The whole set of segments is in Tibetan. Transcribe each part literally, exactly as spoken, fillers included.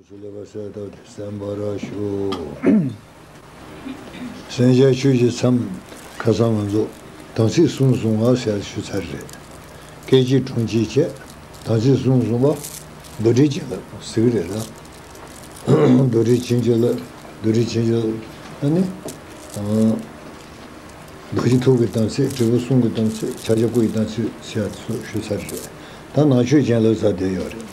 སུ་ལེགས་པར་གསལ་བཏབ་སྟེ་གསན་པར་ཞུ། གསན་བྱ་ཆོས་ཀྱི་མཚམས། ཁ་སང་ང་ཚོ་དམ་ཚིག་གསུམ་བཟུང་བ་ཟེར་ཞུ་ཚར་རེད། སྐད་ཅིག་གྲོང་ཁྱེར་བྱས། དམ་ཚིག་གསུམ་བཟུང་བ། རྡོར་དྲིལ་བྱིན་རླབས་ཟེར་གི་རེད་ལ། རྡོར་དྲིལ་བྱིན་གྱིས་བརླབ། རྡོར་དྲིལ་བྱིན་གྱིས་བརླབ། ཨ་ནི། རྡོ་རྗེ་ཐུགས་ཀྱི་དམ་ཚིག། དྲིལ་བུ་གསུང་གི་དམ་ཚིག། ཕྱག་རྒྱ་སྐུ་ཡི་དམ་ཚིག་ཟེར་ཡ་ཚོ་ཞུ་ཚར་རེད། ད་ནང་མཆོད་བྱིན་རླབས་ཟེར་བསྡད་ཡོད་རེད།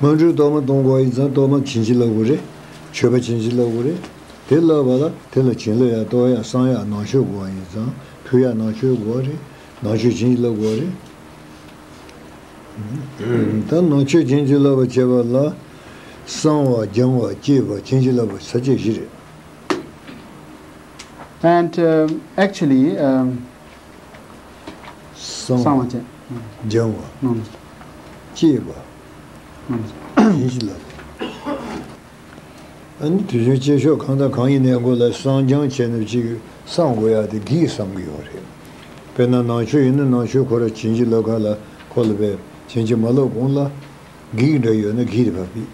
སྔོན་འགྲོའི་གཏོར་མ་གཏོང་དགོས་ཡིན་ཙང་གཏོར་མ་བྱིན་གྱིས་བརླབ་དགོས་རེད། མཆོད་པ་བྱིན་གྱིས་བརླབ་དགོས་རེད། དེ་བརླབས་པ་ལ་དེ་ལ་བྱིན་རླབས་ཡ་གཏོར་ཡ་བསང་ཡ་ནང་མཆོད་དགོས་པ་ཡིན་ཙང་ཕུལ་ཡ་ནང་མཆོད་དགོས་པ་རེད། ནང་མཆོད་བྱིན་གྱིས་བརླབ་དགོས་པ་རེད། ད་ནང་མཆོད་བྱིན་གྱིས་བརླབ་པ་བྱེད་པ་ལ། བསང་བ་སྦྱང་བ་བསྐྱེད་པ་བྱིན་གྱིས་བརླབ་པ་ས་བཅད་བཞི་རེད། And, um, actually, um, བསང་བ། བསང་བ་བྱས། སྦྱང་བ། ཨང་། བསྐྱེད་པ། ཨང་། བྱིན་གྱིས་བརླབ་པ། ཨ་ནི་དུས་རྒྱུན་སྐྱེས་ཤོག་གང་དང་གང་ཡིན་ནའི་མགོ་ལ་བསང་སྦྱང་བྱས་ནས་ཅིག་བསང་དགོས་ཡ་དེ་གིས་བསང་གི་ཡོད་རེད། དཔེར་ན་ནང་མཆོད་ཡིན་ན་ནང་མཆོད་ཁོ་ར་བྱིན་གྱིས་བརླབ་ག་ལ་ཁོ་ལ་བས་བྱིན་གྱིས་མ་བརླབ་གོང་ལ། འགྱིག་འདྲ་ཡོད་ན་འགྱིག་དེ་ཕར་ཕུད།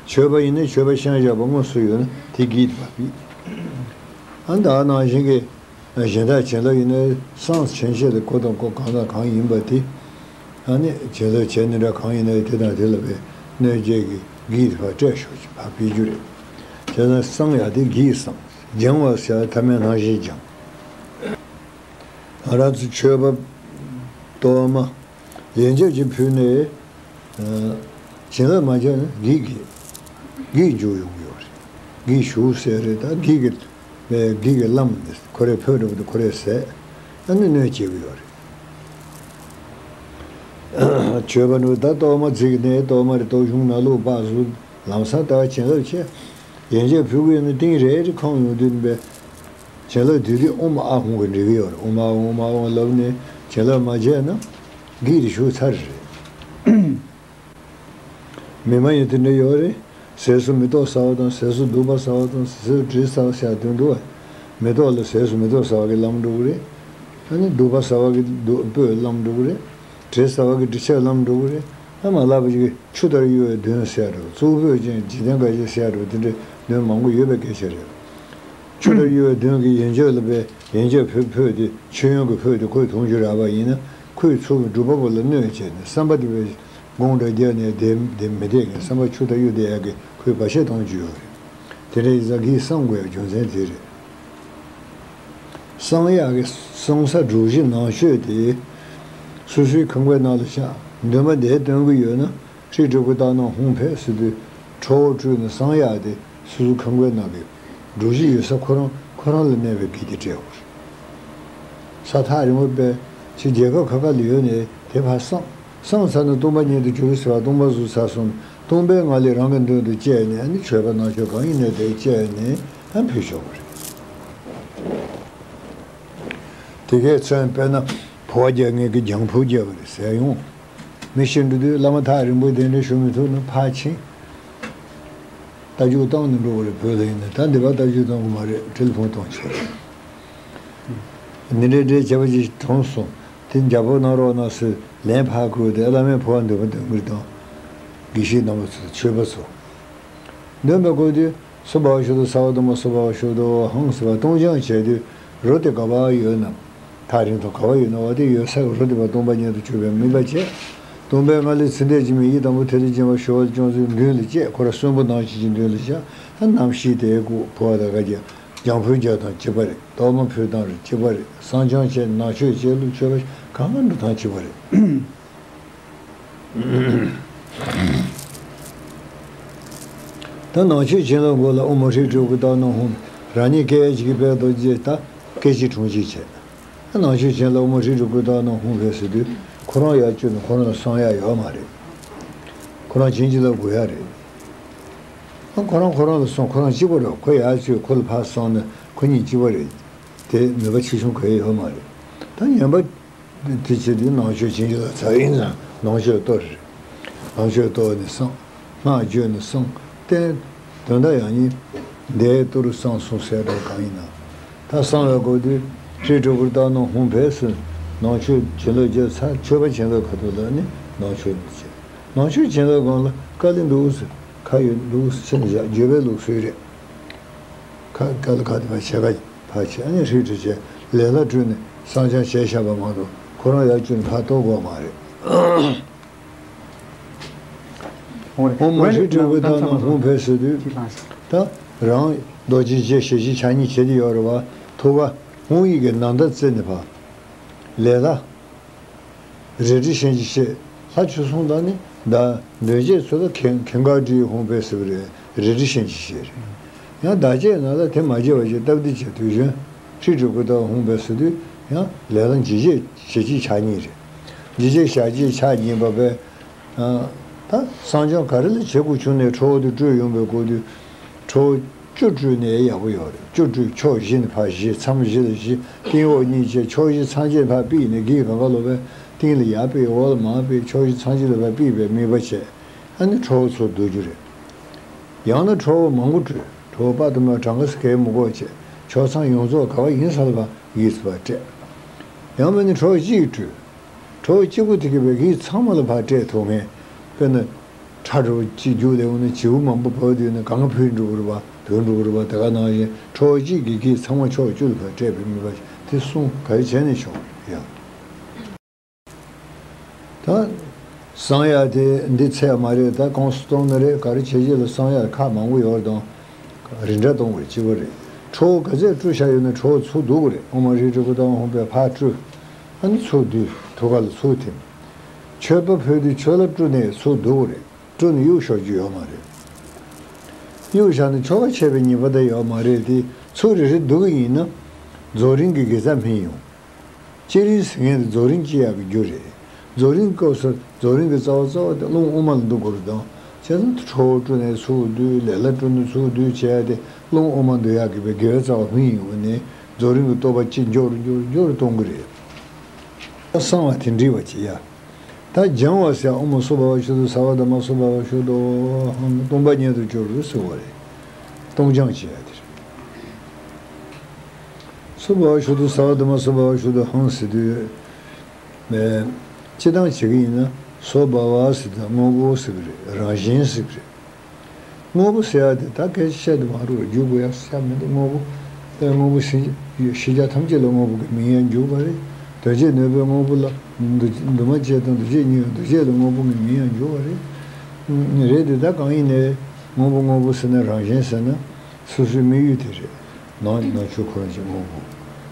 མཆོད་པ་ཡིན་ན་མཆོད་པ་བཤམས་བཞག་པ་དངོས་སུ་ཡོད་ན་དེ་འགྱིག་དེ་ཕར་ཕུད། ཨ་ནི་ད་ནང་བཞིན་གྱི་གཞན་དག་བྱིན་རླབས་ཡིན་ན་བསང་བྱིན་ཆེད་དུ་གོ་དང་གོ་གང་དང་གང་ཡིན་པ་དེ། ཨ་ནི་བྱིན་རླབས་བྱས་ནི་འདྲ་གང་ཡིན་ན་དེ་དང་དེ་ལ་བས་གནོད་བྱེད་ཀྱི་འགྱིག་དེ་ཕར་སྤྲད་ཤོག་ཅིག་ཕར་ཕུད་རྒྱུ་རེད། བྱས་ཙང་བསང་ཡག་དེ་འགྱིག་བསང་། སྦྱང་བ་ཟེར་ཐ་མའི་ནང་བཞིན་སྦྱང་། ང་རང་ཚོ་མཆོད་པ་གཏོར་མ་ཡན་ཆད་ཅིག་ཕུལ་ནས། བྱིན་རླབས་མ་བྱས་ན་འགྱིག་གིས་འགྱིག་འཇུག་ཡོང་གི་ཡོད་རེད། འགྱིག་ཞུགས་ཟེར་རེད། ད་འགྱིག་གི་འགྱིག་གི་བླམ་ཁོ་རེ་ཕུད་འགྲོ་གི་འདུག་ཁོ་རེ་ཟས་ཨ་ནི་གནོད་བྱེད་ཀྱི་ཡོད་རེད། མཆོད་པ་འགྲོ་ད་གཏོར་མ་བརྩིགས་ནས་གཏོར་མ་རེ་གཏོར་གཞོང་ནང་ལོགས་པ་བཟོ། ལམ་སང་ལྟ་བ་བྱིན་རླབས་ཆེ། ཡན་ཆད་ཕུལ་གི་ཡོད་ན་ཏིང་རེ་རེ་ཁོང་ཡོང་དུས་པས། བྱིན་རླབས་དེ་དུས་ཨོཾ་ཨཱཿཧཱུྃ་གི་འབྲི་གི་ཡོད་རེད། ཨོཾ་ཨཱཿཧཱུྃ་ཨོཾ་ཨཱཿཧཱུྃ་ལབ་ནས་བྱིན་རླབས་མ་བྱས་ན་འགྱིག་དེ་ཞུགས་ཚར་རེད། མི་མ་ཡིན་དེ་འདྲ་ཡོད་རེད། ཟས་སུ་མེ་ཏོག་ཟ་བ་དང་ཟས་སུ་བདུག་པ་ཟ་བ་དང་ཟས་སུ་དྲི་ཟ་བ་ཟེར་དོན་འདུག་བ། མེ་ཏོག་ལ་ཟས་སུ་མེ་ཏོག་ཟ་བ་གི་ལམ་འགྲོ་གི་རེད། ཨ་ནི་བདུག་པ་ཟ་བ་གི་བདུག་སྤོས་ལམ་འགྲོ་གི་རེད། དྲི་ཟ་བ་གི་དྲི་ཆབ་ལམ་འགྲོ་གི་རེད། ཨ་མ་ལབ་པ་ཅིག་ཆུ་ལྟར་གཡོ་བའི་གདོན་ཟེར་རོ། གཙུག་ཕུད་ཅན་འཇིག་རྟེན་དགའ་བྱེད་ཟེར་རོ། དེ་འདྲའི་གདོན་མང་པོ་ཡོད་པའི་སྐད་ཆ་རེད། ཆུ་ལྟར་གཡོ་བའི་གདོན་གྱི་ཡན་ཆད་ལ་པའི་ཡན་ཆད་ཕུད་ཕུད་དེ་མཆོད་ཡོན་གྱི་ཕུད་དེ་ཁོས་འཐུང་རྒྱུ་རག་པ་ཡིན་ན་ཁོས་ཚུར་སྒྲུབ་པ་པོ་ལ་གནོད་བྱས་ནས་བསམ་པ་དེ་བས་དགོངས་འགྲེལ་རྒྱག་ནས་བསྡད་བསྡད་མི་བསྡད་མཁན་བསམ་པ་ཆུ་ལྟར་གཡོ་བསྡད་ཡག་གི་ཁོས་བར་ཆད་གཏོང་རྒྱུ་ཡོད་རེད། དེ་འདྲ་ཡིན་ཙང་གིས་བསང་དགོས་ཡག་རྒྱུ་མཚན་དེ་རེད། བསང་ཡག་གི་བསང་ས་གྲུ་བཞི་ནང་མཆོད་དེ། སོ་སོའི་ཁང་པའི་ནང་ལ་བཞག་འདོན་པ་འདིར་འདོན་གྱི་ཡོད་ན། ཁྲིད་སྒྲུབ་ཀྱི་རྟགས་རྣམས་ཧཱུྃ་ཕཊ་ཟེར་དུས་ཁྲོ་བོ་སྤྲུལ་ནས་བསང་ཡག་དེ་སོ་སོའི་ཁང་པའི་ནང་གི་གྲུ་བཞི་ཡོད་ས་ཁོ་རང་ཁོ་རང་ལ་གནས་པའི་གི་དེ་སྤྲད་དགོས་རེད། ས་ཐག་རིང་པོ་པས་ཕྱི་རྒྱལ་ཁབ་ཁ་ཁ་ལ་ཡོད་ནས་དེ་ཕར་བསང་། བསང་ཚར་ན་སྟོང་པ་ཉིད་དུ་གྱུར་ཟེར་བ་སྟོང་པ་བཟོས་ཚར་སོང་ན་སྟོང་པའི་ངང་ལས་རང་གི་མདུན་དུ་བཅད་ནས་ཨ་ནི་མཆོད་པ་ནང་མཆོད་གང་ཡིན་ནས་དེ་བཅད་ནས་ཨ་ཕུལ་ཆོག་གི་རེད། དེ་གས་མཚོན་དཔེར་ན་བོད་རྒྱལ་ངེད་ཀྱི་རྒྱང་ཕུ་རྒྱལ་བ་རེད་ཟེར་ཡོང་། མི་ཤི་འགྲོ་དུས་བླ་མ་ཐག་རིང་པོ་གདན་འདྲེན་ཞུ་མི་ཐུབ་ན་ཕར་ཕྱིན། རྟ་རྒྱུག་བཏང་ནས་འགྲོ་བ་རེད། བོད་ལ་ཡིན་ན་ད་འདི་པར་རྟ་རྒྱུག་བཏང་གི་མ་རེད། ཊེ་ལི་ཕོན་གཏོང་ཆོག་རེད། འདི་འདྲའི་འདྲའི་བྱ་བ་ཅིག་གྲོངས་སོང་། དེ་རྒྱལ་པོ་གནང་རོགས་གནང་ཟེར་ལན་ཕར་བསྐུར་ཏེ་བླ་མའི་འཕོ་བ་འདོན་པ་འདོན་གྱི་རེད་དང་། དགེ་བཤེས་རྣམ་པ་ཚོ་མཆོད་པ་ཚོ། འདོན་པའི་སྐབས་དུས་སྭ་བྷཱ་ཝ་ཤུདྡྷོ་སརྦ་དྷརྨ་སྭ་བྷཱ་ཝ་ཤུདྡྷོ་ཧཾ་ཟེར་བ་སྟོང་སྦྱང་བྱས་དུས་རོ་དེ་ག་པར་ཡོད་ན། ཐག་རིང་དུ་ག་པར་ཡོད་ན་བ་དེ་ཡོད་ས་གི་རོ་དེ་བ་སྟོང་པ་ཉིད་དུ་གྱུར་པའི་དམིགས་པ་བྱས། སྟོང་པའི་ངང་ལས་ཚེ་འདས་ཕྱི་མའི་ཡིད་དང་པོ་ཐིག་ལེ་སྦྱིན་པ་ཞུ་བ་སྐྱོང་ཚུལ་མདུན་ལ་བཅས། ཁོ་ར་གསོན་པོ་ནང་བཞིན་གྱི་མདུན་ལ་བཞག་ད་རྣམ་ཤེས་དེ་སྐུ་འཕོ་བ་དང་དགའ་རྒྱ་རྒྱང་ཕུ་རྒྱག་དང་གཅིག་པ་རེད། གཏོར་མ་ཕུལ་སྟངས་རེད་གཅིག་པ་རེད། བསང་སྦྱང་བྱས་ནང་མཆོད་བྱས་ལུགས་མཆོད་པ་གང་ག་འགྲོ་སྟངས་གཅིག་པ་རེད། ད་ནང་མཆོད་བྱིན་རླབས་མགོ་ལ་ཨོཾ་མ་ཧྲཱིཿ་སྤྲུལ་སྐུ་རྟགས་རྣམས་ཧཱུྃ། རང་ཉིད་སྐད་ཅིག་གིས་དཔལ་རྡོ་རྗེ་ད་སྐད་ཅིག་གྲོང་ཁྱེར་བྱས། ད་ནང་མཆོད་བྱིན་རླབས་ཨོཾ་མ་ཧྲཱིཿ་སྤྲུལ་སྐུ་རྟགས་རྣམས་ཧཱུྃ་ཕཊ་ཟེར་དུས་ཁོ་རང་ཡར་བསྐྱོད་ནས་ཁོ་རང་ལ་བསང་ཡག་ཡོད་མ་རེད། ཁོ་རང་བྱིན་གྱིས་བརླབ་དགོས་ཡག་རེད། ཨ་ཁོ་རང་ཁོ་རང་ལ་བསང་ཁོ་རང་གཅིག་པ་རེད། ཁོ་ཡར་བསྐྱོད་ཁོ་ལ་ཕར་བསང་ནས་ཁོ་གཉིས་གཅིག་པ་རེད། དེ་ནུས་པ་ཆེ་ཆུང་གང་ཡང་ཡོད་མ་རེད། ད་ངན་པ། དེ་བྱེད་དུས་ནང་མཆོད་བྱིན་གྱིས་བརླབས་ཚར་ཡིན་ཙང་ནང་མཆོད་གཏོར་རེད། ནང་མཆོད་གཏོར་ནས་བསང་། སྔགས་བརྗོད་ནས་བསང་། རྟེན། དོན་དག་ཡང་ཡིན། འདས་གཏོར་བསང་གསུམ་གསལ་འགྲོ་གང་ཡིན་ན། ད་བསང་བའི་སྐབས་དུས་ཧྲཱིཿསྤྲུལ་སྐུ་རྟགས་རྣམས་ཧཱུྃ་ཕཊ་ཟེར། ནང་མཆོད་བྱིན་རླབས་བརྒྱབ་ཚར། མཆོད་པ་བྱིན་རླབས་ཁ་ཐུག་ལ་ནི་ནང་མཆོད་ནས་བྱེད། ནང་མཆོད་བྱིན་རླབས་སྒང་ལ་བཀའ་ལས་འདུག་ཟེར། ཁ་ཡོད་ལུགས་ཕྱིན་བཞག་བརྗོད་པའི་ལུགས་སྲོལ་རེད། ཁ་དཀའ་ལས་ཁག་དེ་ཕར་བྱེད་ཁ་ཕར་བྱེད། ཨ་ནི་ཧྲིལ་ཧྲིལ་བྱས་ལས་སླ་སྤྲུལ་ནས་བསང་སྦྱང་བྱས་བཞག་པ་མ་གཏོགས་ཁོ་རང་ཡར་བཅུག་ནས་ཕར་གཏོར་དགོས་མ་རེད། འོ་མ་ཧྲིལ་ཧྲིལ་གྱི་བཏང་ན་ཧཱུྃ་ཕཊ་ཟེར་དུས་ད་རང་རྡོ་རྗེ་རྗེ་ཞེ་གཅིག་ཕྱག་གཉིས་བྱེད་ཀྱི་ཡོད་རེད་བ། ཐུགས་ཀ་ཧཱུྃ་ཡིག་གི་ནང་ལྟར་བརྩིས་ནས་ཕར་ལས་སླ། རལ་གྲི་བཤན་གྱི་ཕྱེད། ལྷ་བཅུ་གསུམ་དང་ནི་བདག་མདུན་བསྐྱེད་ཚུལ་ལ་ཁེངས་ཁེངས་དཀར་བྲིས་ཧཱུྃ་ཕཊ་ཟེར་བ་རེད། རལ་གྲི་བཤན་གྱི་ཕྱེད་རེད། ཡང་བདག་བསྐྱེད་ནང་ལ་དེ་མ་བརྗེད་པ་ཞིག་སྟབས་བདེ་བྱས་དུས་གཞོན་ཧྲིལ་ཧྲིལ་གྱི་བཏང་ཧཱུྃ་ཕཊ་ཟེར་དུས་ཡང་ལས་སླ་འཇིགས་བྱེད་ཞེ་གཅིག་ཕྱག་གཉིས་རེད། འཇིགས་བྱེད་ཞེ་གཅིག་ཕྱག་གཉིས་པ་བས། ད་བསང་སྦྱང་ག་རེ་ལ་བྱེད་དགོས་བྱུང་ནས་ཁྲོ་བོ་དེ་སྤྲུལ་ཡོང་བའི་སྐོར་དུ་ཁྲོ་བོ་བཅུ་སྤྲུལ་ནས་ཡག་པོ་ཡོད་རེད། བཅུ་སྤྲུལ་ཕྱོགས་བཞི་ནས་ཕར་བཞི་མཚམས་བཞི་ལ་བཞི་སྟེང་འོག་གཉིས་བྱས་ཕྱོགས་བཞི་མཚམས་བརྒྱད་ཕར་ཕུད་ནས་གིས་གང་ག་ལོ་བས་སྟེང་ལ་ཡར་ཕུད་འོག་ལ་མར་ཕུད་ཕྱོགས་བཞི་མཚམས་བཞི་ལ་ཕར་ཕུད་པའི་དམིགས་པ་བྱས། ཨ་ནི་ཁྲོ་བོ་ཚུར་བསྡུ་རྒྱུ་རེད། ཡང་ན་ཁྲོ་བོ་མང་པོ་སྤྲུལ། ཁྲོ་བོ་དཔག་ཏུ་མེད་པ་གྲངས་ཀ་གས་མི་དགོས་བྱས་ཕྱོགས་མཚམས་ཡོངས་རྫོགས་ག་བ་ཡིན་ས་ལ་ཕར་གིས་ཕར་སྤྲད། ཡང་མིན་ན་ཁྲོ་བོ་གཅིག་སྤྲུལ། ཁྲོ་བོ་གཅིག་པུ་དེ་གིས་བས་གིས་ཚང་མ་ལ་ཕར་སྤྲད་ཐུབ་མཁན། དཔེར་ན། ཁྲ་འདྲ་བོ་གཅིག་རྒྱུག་ལས་འོང་ན་བྱིའུ་མང་པོ་བབས་དུས་ན་གང་བུད་འགྲོ་གི་རེད་པ། བུད་འགྲོ་གི་རེད་པ། དེ་ག་ནང་བཞིན་ཁྲོ་བོ་གཅིག་གིས་གིས་ཚང་མ་ཕྱོགས་བཅུ་ལ་ཕར་སྤྲད་པའི་དམིགས་པ་དེ་གསུང་ག་རེ་བྱས་ནས་ཆོག་ཡ། ད། བསང་ཡག་དེ་འདི་ཚད་མ་རེད། ད་གོང་སུ་གཏོང་ནི་རེད། ག་རེ་བྱས་རྗེས་ལ་བསང་ཡག་ཁག་མང་པོ་ཡོད་རེད་དང་། རིགས་འདྲ་གཏོང་དགོས་རེད། གཅིག་པ་རེད། ཁྲོ་བོ་ག་ཚད་སྤྲུལ་བཞག་ཡོད་ན་ཁྲོ་བོ་ཚུར་བསྡུ་དགོས་རེད། ཨོཾ་མ་ཧྲཱིཿ་ཧྲཱིཿ་པོ་ཏ་ཧཱུྃ་ཕཊ་ཕར་སྤྲུལ། ཨ་ནི་ཚུར་བསྡུས་ཐུགས་ཀ་ལ་ཚུར་ཐིམ། མཆོད་པ་ཕུལ་དུས་མཆོད་བླ་སྤྲུལ་ནས་ཚུར་བསྡུ་དགོས་རེད། སྤྲུལ་ནས་གཡུག་ཞོག་རྒྱུ་ཡོད་མ་རེད། གཡུག་བཞག་ན་ཆོ་ག་ཆད་པའི་ཉེས་པ་དེ་ཡོད་མ་རེད་དེ། ཚུར་རེ་རེ་བསྡུ་གི་ཡིན་ན། རྫོགས་རིམ་གྱི་དགེ་རྩ་སྨིན་ཡོང་། བསྐྱེད་རིམ་ཟེར་མཁན་དེ་རྫོགས་རིམ་སྐྱེ་ཡག་གི་རྒྱུ་རེད། རྫོགས་རིམ་སྐབས་སུ་རྫོགས་རིམ་གྱི་རྩ་བ་རྩ་བ་དེ་རླུང་དབུ་མ་ལ་འདུ་དགོས་རེད་དང་། བྱས་ཙང་ཁྲོ་བོ་སྤྲུལ་ནས་ཚུར་བསྡུས། ལས་སླ་སྤྲུལ་ནས་ཚུར་བསྡུས་བྱས་ཏེ་རླུང་དབུ་མ་འདུ་ཡག་གི་བའི་དགེ་བའི་རྩ་བ་སྨིན་ཡོང་བ་ནས་རྫོགས་རིམ་གྱི་སྟོབས་པ་ཅིག་མགྱོགས་རུ་མགྱོགས་རུ་མགྱོགས་རུ་གཏོང་གི་རེད། གསང་བ་དེ་འདྲི་བ་ཅི་ཡ། ད་སྦྱང་བ་ཟེར་ཨོཾ་སྭ་བྷཱ་ཝ་ཤུདྡྷ་སརྦ་དྷརྨ་སྭ་བྷཱ་ཝ་ཤུདྡྷོ་ཧཾ། སྟོང་པ་ཉིད་དུ་གྱུར་ཟེར་བ་རེད། སྟོང་སྦྱང་བྱེད་ཡ་དེ་རེད། སྭ་བྷཱ་ཝ་ཤུདྡྷ་སརྦ་དྷརྨ་སྭ་བྷཱ་ཝ་ཤུདྡྷོ་ཧཾ་ཟེར་དུས། སྤྱིར་བཏང་བྱེད་ཀྱི་ཡིན་ན་སྭ་བྷཱ་ཝ་ཟེར་དུས་དངོས་པོ་ཟེར་གི་རེད། རང་བཞིན་ཟེར་གི་རེད། དངོས་པོ་ཟེར་ཡ་དེ་ད་སྐད་ཆ་བཤད་དུ་མ་རུང་བར་བརྗོད་དགོས་ཡ་ཟེར་ཡ་མི་འདུག་དངོས་པོ། ཨེ་དངོས་པོ་ཟེར་ཤེས་བྱ་ཐམས་ཅད་ལ་དངོས་པོ་གི་མིང་ཡང་འཇུག་པ་རེད། དོན་བྱེད་ནུས་པའི་དངོས་པོ་ལ་འདུ་འདུས་མ་བྱས་དང་འདུ་བྱེད་གཉིས་ཡང་འདུ་བྱེད་ལ་དངོས་པོ་གི་མིང་ཡང་འཇུག་པ་རེད། རེད་དེ་ད་གང་ཡིན་ནའི་དངོས་པོ་དངོས་པོ་ཟེར་ན་རང་བཞིན་ཟེར་ན་སོ་སོའི་དམིགས་ཡུལ་དེ་རེད། ནང་ནང་ཆོས་ཁོ་རང་ཆོས་དངོས་པོ།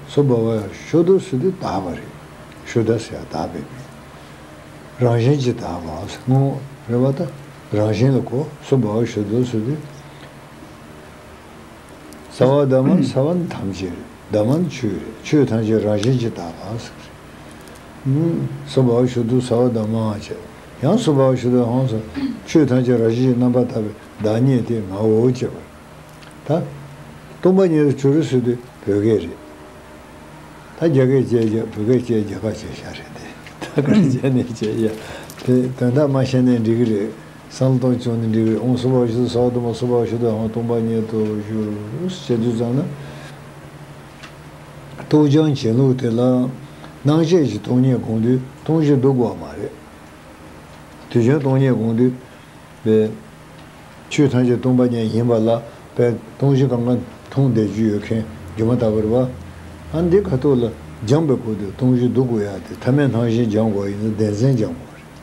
སྭ་བྷཱ་ཝ་ཡ་ཤུདྡྷོ་ཟེར་དུས་དག་པ་རེད། ཤུདྡྷ་ཟེར་ཡ་དག་པའི་མིང་། རང་བཞིན་གྱིས་དག་པ་དངོས་རེད་བ། ད་རང་བཞིན་ལ་གོ། སྭ་བྷཱ་ཝ་ཤུདྡྷོ་ཟེར་དུས། སརྦ་དྷརྨ། སརྦ་ནི་ཐམས་ཅད་རེད། དྷརྨ་ནི་ཆོས་རེད། ཆོས་ཐམས་ཅད་རང་བཞིན་གྱིས་དག་པ་ཟེར་རེད། སྭ་བྷཱ་ཝ་ཤུདྡྷོ་སརྦ་དྷརྨ་བྱས། ཡང་སྭ་བྷཱ་ཝ་ཤུདྡྷོ་ཧཾ་སོ། ཆོས་ཐམས་ཅད་རང་བཞིན་གྱིས་རྣམ་པར་དག་པའི་བདག་ཉིད་དེ་ངའོ་ཅེས་པ། ད། སྟོང་པ་ཉིད་དུ་གྱུར་ཟེར་དུས་བོད་སྐད་རེད། ད་རྒྱ་སྐད་བྱས་རྒྱ་བོད་སྐད་བྱས་རྒྱ་གར་བྱས་ཤག་རེད་དེ། ད་ག་རེ་བྱས་ནས་བྱས་ཡ། དེ་དོན་དག་མ་ཤེས་ནས་འགྲིག་གི་རེད། བསམ་བློ་གཏོང་བྱུང་ནས་འགྲིག་གི་རེད། ཨོཾ་སྭ་བྷཱ་ཝ་ཤུདྡྷ་སརྦ་དྷརྨ་སྭ་བྷཱ་ཝ་ཤུདྡྷོ་ཧཾ། སྟོང་པ་ཉིད་དུ་གྱུར་ཟེར་དུས་ཙམ་ན། སྟོང་སྦྱང་བྱེད་ལུགས་དེ་ལ། སྣང་བྱེད་ཀྱི་སྟོང་ཉིད་སྒོམ་དུས་སྟོང་གཞི་སྡུག་པོ་མ་རེད། དུས་རྒྱུན་སྟོང་ཉིད་སྒོམ་དུས། པའི། ཆོས་ཐམས་ཅད་སྟོང་པ་ཉིད་ཡིན་པ་ལ་པའི་སྟོང་གཞི་གང་ག་མཐོང་བསྡད་རྒྱུ་ཡོད་མཁན་སྒྱུ་མ་ལྟ་བུ་རེད་བ། ཨ་འདི་ཁ་ཐུག་ལ་སྦྱངས་པའི་སྐོར་དུ་སྟོང་གཞི་སྡུག་དགོས་ཡ་དེ་ཐ་མལ་སྣང་ཞེན་སྦྱང་དགོས་ཡིན་ན་བདེན་འཛིན་སྦྱང་དགོས་རེད།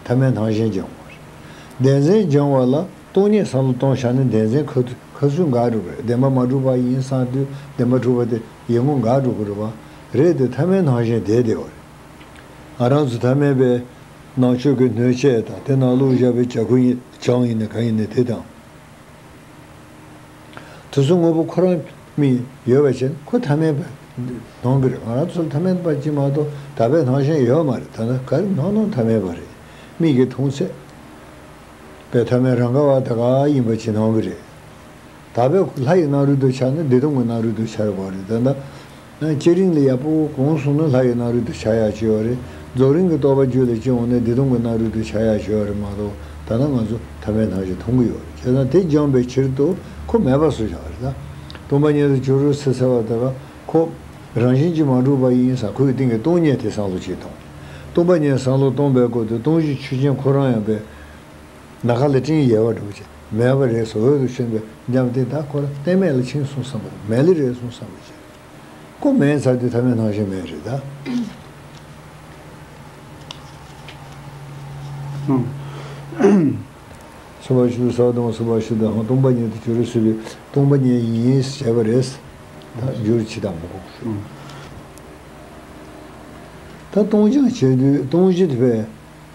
ཐ་མལ་སྣང་ཞེན་སྦྱང་དགོས་རེད། བདེན་འཛིན་སྦྱང་བ་ལ་སྟོང་ཉིད་བསམ་བློ་གཏོང་བཞག་ན་བདེན་འཛིན་ཁ་ཁ་སུ་འགག་འགྲོ་གི་རེད། བདེན་པ་མ་གྲུབ་པ་ཡིན་བསམ་དུས་བདེན་པ་གྲུབ་པ་དེ་ཡིད་ངོ་འགག་འགྲོ་གི་རེད་བ། རེད་དེ་ཐ་མལ་སྣང་ཞེན་དེ་བདེ་བ་རེད། ང་རང་ཚོ་ཐ་མལ་པའི། ནང་ཆོས་ཀྱི་སྣོད་ཆས་དང་དེ་ནང་བླུགས་བཞག་པའི་བྱ་ཁུ་ཡིན་ཆང་ཡིན་ན་གང་ཡིན་ན་དེ་དང་། དེ་ཚོ་དངོས་པོ་ཁོ་རང་མིག་ཡོད་པ་བྱས་ན་ཁོ་ཐ་མལ་པ་སྣང་གི་རེད། ང་རང་ཚོ་ལ་ཐ་མལ་པ་གཅིག་མ་གཏོགས་དག་པའི་སྣང་ཞེན་ཡོད་མ་རེད། ད་ནི་ག་རེ་སྣང་སྣང་ཐ་མལ་པ་རེད། མིག་གིས་མཐོང་ཚད། པའི་ཐ་མལ་རང་ག་བ་དེ་ག་ཡིན་པ་ཅིག་སྣང་གི་རེད། ད་བས་ལྷ་ཡི་རྣམ་རོལ་དུ་འཆར་ན་བདེ་སྟོང་གི་རྣམ་རོལ་དུ་འཆར་བ་རེད། ད་ལྟ་བསྐྱེད་རིམ་ལ་ཡག་པོ་གོང་སོང་ན་ལྷ་ཡི་རྣམ་རོལ་དུ་འཆར་ཡག་ཅིག་ཡོད་རེད། རྫོགས་རིམ་གྱི་རྟོགས་པ་རྒྱུད་ལ་སྐྱེ་འོང་ན་བདེ་སྟོང་གི་རྣམ་རོལ་དུ་འཆར་ཡག་ཅིག་ཡོད་རེད་མ་གཏོགས། ད་ལྟ་ང་ཚོ་ཐ་མལ་སྣང་ཞིག་མཐོང་གི་ཡོད་རེད། བྱས་ཙང་དེ་སྦྱངས་པའི་ཕྱིར་དུ་ཁོ་མེད་པ་བཟོ་བཞག་རེད། ད་སྟོང་པ་ཉིད་དུ་གྱུར་ཟེར་ཟེར་བ་དེ་ག་ཁོ་རང་བཞིན་གྱིས་མ་གྲུབ་པ་ཡིན་ཙང་ཁོའི་སྟེང་གི་སྟོང་ཉིད་དེ་བསམ་བློ་ཅིག་གཏོང་། སྟོང་པ་ཉིད་བསམ་བློ་གཏོང་པའི་སྐོར་དུ་སྟོང་གཞི་ཆོས་ཅན་ཁོ་རང་ཡང་པས། ནམ་མཁའ་ལ་སྤྲིན་ཡལ་བ་འདྲ་བོ་ཅིག་མེད་པ་རེད་ཟེར། འོད་དུ་ཕྱིན་པའི་ཉམས་དེ་ད་ཁོ་རང་གཏན་མེད་ལ་ཕྱིན་སོང་བསམ་པ་རེད། མེད་ལེ་རེད་སོང་བསམ་པ་བྱས། ཁོ་མེད་ཚར་དུས་ཐ་མལ་སྣང་ཞེན་མེད་རེད་ད། ཨང་། སོ་པ་ཤུ་དང་ས་བ་དང་སོ་པ་ཤུ་དང་ཧང་སྟོང་པ་ཉིད་དུ་གྱུར་ཟེར་བའི་སྟོང་པ་ཉིད་ཡིན་ཞེས་པ་རེད། ད་འགྱུར་ཕྱི་དང་མི་འགོག་ཟེར། ཨང་། ད་སྟོང་སྦྱང་བྱེད་དུས་སྟོང་གཞི་དེ་བས་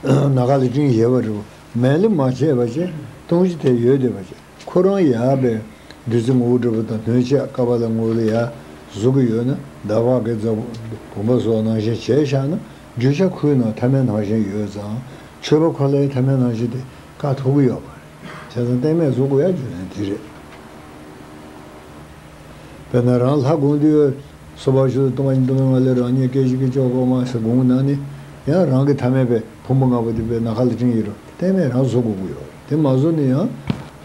ན་ག་ལ་སྤྲིན་ཡལ་བ་རེད། མེད་ལ་མ་བྱས་པ་བྱས་སྟོང་གཞི་དེ་ཡོད་བསྡད་པ་བྱས། ཁོ་རང་ཡར་བའི་བདུད་རྩི་ངོ་བོ་འདྲ་པོ་དང་གནོད་བྱེད་ཀ་པ་ལ་ངོ་བོ་ལ་ཡར་བཟོ་གི་ཡོད་ན། ཟླ་བ་གི་རྫ་བུམ་པ་བཟོ་བ་ནང་བཞིན་བྱས་བཞག་ན། རྒྱུ་ཆ་ཁོའི་ནང་ཐ་མལ་སྣང་ཞེན་ཡོད་ཙང་། མཆོད་པ་ཁོ་ལའི་ཐ་མལ་སྣང་ཞེན་དེ་བཀག་ཐུབ་ཀྱི་ཡོད་མ་རེད། བྱས་ཙང་གཏན་མེད་བཟོ་དགོས་ཡ་རྒྱུ་མཚན་དེ་རེད། དཔེར་ན་རང་ལྷ་དགོངས་དུས། སོ་པ་ཤུ་དང་སྟོང་པ་ཉིད་སྟོང་པའི་ངང་ལས་རང་ཉིད་སྐད་ཅིག་གིས་བཅོམ་ལྔ་པ་མ་ཟེར་དགོངས་ན་ནི། ཡང་རང་གི་ཐ་མལ་པའི་ཕུང་པོ་ལྔ་པོ་དེ་བས་ན་ག་ལ་སྤྲིན་ཡལ་རུང་གཏན་མེད་རང་བཟོ་དགོས་ཀྱི་ཡོད་རེད། དེ་མ་བཟོ་ནས་ཡང་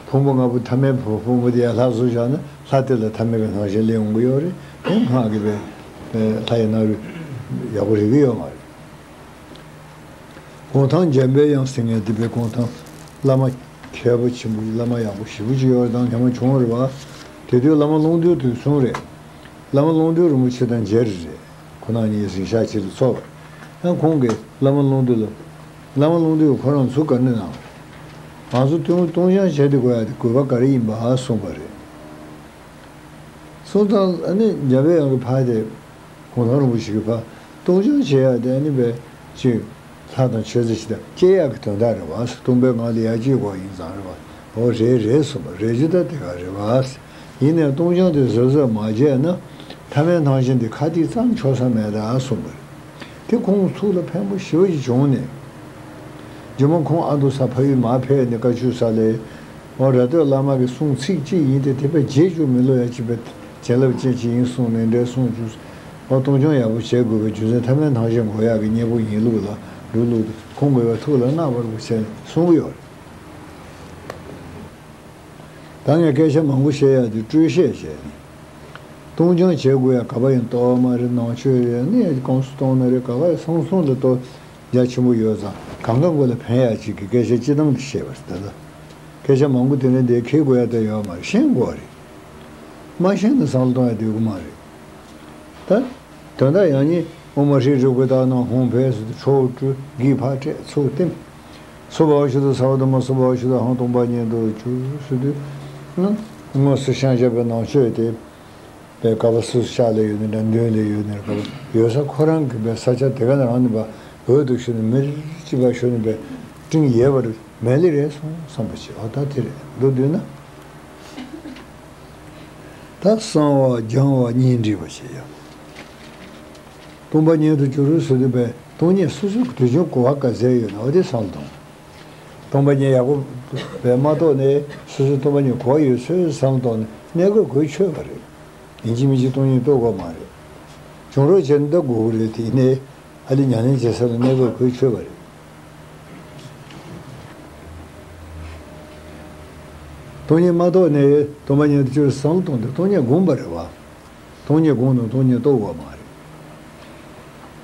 ཕུང་པོ་ལྔ་པོ་ཐ་མལ་པའི་ཕུང་པོ་དེ་ཡང་ལྷ་བཟོ་བཞག་ན། ལྷ་དེ་ལ་ཐ་མལ་པའི་སྣང་ཞེན་སླེབས་འོང་གི་ཡོད་རེད། དེ་སྔགས་ཀྱི་པའི་ལྷ་ཡི་སྣ་རུ་ཡག་པོ་རེག་གི་ཡོད་མ་རེད། གུང་ཐང་འཇམ་པའི་དབྱངས་ཟེར་མཁན་དེ་བས་གུང་ཐང་བླ་མ་མཁས་པོ་ཆེན་པོ་བླ་མ་ཡག་པོ་ཞེ་པོ་ཅིག་ཡོད་དང་ཉམས་མ་བྱུང་བ་རེད་བ། དེ་དུས་བླ་མ་ཀློང་རྡོལ་དུས་གསུངས་རེད། བླ་མ་ཀློང་རྡོལ་རིན་པོ་ཆེ་དང་མཇལ་རེད། ཁོ་རང་གཉིས་གཟིམ་ཤག་ཅིག་ལ་འཚོགས་པ། ཡང་ཁོང་གིས་བླ་མ་ཀློང་རྡོལ་ལ། བླ་མ་ཀློང་རྡོལ་ཁོ་རང་ཚུར་བཀའ་འདྲི་གནང་བ་རེད། ང་ཚོ་སྟོང་སྟོང་སྦྱང་བྱས་ཏེ་དགོས་ཡ་དེ་དགོས་པ་ག་རེ་ཡིན་པ་གསུངས་པ་རེད། སོང་ཙང་ཨ་ནི་འཇམ་པའི་དབྱངས་ཀྱི་ཕར་དེ། གུང་ཐང་རིན་པོ་ཆེ་གི་ཕར། སྟོང་སྦྱང་བྱེད་ཡ་དེ་ཨ་ནི་བས་ཅིག་ལྷ་དང་མཆོད་རྫས་ཅིག་དང་བཅས་ཡག་གི་དོན་དག་རེད་བ། སྟོང་པའི་ངང་ལ་ཡར་སྐྱེ་དགོས་ཡིན་ཙང་རེད་བ། འོ་རེད་རེད་གསུངས་པ་རེད། རྒྱུ་ད་དེ་ག་རེད་བ། ཡིན་ནའི་སྟོང་སྦྱང་དེ་གཟབ་གཟབ་མ་བྱས་ན། ཐ་མལ་སྣང་ཞེན་དེ་ཁ་ཐིག་ཙམ་ཆོག་ས་མེད་ད་གསུངས་པ་རེད། དེ་ཁོང་ཐུགས་ལ་ཕན་པོ་ཞེ་པོ་ཞིག་བྱུང་ནས། རྗེ་མོ་ཁོང་ཨ་མདོ་ས་ཕ་ཡུལ་མར་ཕེབས་ནས་བཀའ་ཆོས་སྩལ་ལེ། འོ་ར་སྟོད་བླ་མ་གི་གསུང་ཚིག་གཅིག་ཡིན་ཏེ། དེ་བས་བརྗེད་རྒྱུ་མི་ལོ་ཡ་གཅིག་པའི་བྱིན་རླབས་ཅན་གཅིག་ཡིན་གསུངས་ནས་འདྲའི་གསུང་བཅུག་འོ་སྟོང་སྦྱང་ཡག་པོ་བྱེད་དགོས་པའི་རྒྱུ་མཚན་ཐ་མལ་སྣང་ཞེན་འགོག་ཡག་གི་སྙིང་པོ་ཡིན་ལུགས་ལ་འགྲོ་ལུགས་དེ་ཁོང་གིས་བའི་ཐུགས་ལ་བརྣག་པར་བྱས་ནས་གསུང་གི་ཡོད་རེད། ད་ངས་སྐད་ཆ་མང་པོ་བཤད་ཡ་དེ་སྤྲོས་བཤད་བྱས་ནས། སྟོང་སྦྱང་བྱེད་དགོས་ཡ་ག་པ་ཡིན་རྟོགས་མ་རེད། ནང་ཆོས་རེད། ནི་གོང་སུ་གཏོང་ན་རེད། ག་པ་ཡིན་སོང་སོང་ལ་གཏོགས་རྒྱ་ཆེན་པོ་ཡོད་ཙང་གང་ག་མགོ་ལ་ཕན་ཡ་ཅིག་གི་སྐད་ཆ་སྤྱི་བཏང་དུ་བཤད་པ་རེད། ད་ལྟ་སྐད་ཆ་མང་པོ་དེ་ནས་འདིར་འཁྱེར་དགོས་ཡ་ད་ཡོད་མ་རེད། ཤེས་དགོས་རེད། མ་ཤེས་ན་བསམ་བློ་གཏོང་ཡ་དེ་ཡོད་མ་རེད། ད། དོན་དག་ཡང་ཉིད་ཨོཾ་ཨཱཿཧྲཱིཿ་རཱི་གུ་ཏ་ནམ་ཧཱུྃ་ཕཊ་ཟེར་དུས་ཁྲོ་བོ་སྤྲུལ། གི་ཕཊ་སྤྲད། ཚུར་བསྟིམ། སྭ་བྷཱ་ཝ་ཤུདྡྷ་སརྦ་དྷརྨ་སྭ་བྷཱ་ཝ་ཤུདྡྷ་ཧཾ་སྟོང་པ་ཉིད་དུ་གྱུར་ཟེར་དུས། ཨ། དངོས་སུ་ཤང་བཞག་པའི་ནང་ཆོས་དེ། པའི་ཀ་པ་སོ་སོ་ཤག་ལ་ཡོད་ནི་འདྲ། མདུན་ལ་ཡོད་ནི་འདྲ། ཡོད་ས་ཁོ་རང་གི་པའི་ས་ཆ་དེ་ག་ནས་རང་ནི་པ་འོད་དུ་ཞུ་ནི་མེར་གཅིག་པ་ཞུ་ནི་པའི་སྤྲིན་ཡལ་བ་རེད། མེད་ལེ་རེད་སོང་བསམ་པ་བྱེད། འོ་ད་དེ་རེད་འདུག་འདོད་ན། ད་གསང་བ་སྦྱང་བ་གཉིས་འདྲེས་པ་བྱེད་ཡ། སྟོང་པ་ཉིད་དུ་གྱུར་ཟེར་དུས་པའི་སྟོང་ཉིད་སོ་སོའི་དུས་རྒྱུན་གོ་བ་ག་ཚད་ཡོད་ན་འོ་དེ་བསམ་བློ་གཏོང་། སྟོང་པ་ཉིད་ཡག་པོ་བས་མ་རྟོགས་ནས་སོ་སོའི་སྟོང་པ་ཉིད་གོ་བ་ཡོད་ཚོད་བསམ་བློ་གཏོང་ནས་གནས་སྐབས་གོ་ཆོད་པ་རེད། ཡིན་གཅིག་མིན་གཅིག་སྟོང་ཉིད་རྟོགས་དགོས་མ་རེད། བྱུང་རོགས་བྱས་ན་ད་དགོས་ཀྱི་རེད། དེ་ནས་ཨ་ལི་ཉམས་ལེན་བྱེད་ས་ལ་གནས་སྐབས་གོ་ཆོད་པ་རེད། སྟོང་ཉིད་མ་རྟོགས་ནས་སྟོང་པ་ཉིད་དུ་གྱུར་བསམ་བློ་གཏོང་དུས་སྟོང་ཉིད་སྒོམ་པ་རེད་བ། སྟོང་ཉིད་སྒོམ་དང་སྟོང་ཉིད་རྟོགས་དགོས་མ་རེད།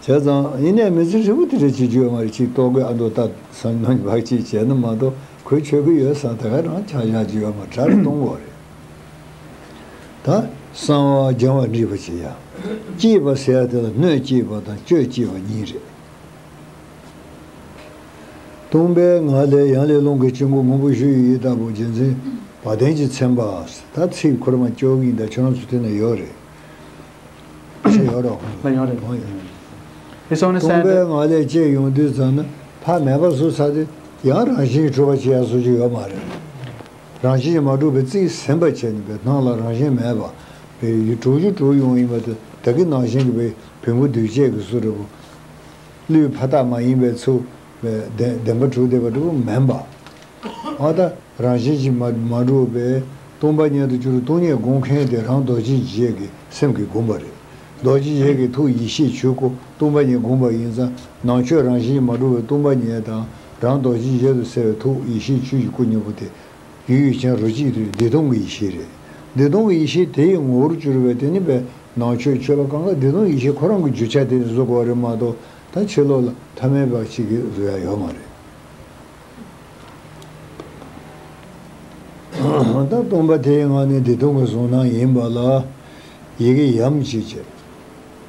བྱས་ཙང་ཡིན་ནའི་མི་ཚེ་ཧྲིལ་པོ་དེ་འདྲ་བྱེད་རྒྱུ་ཡོད་མ་རེད། ཅིག་ལྟོ་གོས་ཨ་མདོ་ལྟ་བསམ་ནམ་བག་ཅིག་བྱས་ན་མ་གཏོགས་གོ་ཆོད་ཀྱི་ཡོད་བསམ་དེ་ག་རང་ཆ་བཞག་རྒྱུ་ཡོད་མ་རེད། གྲ་རེ་གཏོང་དགོས་རེད། ད་གསང་བ་སྦྱང་བ་འདྲེས་པ་བྱེད་ཡ། སྐྱེས་པ་ཟེར་ཡ་དེ་ལ་སྣོད་སྐྱེས་པ་དང་སྤྱོད་སྐྱེས་པ་གཉིས་རེད། སྟོང་པའི་ངང་ལས་ཡང་ལས་རླུང་གི་དཀྱིལ་འཁོར་སྔོན་པོ་ཞུ་ཡི་ཡི་ལྟ་བུ་རྒྱུ་མཚན་བ་དན་གྱིས་མཚན་པ། ད་ཚིག་ཁོ་རང་མ་སྐྱོ་གིན་ད་ཁྱོད་རང་ཚོ་དེ་ན་ཡོད་རེད། ཤེས་ཡོད་རོགས། ལ་ཡོད་རེད། གང་ཡོད། ཨེ་སོང་ནི་སྟོང་སན་པའི་ངང་ལས་སྐྱེས་ཡོང་དུས་ཙམ་ན་ཕ་མེད་པ་བཟོ་ཚར་དུས་ཡང་རང་བཞིན་གྲུབ་པ་བྱེད་ཡ་བཟོ་རྒྱུ་ཡོད་མ་རེད། རང་བཞིན་གྱིས་མ་གྲུབ་པའི་རྩིས་ཟིན་པ་བྱས་ནས་པའི་སྣང་ལ་རང་བཞིན་མེད་པ། པའི་ཡུལ་གྲུབ་རྒྱུ་གྲུབ་ཡོང་ཡིན་པ་དེ་ད་གི་ནང་བཞིན་གྱི་པའི་བེམ་པོ་འདུས་བྱས་ཀྱི་བཟོ་འདྲ་པོ། བློས་ཕ་རྟགས་མ་ཡིན་པའི་ཚུལ། བདེན་བདེན་པ་གྲུབ་བསྡད་པ་འདྲ་པོ་མིན་པ། ཨ་ད་རང་བཞིན་གྱིས་མ་མ་གྲུབ་པའི་སྟོང་པ་ཉིད་དུ་གྱུར་སྟོང་ཉིད་སྒོམ་མཁན་དེ་རང་རྡོ་རྗེ་འཇིགས་བྱེད་ཀྱི་སེམས་ཀྱིས་བསྒོམས་པ་རེད། རྡོ་རྗེ་འཇིགས་བྱེད་ཀྱི་ཐུགས་ཡེ་ཤེས་ཆོས་སྐུ་སྟོང་པ་ཉིད་བསྒོམས་པ་ཡིན་ཙང་ནང་ཆོས་རང་བཞིན་གྱིས་མ་གྲུབ་པའི་སྟོང་པ་ཉིད་དང་རང་རྡོ་རྗེ་འཇིགས་བྱེད་དུ་གསལ་བའི་ཐུགས་ཡེ་ཤེས་ཆོས་ཀྱི་སྐུ་གཉིས་པོ་དེ། ཡུལ་ཡུལ་ཅན་རོ་གཅིག་ཏུ་བདེ་སྟོང་གི་ཡེ་ཤེས་རེད། བདེ་སྟོང་གི་ཡེ་ཤེས་དེ་ཡི་ངོ་བོར་གྱུར་པའི་དེ་ནི་པའི་ནང་ཆོས་ཆོས་པ་གང་ག་བདེ་སྟོང་གི་ཡེ་ཤེས་ཁོ་རང་གི་རྒྱུ་ཆ་དེ་ནི་བཟོ་དགོས་རེད་མ་གཏོགས་ད་ཕྱི་ལོགས་ལ་ཐ་མལ་པ་ཞིག་གིས་བཟོ་ཡ་ཡོད་མ་རེད། ད་སྟོན་པ་དེའི་ངང་ནས་བདེ་སྟོང་གི་གཟུགས་སྣང་ཡིན་པ་ལ། ཡི་གེ་ཡམ་ཅིག་བྱས།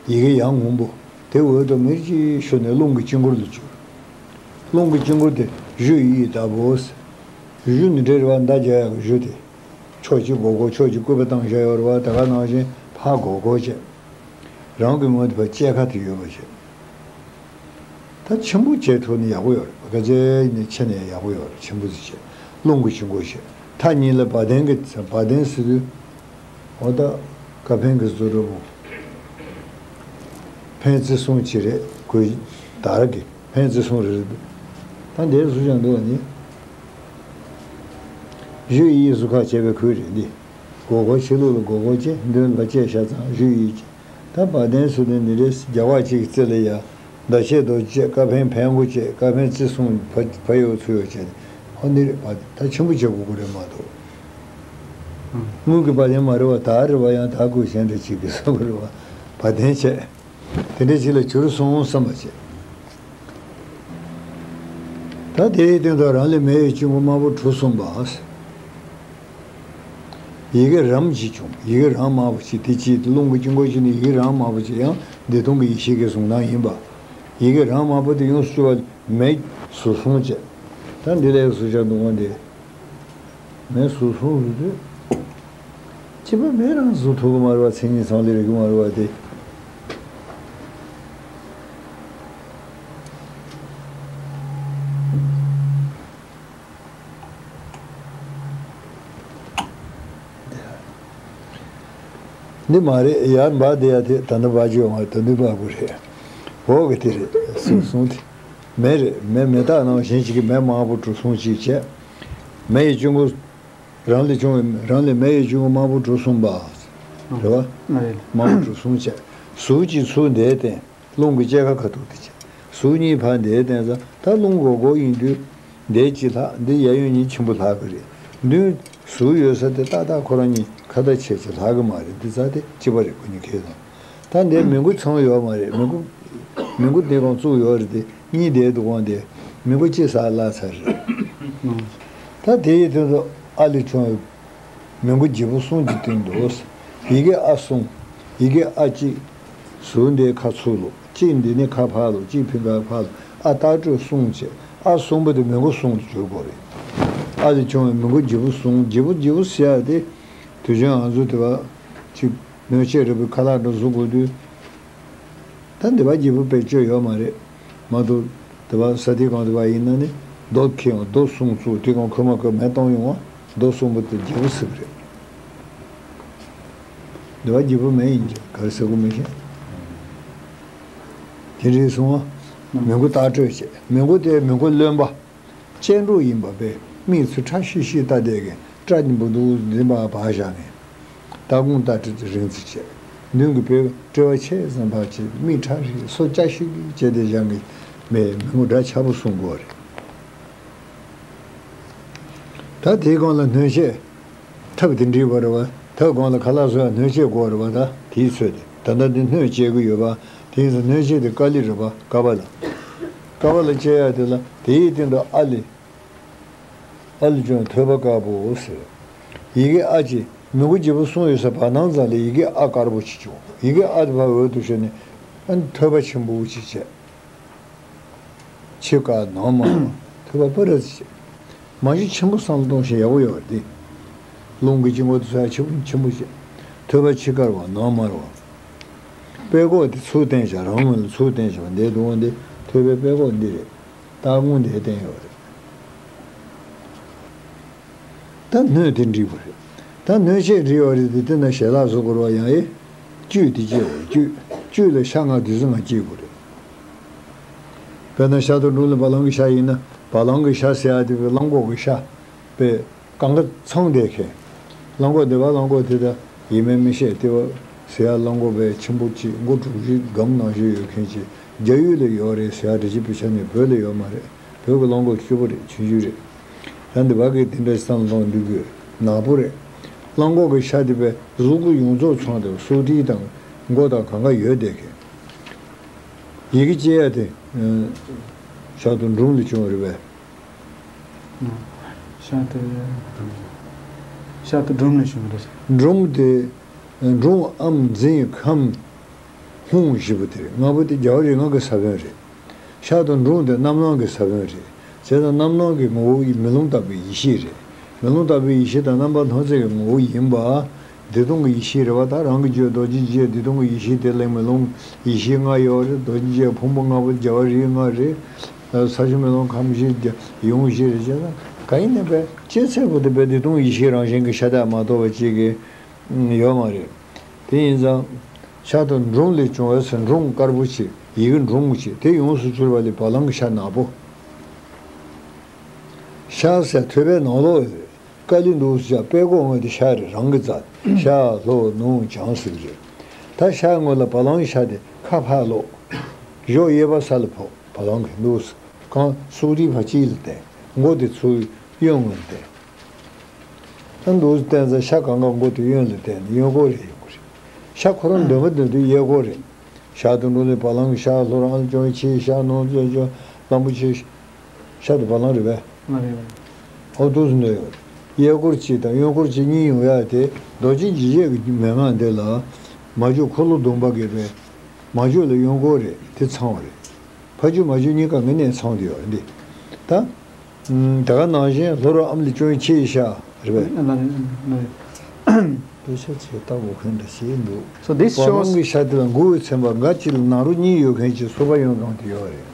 ཡི་གེ་ཡང་སྔོན་པོ། དེ་འོད་དང་མིར་གྱིས་ཤོར་ནས་རླུང་གི་དཀྱིལ་འཁོར་དུ་གྱུར། རླུང་གི་དཀྱིལ་འཁོར་དེ་གཞུ་ཡི་ཡི་ལྟ་བུའོ། གཞུ་ནི་འདྲེ་རེད་བ། མདའ་རྒྱག་ཡག་གི་གཞུ་དེ། ཕྱོགས་གཅིག་སྒོར་སྒོར། ཕྱོགས་གཅིག་སྐུད་པ་བཏང་བཞག་ཡོད་རེད་བ། ད་ག་ནང་བཞིན་ཕར་སྒོར་སྒོར་བྱས། རང་གི་ངོས་དེ་ཕར་བཅད་ཁ་དེ་ཡོད་པ་བྱས། ད་ཆེན་པོ་བྱས་ཐུབ་ནས་ཡག་པོ་ཡོད་རེད། ག་ཚད་ནས་ཆེ་ནས་ཡག་པོ་ཡོད་རེད། ཆེན་པོ་ཟིག་བྱས། རླུང་གི་དཀྱིལ་འཁོར་བྱས། མཐའ་གཉིས་ལ་བ་དན་གྱི། བ་དན་ཟེར་དུས། འོ་ད་ཀ་ཕན་གྱི་བཟོ་འདྲ་པོ། ཕན་བརྩེ་གསུམ་གྱི་རེད། གོས་དར་གྱི་ཕན་བརྩེ་གསུམ་རེད། ད་འདིར་བཟོ་བཞག་འདུག་བ་ནི། གཞུ་ཡི་ཡི་གཟུགས་ཁ་བྱས་པའི་ཁུལ་རེད་འདི། སྒོར་སྒོར་ཕྱི་ལོགས་ལ་སྒོར་སྒོར་བྱས། མདུན་ལ་བཅད་བཞག་ཙང་གཞུ་ཡི་ཡི་བྱས། ད་བ་དན་ཟེར་དུས་འདི་རེད། རྒྱ་བ་གཅིག་གི་རྩེ་ལ་ཡ། མདའ་ཕྱེད་དོ་བཅས། ཀ་ཕན་ཕན་གོ་བཅས། ཀ་ཕན་བརྩེ་གསུམ་བ་བ་ཡོད་ཚུལ་ཡོད་བཅས་ཏེ། ཧོ་འདི་རེད་བ། ད་ཆེན་པོ་བྱེད་དགོས་ཀྱི་རེད་མ་གཏོགས། དངུལ་གྱི་བ་དན་མ་རེད་བ། དར་རེད་བ། ཡང་དར་གོས་གཞན་འདྲ་ཅིག་གི་བཟོ་དགོས་རེད་བ། བ་དན་བྱས། དེ་འདྲ་ཅིག་ལ་གྱུར་སོང་བསམ་པ་བྱས། ད་དེའི་སྟེང་དུ་རང་ལས་མེ་ཡི་དཀྱིལ་འཁོར་དམར་པོ་གྲུ་གསུམ་པ། ཡི་གེ་རམ་ཅིག་བྱུང་། ཡི་གེ་རང་དམར་པོ་ཅིག་དེ་ཅིག་རླུང་གི་དཀྱིལ་འཁོར་ཅིག་ནི་ཡི་གེ་རང་དམར་པོ་ཅིག་ཡང་བདེ་སྟོང་གི་ཡེ་ཤེས་ཀྱི་གཟུགས་སྣང་ཡིན་པ། ཡི་གེ་རང་དམར་པོ་དེ་ཡོངས་སུ་གྱུར་པ་མེ་ཟུར་གསུམ་བྱས། ད་འདི་ལས་སུ་བྱ་འདུག་གོ་འདི། མེ་ཟུར་གསུམ་ཟེར་དུས། གཅིག་པ་མེ་རང་ཟུར་ཐུབ་ཀྱི་མ་རེད་བ། མཚན་ཉིད་ཚང་ལས་རིག་གི་མ་རེད་བ་དེ། འདི་མ་རེད། ཡར་འབར་བསྡད་ཡ་དེ་ད་ནི་འབར་རྒྱུ་ཡོང་བ། ད་ནི་འབར་དགོས་རེད། འོག་གི་དེ་རེད། ཟུར་གསུམ་དེ། མེ་རེད། མེ་མེ་སྟག་ནང་བཞིན་ཞིག་གི་མེ་དམར་པོ་གྲུ་གསུམ་ཞིག་བྱས། མེ་ཡི་དཀྱིལ་འཁོར། རང་ལས་བྱུང་བའི། རང་ལས་མེ་ཡི་དཀྱིལ་འཁོར་དམར་པོ་གྲུ་གསུམ་པ། རེད་བ། ཨ་རེད། དམར་པོ་གྲུ་གསུམ་བྱས། ཟུར་གཅིག་ཚུར་འདིར་བསྟན། རླུང་གི་བཅད་ཁ་ཁ་ཐུག་དེ་བྱས། ཟུར་གཉིས་ཕར་འདིར་བསྟན་ཙང་ད་རླུང་སྒོར་སྒོར་ཡིན་དུས། འདིར་གཅིག་ལྷག་འདི་གཡས་གཡོན་གཉིས་ཆེན་པོ་ལྷག་གི་རེད། མདུན་ཟུར་ཡོད་ས་དེ་ཏག་ཏག་ཁོ་རང་གཉིས་ཁ་ཏ་ཆེ་ཆེ་ལྷག་གི་མ་རེད། འདི་ཙང་དེ་གཅིག་པ་རེད། ཁོ་གཉིས་ཁེལ་སོང་། ད་འདིར་མི་མགོ་ཚང་ཡོད་མ་རེད། མི་མགོ། མི་མགོ་འདི་གང་བཙུགས་ཡོད་རེད་དེ། གཉིས་བསྡད་འདུག་གོ་འདི། མི་མགོ་གཅིག་ཟ་བརླག་ཚར་རེད། ད་དེ་ཡི་དོན་དུ་ཨ་ལས་བྱུང་བའི་མི་མགོ་བརྗེ་པོ་གསུམ་གྱི་སྟེང་དུ། ཡི་གེ་ཨ་གསུམ། ཡི་གེ་ཨ་གཅིག་ཟུར་འདི་ཁ་ཚུར་ལོག་གཅིག་འདི་ནི་ཁ་ཕར་ལོག་གཅིག་ཕི་ཁ་ཕར་ལོག་ཨ་ལྟག་སྤྲོད་གསུམ་བྱས། ཨ་གསུམ་པོ་དེ་མི་མགོ་གསུམ་དུ་གྱུར་དགོས་རེད། ཨ་ལས་བྱུང་བའི་མི་མགོ་བརྗེ་པོ་གསུམ། བརྗེ་པོ་བརྗེ་པོ་ཟེར་ཡ་དེ། དུས་རྒྱུན་ང་ཚོ་དེ་བ་གཅིག་སྣོད་ཆས་རེད་པའི་ཁ་ལག་འདྲ་བཟོ་དགོས་དུས། ད་འདི་བ་བརྗེ་པོ་བེད་སྤྱོད་ཡོད་མ་རེད། མ་གཏོགས་དེ་བ་ས་དེ་གང་དེ་བ་ཡིན་ན་ནི་རྡོ་ཁེངས། རྡོ་གསུམ་བཙུགས། དེ་གང་ཁོལ་མ་ཁོལ་མེ་གཏོང་ཡོང་བ། རྡོ་གསུམ་པོ་དེ་བརྗེ་པོ་ཟེར་གི་རེད། འདི་བ་བརྗེ་པོ་མེ་ཡིན་གྱི་ག་རེ་ཟེར་དགོས་མི་ཤེས། དེ་འདྲའི་སོང་བ། མི་མགོ་ལྟག་སྤྲོད་བྱས། མི་མགོ་དེ་མི་མགོ་རློན་པ། ལྕེ་འགྲོ་ཡིན་པ་པས་མིག་ཆུ་ཁྲ་ཤིག་ཤིག་ལྟ་བསྡད་མཁན། སྐྲ་འདི་འབུ་འདུག་འདི་འབའ་བ་བཞག་མཁན། ལྟག་ཁུང་ལྟ་སྤྲོད་རིང་ཙམ་བྱས། མདུན་གྱི་བོད་སྤྲེའུ་ཆེ་ཙམ་ཕར་བྱས། མིག་ཁྲ་ཤིག་སོ་སྐྱ་ཤིག་བྱས་ཏེ་བཞག་མཁན། མི་མགོ་འདྲ་ཆགས་པོ་གསུང་དགོས་རེད། ད་དེའི་སྒང་ལ་སྣོད་ཆས་ཐབ་དེ་འདྲི་བ་རེད་བ། ཐབ་སྒང་ལ་ཁ་ལག་བཟོ་ཡ་སྣོད་ཆས་དགོས་རེད་བ། ད་དེའི་ཚོད་དེ་ད་ལྟ་འདི་སྣོད་བཅད་གི་ཡོད་པ། དེ་ཡིན་ཙང་སྣོད་ཆས་དེ་དཀའ་ལས་རེད་བ། ཀ་བ་ལ། ཀ་བ་ལ་བཅད་ཡ་དེ་ལ་དེའི་སྟེང་དུ་ཨ་ལས། ཨ་ལས་བྱུང་ཐོད་པ་དཀར་པོ་ཟེར། ཡི་གེ་ཨ་ཅེ་མི་མགོ་བརྗེ་པོ་གསུམ་ཡོད་ས་བར་སྣང་ཙམ་ལ་ཡི་གེ་ཨ་དཀར་པོ་ཅིག་བྱུང་། ཡི་གེ་ཨ་དེ་བར་འོད་དུ་ཤོར་ནས་ཨ་ནི་ཐོད་པ་ཆེན་པོ་ཅིག་བྱས། ཕྱི་དཀར་ནང་དམར་བ། ཐོད་པ་སྤུ་ར་ཅིག་བྱས། མ་གཞི་ཆེན་པོ་བསམ་བློ་གཏོང་ཤེས་ཡག་པོ་ཡོད་རེད་དེ། རླུང་གི་དཀྱིལ་འཁོར་དུ་ཚོ་ཡ་ཆེན་པོ་ཆེན་པོ་བྱས། ཐོད་པ་ཕྱི་དཀར་བ་ནང་དམར་བ། པད་ཀོག་དེ་ཚུར་བསྟན་བཞག་རང་ངོས་ལ་ཚུར་བསྟན་བཞག་འདིའི་སྡོང་བོ་འདི་ཐོད་པའི་པད་ཀོག་འདི་རེད། ལྟག་ཁུང་འདིར་བསྟན་ཡོད་རེད། ད་སྣོད་དེ་འདྲི་བ་རེད། ད་སྣོད་ཆས་འདྲི་བ་རེད་དེ། དེ་ན་ཞལ་ལག་བཟོ་དགོས་རེད་བ། ཡང་ཨེ། བཅུད་དེ་སྐྱེ་བ་རེད། བཅུད། བཅུད་ལ་ཤ་ལྔ་དུས་ཚོད་ལྔ་སྐྱེ་དགོས་རེད། དཔེར་ན་ཤ་དང་སྒྲུང་ལ་བ་ལང་གི་ཤ་ཡིན་ན་བ་ལང་གི་ཤ་ཟེར་ཡ་དེ་བ་ལང་ཀོག་གི་ཤ། པའི་གང་ག་ཚང་བསྡད་མཁན། གླང་གོག་འདི་བ་གླང་གོག་དེ་ད་ཡིན་མིན་མི་ཤེས། ལྟེ་བ་ཟེར་ཡ་གླང་གོག་པའི་ཆེན་པོ་གཅིག་མགོ་དྲུག་བཞི་སྒམ་ནང་བཞིན་ཡོད་མཁན་གཅིག་རྒྱ་ཡུལ་ལ་ཡོད་རེད་ཟེར་ཡ་འདྲ་ཅིག་དཔེ་ཆ་ནས། བོད་ལ་ཡོད་མ་རེད། བོད་ཀྱི་གླང་གོག་སྐྱོ་པོ་རེད། ཆུང་ཆུང་རེད། ད་འདི་བ་གི་དེ་འདྲ་བསམ་བློ་གཏོང་འདུག་གི། ནག་པོ་རེད། གླང་གོག་གི་ཤ་དེ་པའི་གཟུགས་པོ་ཡོངས་རྫོགས་ཚང་དེ་སོ་ཏི་དང་མགོ་དང་གང་ག་ཡོད་བསྡད་མཁན། ཡི་གེ་ཅེས་ཡ་དེ། ཤ་དང་སྒྲུང་ལས་བྱུང་བ་རེད་པས། ཤ་དེ། ཤ་དང་འབྲོང་ལས་བྱུང་བ་རེད། འབྲོང་དེ། འབྲོང་ཨམ་འཛིན་ཁམས། ཧཱུྃ་བཞི་པོ་དེ་རེད། ལྔ་པོ་དེ་རྒྱལ་བ་རིགས་ལྔ་གི་ས་བོན་རེད། ཤ་དང་འབྲོང་དེ་རྣམ་སྣང་གི་ས་བོན་རེད། བྱས་ཙང་རྣམ་སྣང་གི་ངོ་བོ་ཡི་མེ་ལོང་ལྟ་བུའི་ཡེ་ཤེས་རེད། མེ་ལོང་ལྟ་བུའི་ཡེ་ཤེས་དང་རྣམ་པར་སྣང་མཛད་ཀྱི་ངོ་བོ་ཡིན་པ། བདེ་སྟོང་གི་ཡེ་ཤེས་རེད་བ། ད་རང་གི་རྒྱུད་རྡོ་རྗེ་འཇིགས་བྱེད་བདེ་སྟོང་གི་ཡེ་ཤེས་དེ་ལས་མེ་ལོང་ཡེ་ཤེས་ལྔ་ཡོད་རེད། རྡོ་རྗེ་འཇིགས་བྱེད་ཕུང་པོ་ལྔ་པོ་རྒྱལ་བ་རིགས་ལྔ་རེད། ས་ཆུ་མེ་རླུང་ཁམས་བཞི་རྒྱ་ཡུམ་བཞི་རེད། བྱས་ཙང་གང་ཡིན་ནའི་བས་སྐྱེ་ཚད་པོ་དེ་བས་བདེ་སྟོང་ཡེ་ཤེས་རང་བཞིན་གྱི་ཤ་སྟག་མ་གཏོགས་པ་ཅིག་གི་ཡོད་མ་རེད། དེ་ཡིན་ཙང་། ཤ་དང་འབྲོང་ལས་བྱུང་བའི་ཟེར། འབྲོང་དཀར་པོ་ཅིག་ཡི་གེ་འབྲོང་ཅིག་དེ་ཡོངས་སུ་གྱུར་པ་ལས་བ་ལང་གི་ཤ་ནག་པོ། ཤ་ཟེར་ཐོད་པའི་ནང་ལོགས་ཡོད། དཀའ་ལས་འདུག་ཟེར་བྱ་དཔེ་ཀོ་ངོས་དེ་ཤ་རེད། རང་གི་རྩ། ཤ་ལྷོ་ནུབ་བྱང་ཟེར་གི་རེད། ད་ཤ་ངོས་ལ་བ་ལང་གི་ཤ་དེ་ཁ་ཕར་ལོག་གཞོགས་གཡས་པ་ས་ལ་ཕོག་བ་ལང་གི་འདུག་ཟེར། གང་སུག་རིས་ཕར་དཀྱིལ་ལ་བསྟན། མགོ་དེ་ཚུར་གཡོན་ངོས་ལ་བསྟན། ཨ་འདུག་བསྟན་ཙང་ཤ་གང་ག་མགོ་དེ་གཡོན་ལ་བསྟན་ནས་གཡོན་སྐོར་རེ་ཡོང་གི་རེད། ཤ་ཁོ་རང་འདོན་པ་འདོན་དུས་གཡས་སྐོར་རེད། ཤ་དང་འབྲོང་ལས་བ་ལང་གི་ཤ། ལྷོ་རང་ལ་བྱུང་བའི་ཆེ་ཤ། ནུབ་ལ་བྱུང་གླང་པོ་ཆེ། ཤ་དང་བ་ལང་རེད་པས། ང་རེད་པས། ཨོ་འདུག་སེ་འདོན་ཡོད་རེད། གཡས་སྐོར་གཅིག་དང་གཡོན་སྐོར་གཅིག་གཉིས་ཡོང་ཡག་དེ་རྡོ་རྗེ་འཇིགས་བྱེད་ཀྱི་མན་ངག་འདི་ལ། མ་བཅོས་འཁོར་ལོ་སྡོམ་པ་གི་རེད། མ་བཅོས་ལ་གཡོན་སྐོར་རེད། དེ་ཚང་བ་རེད། ཕ་བཅོས་མ་བཅོས་གཉིས་ཀ་ངེས་གནས་ཚང་བསྡད་ཡོད་རེད་འདི། ད། ད་ག་ནང་བཞིན་ལྷོ་རོང་ཨམ་ལས་བྱུང་བའི་ཆེ་ཤ་རེད་པས། ཨ་ལ་རེད། ལ་རེད། དཔེ་ཆ་ཆེ་ལྟ་དགོས་མཁན་འདྲ་ཞིག་འདུག So this བ་ལང་shows གི་ཤ་དེ་ལ་མགོ་བོའི་ཚན་པ་འགའ་ཅིག་ལ་ནང་རོ་གཉིས་ཡོད་མཁན་གྱི་སོ་པ་གཡོན་སྒང་དུ་ཡོད་རེད།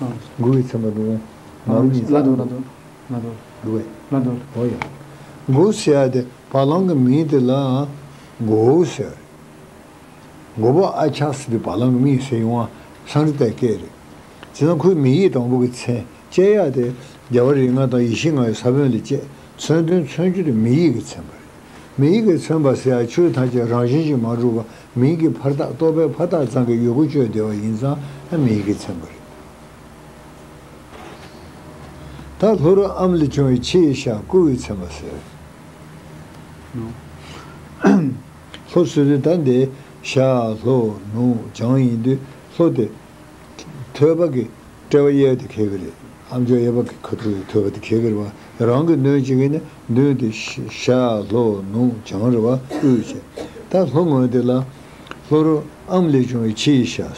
ཨ། མགོ་བོའི་ཚན་པ་འདུག་ནང་རོ་གཉིས། ལ་འདུག་ལ་འདུག་ལ་འདུག་འདུག་གས། ལ་འདུག་འོ་ཡ། མགོ་ཟེར་ཡ་དེ་བ་ལང་གི་མིང་དེ་ལ་མགོ་བོ་ཟེར། མགོ་པོ་ཨ་ཅག་ཟེར་དུས་བ་ལང་གི་མིང་ཟེར་ཡོང་བ་སཾ་རི་ཏའི་སྐད་རེད། བྱས་ཙང་ཁོའི་མིང་ཡིག་དང་པོ་གི་མཚན་བཅད་ཡག་དེ་རྒྱལ་བ་རིགས་ལྔ་དང་ཡེ་ཤེས་ལྔ་ཡི་ས་བོན་ལས་བཅད། མཚོན་དོན་མཚོན་རྒྱུ་དེ་མིང་ཡིག་གིས་མཚོན་པ་རེད། མིང་ཡིག་གིས་མཚོན་པ་ཟེར་ཡག་ཆོས་ཐམས་ཅད་རང་བཞིན་གྱིས་མ་གྲུབ་པ། མིང་གི་ཕར་རྟགས་རྟོག་པའི་ཕར་རྟགས་ཙམ་གྱིས་ཡོད་དགུ་གཅོད་བསྡད་པ་ཡིན་ཙང་ཨ་མིང་ཡིག་གིས་མཚོན་པ་རེད། ད་ལྷོ་རོང་ཨམ་ལས་བྱུང་བའི་ཆེ་ཤ་སྐུ་བོས་མཚོན་པ་ཟེར། ལྷོ་ཟེར་དུས་ད་འདི་ཤར་ལྷོ་ནུབ་བྱང་ཡིན་དུས་ལྷོ་དེ་ཐོད་པ་གི་དཔྲལ་བ་གཡས་དེ་འཁེལ་གི་རེད། ཨམ་ཅོག་གཡས་པ་གི་ཁ་ཐུག་གི་ཐོད་པ་དེ་འཁེལ་གི་རེད་བ། རང་གི་མདུན་གཅིག་གི་ནི་མདུན་དེ་ཤ་ཤར་ལྷོ་ནུབ་བྱང་རེད་བ། དབུས་བྱས། ད་ལྷོ་ངོས་དེ་ལ་ལྷོ་རོང་ཨམ་ལས་བྱུང་བའི་ཆེ་ཤ།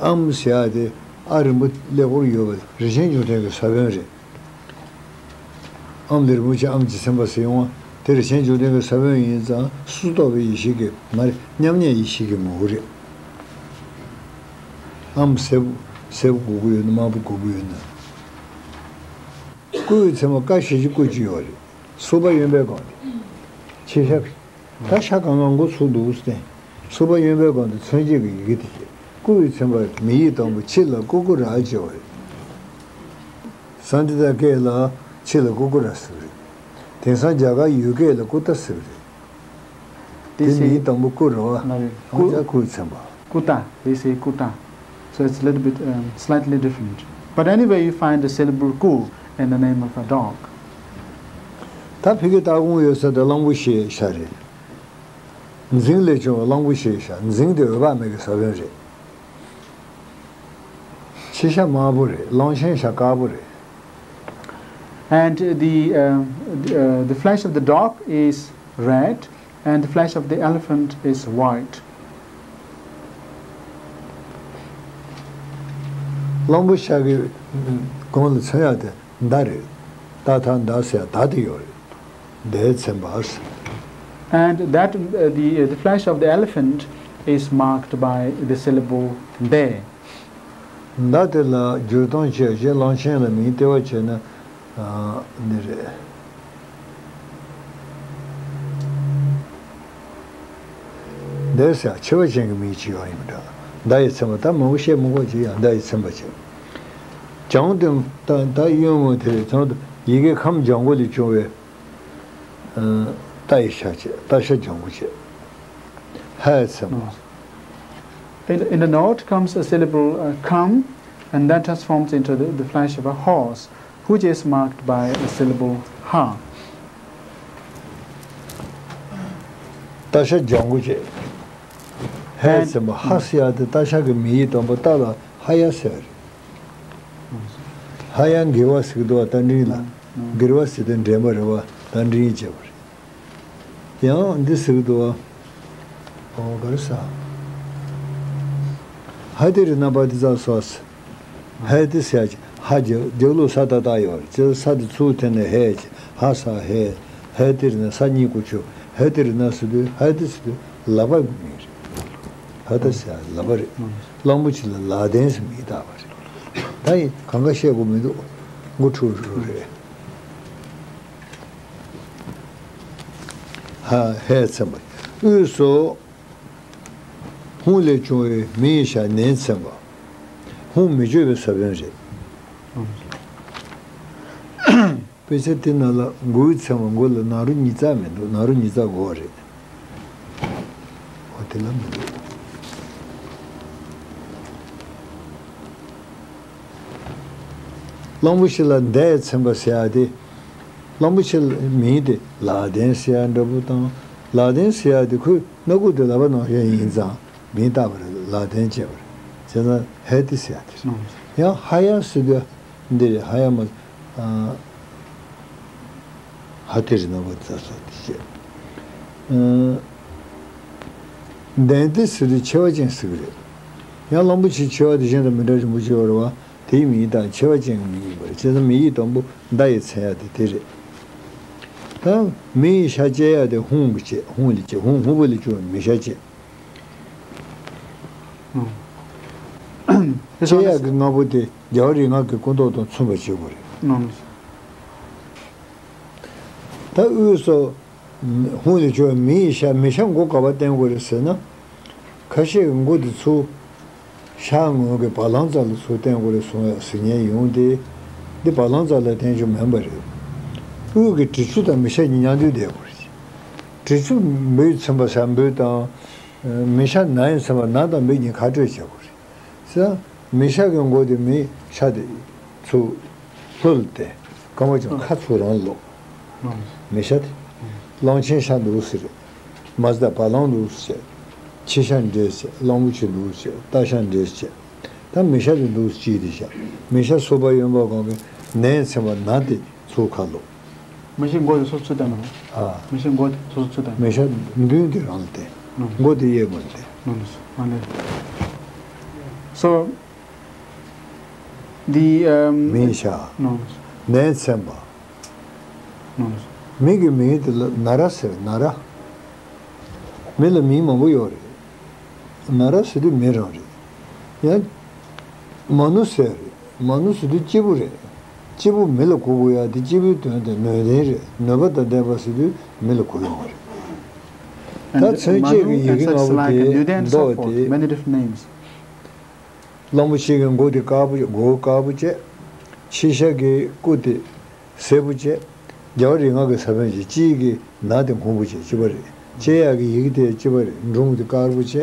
ཨམ་ཟེར་ཡག་དེ་ཨ་རིང་པོ་ཀླད་ཀོར་ཡོད་པ་རི་ཆེན་འབྱུང་ལྡན་གྱི་ས་བོན་རེད། ཨམ་ལས་རིན་པོ་ཆེ་ཨམ་གྱི་སེམས་དཔའ་ཟེར་ཡོང་བ་དེ་རི་ཆེན་འབྱུང་ལྡན་གྱི་ས་བོན་ཡིན་ཙང་སོ་སོར་རྟོག་པའི་ཡེ་ཤེས་ཀྱི་མ་རེད། མཉམ་ཉིད་ཡེ་ཤེས་ཀྱི་ངོ་བོ་རེད། ཨམ་སེར་པོ་སེར་པོ་དགུ་དགུ་ཡོད་ན་དམར་པོ་དགུ་དགུ་ཡོད་ན། སྐུ་བོའི་མཚན་མ་ཀ་ཞབས་ཀྱུ་སྐུ་གཅིག་ཡོད་རེད། སོ་པ་གཡོན་པའི་སྒང་དེ། ཆེ་ཤ། ད་ཤ་གང་ག་མགོ་ཚུགས་འདུག་སྟེ། སོ་པ་གཡོན་པའི་སྒང་དུ་མཚོན་བྱེད་ཀྱི་ཡི་གེ་དེ་བཤད། སྐུ་བོའི་མཚན་པ་མིང་ཡིག་དང་པོ་ཕྱི་ལ་ཀུ་ཀུ་ར་ཅེས་པ་རེད། སཾ་སྐྲྀ་ཏ་སྐད་ལ་ཕྱི་ལ་ཀུ་ཀུ་ར་ཟེར་གི་རེད། དེང་སང་རྒྱ་གར་ཡུལ་སྐད་ལ་ཀུ་ཏ་ཟེར་གི་རེད། དེ་མིང་ཡིག་དང་པོ་ཀུ་རེད་བ། ལ་རེད། ཨོ་ཀུ་ཅག་སྐུ་བོའི་མཚན་པ། Kuta, they say kuta. So it's a little bit, um, slightly different. But anyway, you find the syllable ku in the name of a dog. ད་ཕ་གི་སྟ་གོན་ཡོད་ས་དེ་གླང་པོ་ཆེའི་ཤ་རེད། འཛིང་ལས་བྱུང་བའི་གླང་པོ་ཆེའི་ཤ། འཛིང་དེ་འོད་དཔག་མེད་ཀྱི་ས་བོན་རེད། ཕྱི་ཤ་དམར་པོ་རེད། གླང་ཆེན་ཤ་དཀར་པོ་རེད། And the, uh, the, uh, the flesh of the dog is red, and the flesh of the elephant is white. གླང་པོ་ཆེ་གི་གོང་ལ་མཚོན་ཡག་དེ་མདའ་རེད། ཏ་ཐ་མདའ་ཟེར་ཡག་མདའ་དེ་ཡོད་རེད། མདའི་མཚན་པ་ཟེར། And that, uh, the, uh, the flesh of the elephant is marked by the syllable de. མདའ་དེ་ལ་བསྒྱུར་སྟངས་བྱས་རྗེས་གླང་ཆེན་ལ་མིང་སྟེར་བ་བྱས་ན། ཨ། འདི་རེད། འདི་ཟེར་ཡག་མཆེ་བ་ཅན་གྱི་མིང་ཅིག་ཡོད་ཡིན་པ་འདྲ། མདའ་ཡི་མཚན་པ། ད་མང་པོ་བཤད་མི་དགོས། ཅིག་ཡང་མདའ་ཡི་མཚན་པ་ཅིག་བྱང་དེ་ད་ད་གཡོན་ངོས་དེ་རེད། བྱང་དུ་ཡི་གེ་ཁམས་ལྗང་གུ་ལས་བྱུང་བའི་ཏ་ཡི་ཤ་བྱས། ཏ་ཤ་ལྗང་གུ་བྱས། ཧ་ཡི་མཚན་པ། In, in the north comes a syllable, uh, kham, and that transforms into the, the flesh of a horse, which is marked by a syllable ha. ཏ་ཤ་ལྗང་གུ་བྱས། ཧའི་མཚན་པ། ཧ་ཟེར་ཡག་དེ་ཏ་ཤ་གི་མིང་ཡིག་དང་པོ་ཏ་ལ་ཧ་ཡ་ཟེར་བ་རེད། ཧ་ཡ་འགྱེལ་བ་ཟེར་གི་འདུག་བ། རྟ་མགྲིན་ལ། འགྱེལ་བ་ཟེར་དུས་འདྲེན་པ་རེད་བ། རྟ་མགྲིན་བྱས་པ་རེད། ཡང་འདི་ཟེར་གི་འདུག་བ། ཨོ་ག་རེ་ཟ། ཧ་ཏི་རི་ན་པ་ཏི་ཙ་སོ་སི། ཧ་ཏི་ཟེར་ཡ་ཅིག་ཧ་རྒྱབ་རྒྱབ་ལོགས་ས་ད་ད་ཡོད་རེད། ཅི་ས་དེ་ཚུར་འཐེན་ནས་ཧ་ཅིག་ཧ་ས་ཧེ། ཧ་ཏི་རི་ན་ས་གཉིས་ཀོ་ཆུ། ཧ་ཏི་རི་ན་ཟེར་དུས་ཧ་ཏི་ཟེར་དུས་ལག་པ་གི་མིང་རེད། ཧ་ཏི་ཟེར་ཡ་ལག་པ་རེད། གླང་པོ་ཆེ་ལ་ལག་ལྡན་ཟེར་མིང་བཏགས་པ་རེད། ད་ཡིན་གང་ག་བཤད་དགོས་མི་འདུག་མགོ་འཁྲུག་རུ་རེད། ཧ་ཧས་ཚིམ་པ། དབུས་སུ་ཧཱུྃ་ལས་བྱུང་བའི་མི་ཡི་ཞྭ་ནན་ཚིམ་པ། ཧཱུྃ་མི་བསྐྱོད་པའི་ས་བོན་རེད། དཔེ་ཆ་དེ་ནང་ལ་མགོའི་ཚིམ་པ། མགོ་ལ་ན་རོ་ཉིས་བརྩེགས་མི་འདུག་ན་རོ་ཉིས་བརྩེགས་དགོས་པ་རེད། འོ་དེ་ལ་མི་འདུག་གླང་པོ་ཆེ་ལ་མདའ་ཡིས་ཚིམ་པ་ཟེར་ཡ་དེ། གླང་པོ་ཆེ་ལ་མིང་དེ་ལག་ལྡན་ཟེར་ཡ་འདྲ་པོ་དང་། ལག་ལྡན་ཟེར་ཡ་དེ་ཁོའི་སྣ་ཁུག་དེ་ལག་པ་ནང་བཞིན་ཡིན་ཙང་མིང་བཏགས་པ་རེད། ལག་ལྡན་བྱས་པ་རེད། བྱས་ཙང་ཧ་ཏི་ཟེར་ཡ་དེ་རེད། ཡང་ཧ་ཡ་ཟེར་དུས་འདི་རེད། ཧ་ཡ་མ། ཨ། ཧ་ཏི་རི་ན་པ་ཏི་ཙ་སོ་སི་ཟེར། ཨ། ནན་ཏི་ཟེར་དུས་མཆེ་བ་ཅན་ཟེར་གི་རེད། ཡང་གླང་པོ་ཆེའི་མཆེ་བ་དེ་གཞན་དང་མི་འདྲ་ཞིང་པོ་ཆེ་བ་རེད་བ། དེའི་མིང་དང་མཆེ་བ་ཅན་གྱི་མིང་ཡིན་པ་རེད། བྱས་ཙང་མི་ཡི་དང་པོ་མདའ་ཡིས་ཚིམ་ཡ་དེ་དེ་རེད། ད་མི་ཡི་ཞྭ་བཅད་ཡ་དེ་ཧཱུྃ་གི་བཅད། ཧཱུྃ་ལས་བཅད། ཧཱུྃ་ཧཱུྃ་པོ་ལས་བྱུང་བའི་མི་ཞྭ་བཅད། ཨང་། བཅད་ཡ་གི་རྔ་བོ་དེ་རྒྱལ་བ་རིགས་ལྔ་གི་སྐུ་མདོག་དང་མཚུངས་པ་བྱེད་དགོས་རེད། ཨང་། ད་དབུས་སུ་ཧཱུྃ་ལས་བྱུང་བའི་མི་ཡི་ཞྭ། མི་ཞྭ་མགོ་ག་པར་བསྟན་དགོས་རེད་ཟེར་ན། ཁ་ཤས་ཀྱིས་མགོ་དེ་ཚུར་ཤར་ངོས་ཀྱི་བ་ལང་རྩ་ལ་ཚུར་བསྟན་དགོས་རེད་གསུང་ཡ་ཟེར་མཁན་ཡོང་སྟེ། འདི་བ་ལང་རྩ་ལ་བསྟན་རྒྱུ་མིན་པ་རེད། དབུས་ཀྱི་གྲི་ཆུ་དང་མི་ཞྭ་གཉིས་མཉམ་དུ་བསྡད་དགོས་རེད། གྲི་ཆུ་འབུས་ཚིམ་པ་ཟེར་འབུས་དང་། མི་ཞྭ་ན་ཡིས་ཚིམ་པ། ན་དང་འབུས་གཉིས་ཁ་སྤྲོད་བྱེད་དགོས་རེད། ཟེར། མི་ཞྭ་གི་མགོ་དེ་མི་ཞྭ་དེ་ཚུར་ལྷོ་ལ་བསྟན། རྐང་པ་ཀྱང་ཁ་ཚུར་རང་ལོག་མི་ཞྭ་དེ། གླང་ཆེན་ཞྭ་འདུག་ཟེར། མ་ཟད་བ་ལང་འདུག་ཟེར། ཁྱི་ཞྭ་འདྲེས་ཟེར། གླང་པོ་ཆེ་འདུག་ཟེར། རྟ་ཞྭ་འདྲེས་ཟེར། ད་མི་ཞྭ་དེ་འདུག་ཅིག་དེ་བཞག་མི་ཞྭ་སོ་པ་གཡོན་པ་གང་གི་ནན་ཚིམ་པ། ན་དེ་ཚུར་ཁ་ལོག་མི་ཞྭའི་མགོ་དེ་སོ་སོ་ཚུར་བསྟན་ནོ། ཨ། མི་ཞྭའི་མགོ་དེ་སོ་སོ་ཚུར་བསྟན། མི་ཞྭ་མདུན་དེ་རང་ལ་བསྟན། ནོ། མགོ་དེ་གཡས་ངོས་ལ་བསྟན། ནོ་ནོ། ཨ་ནི། So the um མིའི་ཞྭ། ནོ། ནན་ཚིམ་པ། ནོ་ནོ། མི་གི་མིང་དེ་ལ་ན་ར་ཟེར། ན་ར། མི་ལ་མིང་མང་པོ་ཡོད་རེད། ན་ར་ཟེར་དུས་མི་རང་རེད། ཡང་མ་ནུ་ཟེར་རེད། མ་ནུ་ཟེར་དུས་སྐྱེས་བུ་རེད། སྐྱེས་བུ་མི་ལ་གོ་དགོས་ཡ་དེ་སྐྱེས་བུའི་དོན་དེ་ནུས་ལྡན་རེད། ནུས་པ་དང་ལྡན་པ་ཟེར་དུས་མི་ལ་གོ་ཡོང་བ་རེད། ད་མཚོན་བྱེད་ཀྱི་ཡི་གེ་ལྔ་པོ་དེ་འདོགས་ཏེ། གླང་པོ་ཆེ་གི་མགོ་དེ་དཀར་པོ། མགོ་དཀར་པོ་བྱས། ཁྱི་ཞྭ་གི་སྐུ་དེ་སེར་པོ་བྱས། རྒྱལ་བ་རིགས་ལྔ་གི་ས་བོན་བྱས། སྤྱི་ཡི་གེ་ན་དེ་སྔོན་པོ་བྱས། གཅིག་པ་རེད། བཅད་ཡག་གི་ཡི་གེ་དེ་གཅིག་པ་རེད། འབྲོང་དེ་དཀར་པོ་བྱས།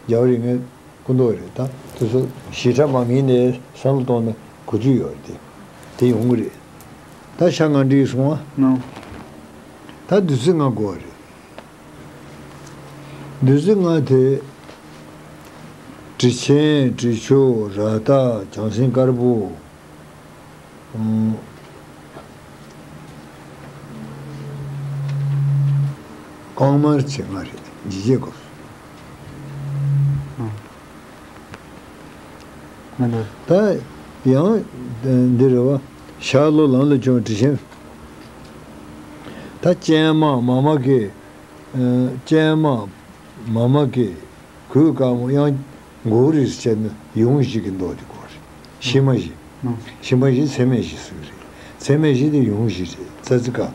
རྒྱལ་བ་རིགས་ལྔའི་སྐུ་མདོག་རེད། ད་དེ་ཚོ་ཞིབ་ཕྲ་མ་ངེས་ནས་བསམ་བློ་གཏོང་ན་གོ་རྒྱུ་ཡོད་རེད། དེ་དེ་ཡོང་གི་རེད། ད་ཤ་ལྔ་འགྲིག་སོང་ཨ། ནོ། ད་བདུད་རྩི་ལྔ་དགོས་རེད། བདུད་རྩི་ལྔ་དེ། དྲི་ཆེན། དྲི་ཆུ། རཀྟ། བྱང་སེམས་དཀར་པོ། ཨང་། རྐང་དམར་བྱེད་ལྔ་རེད། འཇིགས་བྱེད་སྐབས་སུ། ད་ཡང་འདི་རེད་བ། ཞྭ་ལོ་ལམ་ལ་བྱུང་དྲི་ཆེན། ད་སྤྱན་མ་མ་མ་གི། སྤྱན་མ་མ་མ་གི། གོས་དཀར་མོ། ཡང་མགོ་བོ་རིས་བྱས་ན་ཡུམ་བཞི་གི་མདོག་དེ་དགོས་རེད། ཕྱི་མ་བཞི། ཕྱི་མ་བཞི་ཚད་མེད་བཞི་ཟེར་གི་རེད། ཚད་མེད་བཞི་དེ་ཡུམ་བཞི་རེད། ཙ་ཙི་ཀ།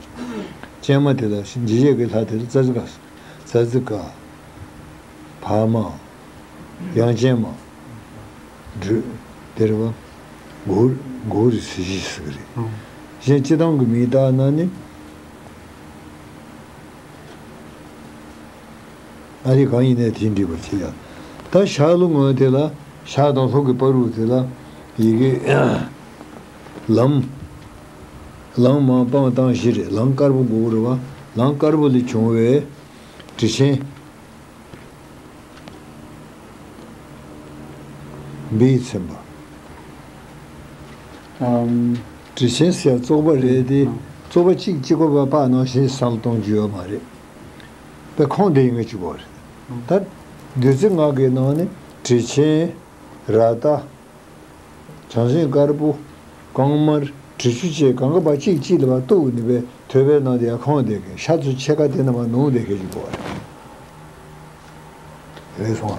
སྤྱན་མ་དེ་ལ་འཇིགས་བྱེད་ཀྱི་ལྷ་དེ་ལ་ཙ་ཙི་ཀ་ཟེར། ཙ་ཙི་ཀ། བ་མ། ཡང་སྤྱན་མ། སྦྲུལ། དེ་རེད་བ། མགོ་བོ་མགོ་བོ་རིས་བཞི་ཟེར་གི་རེད། གཞན་སྤྱི་བཏང་གི་མིང་བཏགས་ན་ནི། ཨ་རི་གང་ཡིན་ནའི་དེ་འགྲིག་པ་བྱེད་ཡ། ད་ཞྭ་ལོ་ངོས་དེ་ལ། ཞྭ་དང་ལྷོ་གི་བར་དུ་དེ་ལ་ཡི་གེ་ལམ། ལམ་མ་སྤང་བཏང་བཞི་རེད། ལམ་དཀར་པོ་དགོས་རེད་བ། ལམ་དཀར་པོ་ལས་བྱུང་བའི་དྲི་ཆེན། འབུས་ཚིམ་པ། ཨམ། དྲི་ཆེན་ཟེར་བཙོག་པ་རེད་དེ། ཨ། བཙོག་པ་གཅིག་གཅིག་པོ་པ་པ་ནང་བཞིན་བསམ་བློ་གཏོང་རྒྱུ་ཡོད་མ་རེད། པའི་ཁོངས་དེ་ཡིན་གྱི་གོ་རེད། ད་བདུད་རྩི་ལྔ་གི་ནང་ནས་དྲི་ཆེན། རཀྟ། བྱང་སེམས་དཀར་པོ། རྐང་དམར། དྲི་ཆུ་བཅས་གང་ག་བ་གཅིག་གཅིག་ལ་བ་གཏུགས་ནས་པའི་ཐོད་པའི་ནང་དེ་ཡང་ཁོངས་དེ་གི་ཤ་ཚུ་ཕྱེད་ཀ་དེ་རྣམས་ནང་དེ་གི་གཅིག་གོ་རེད། རེད་སོང་ཨ།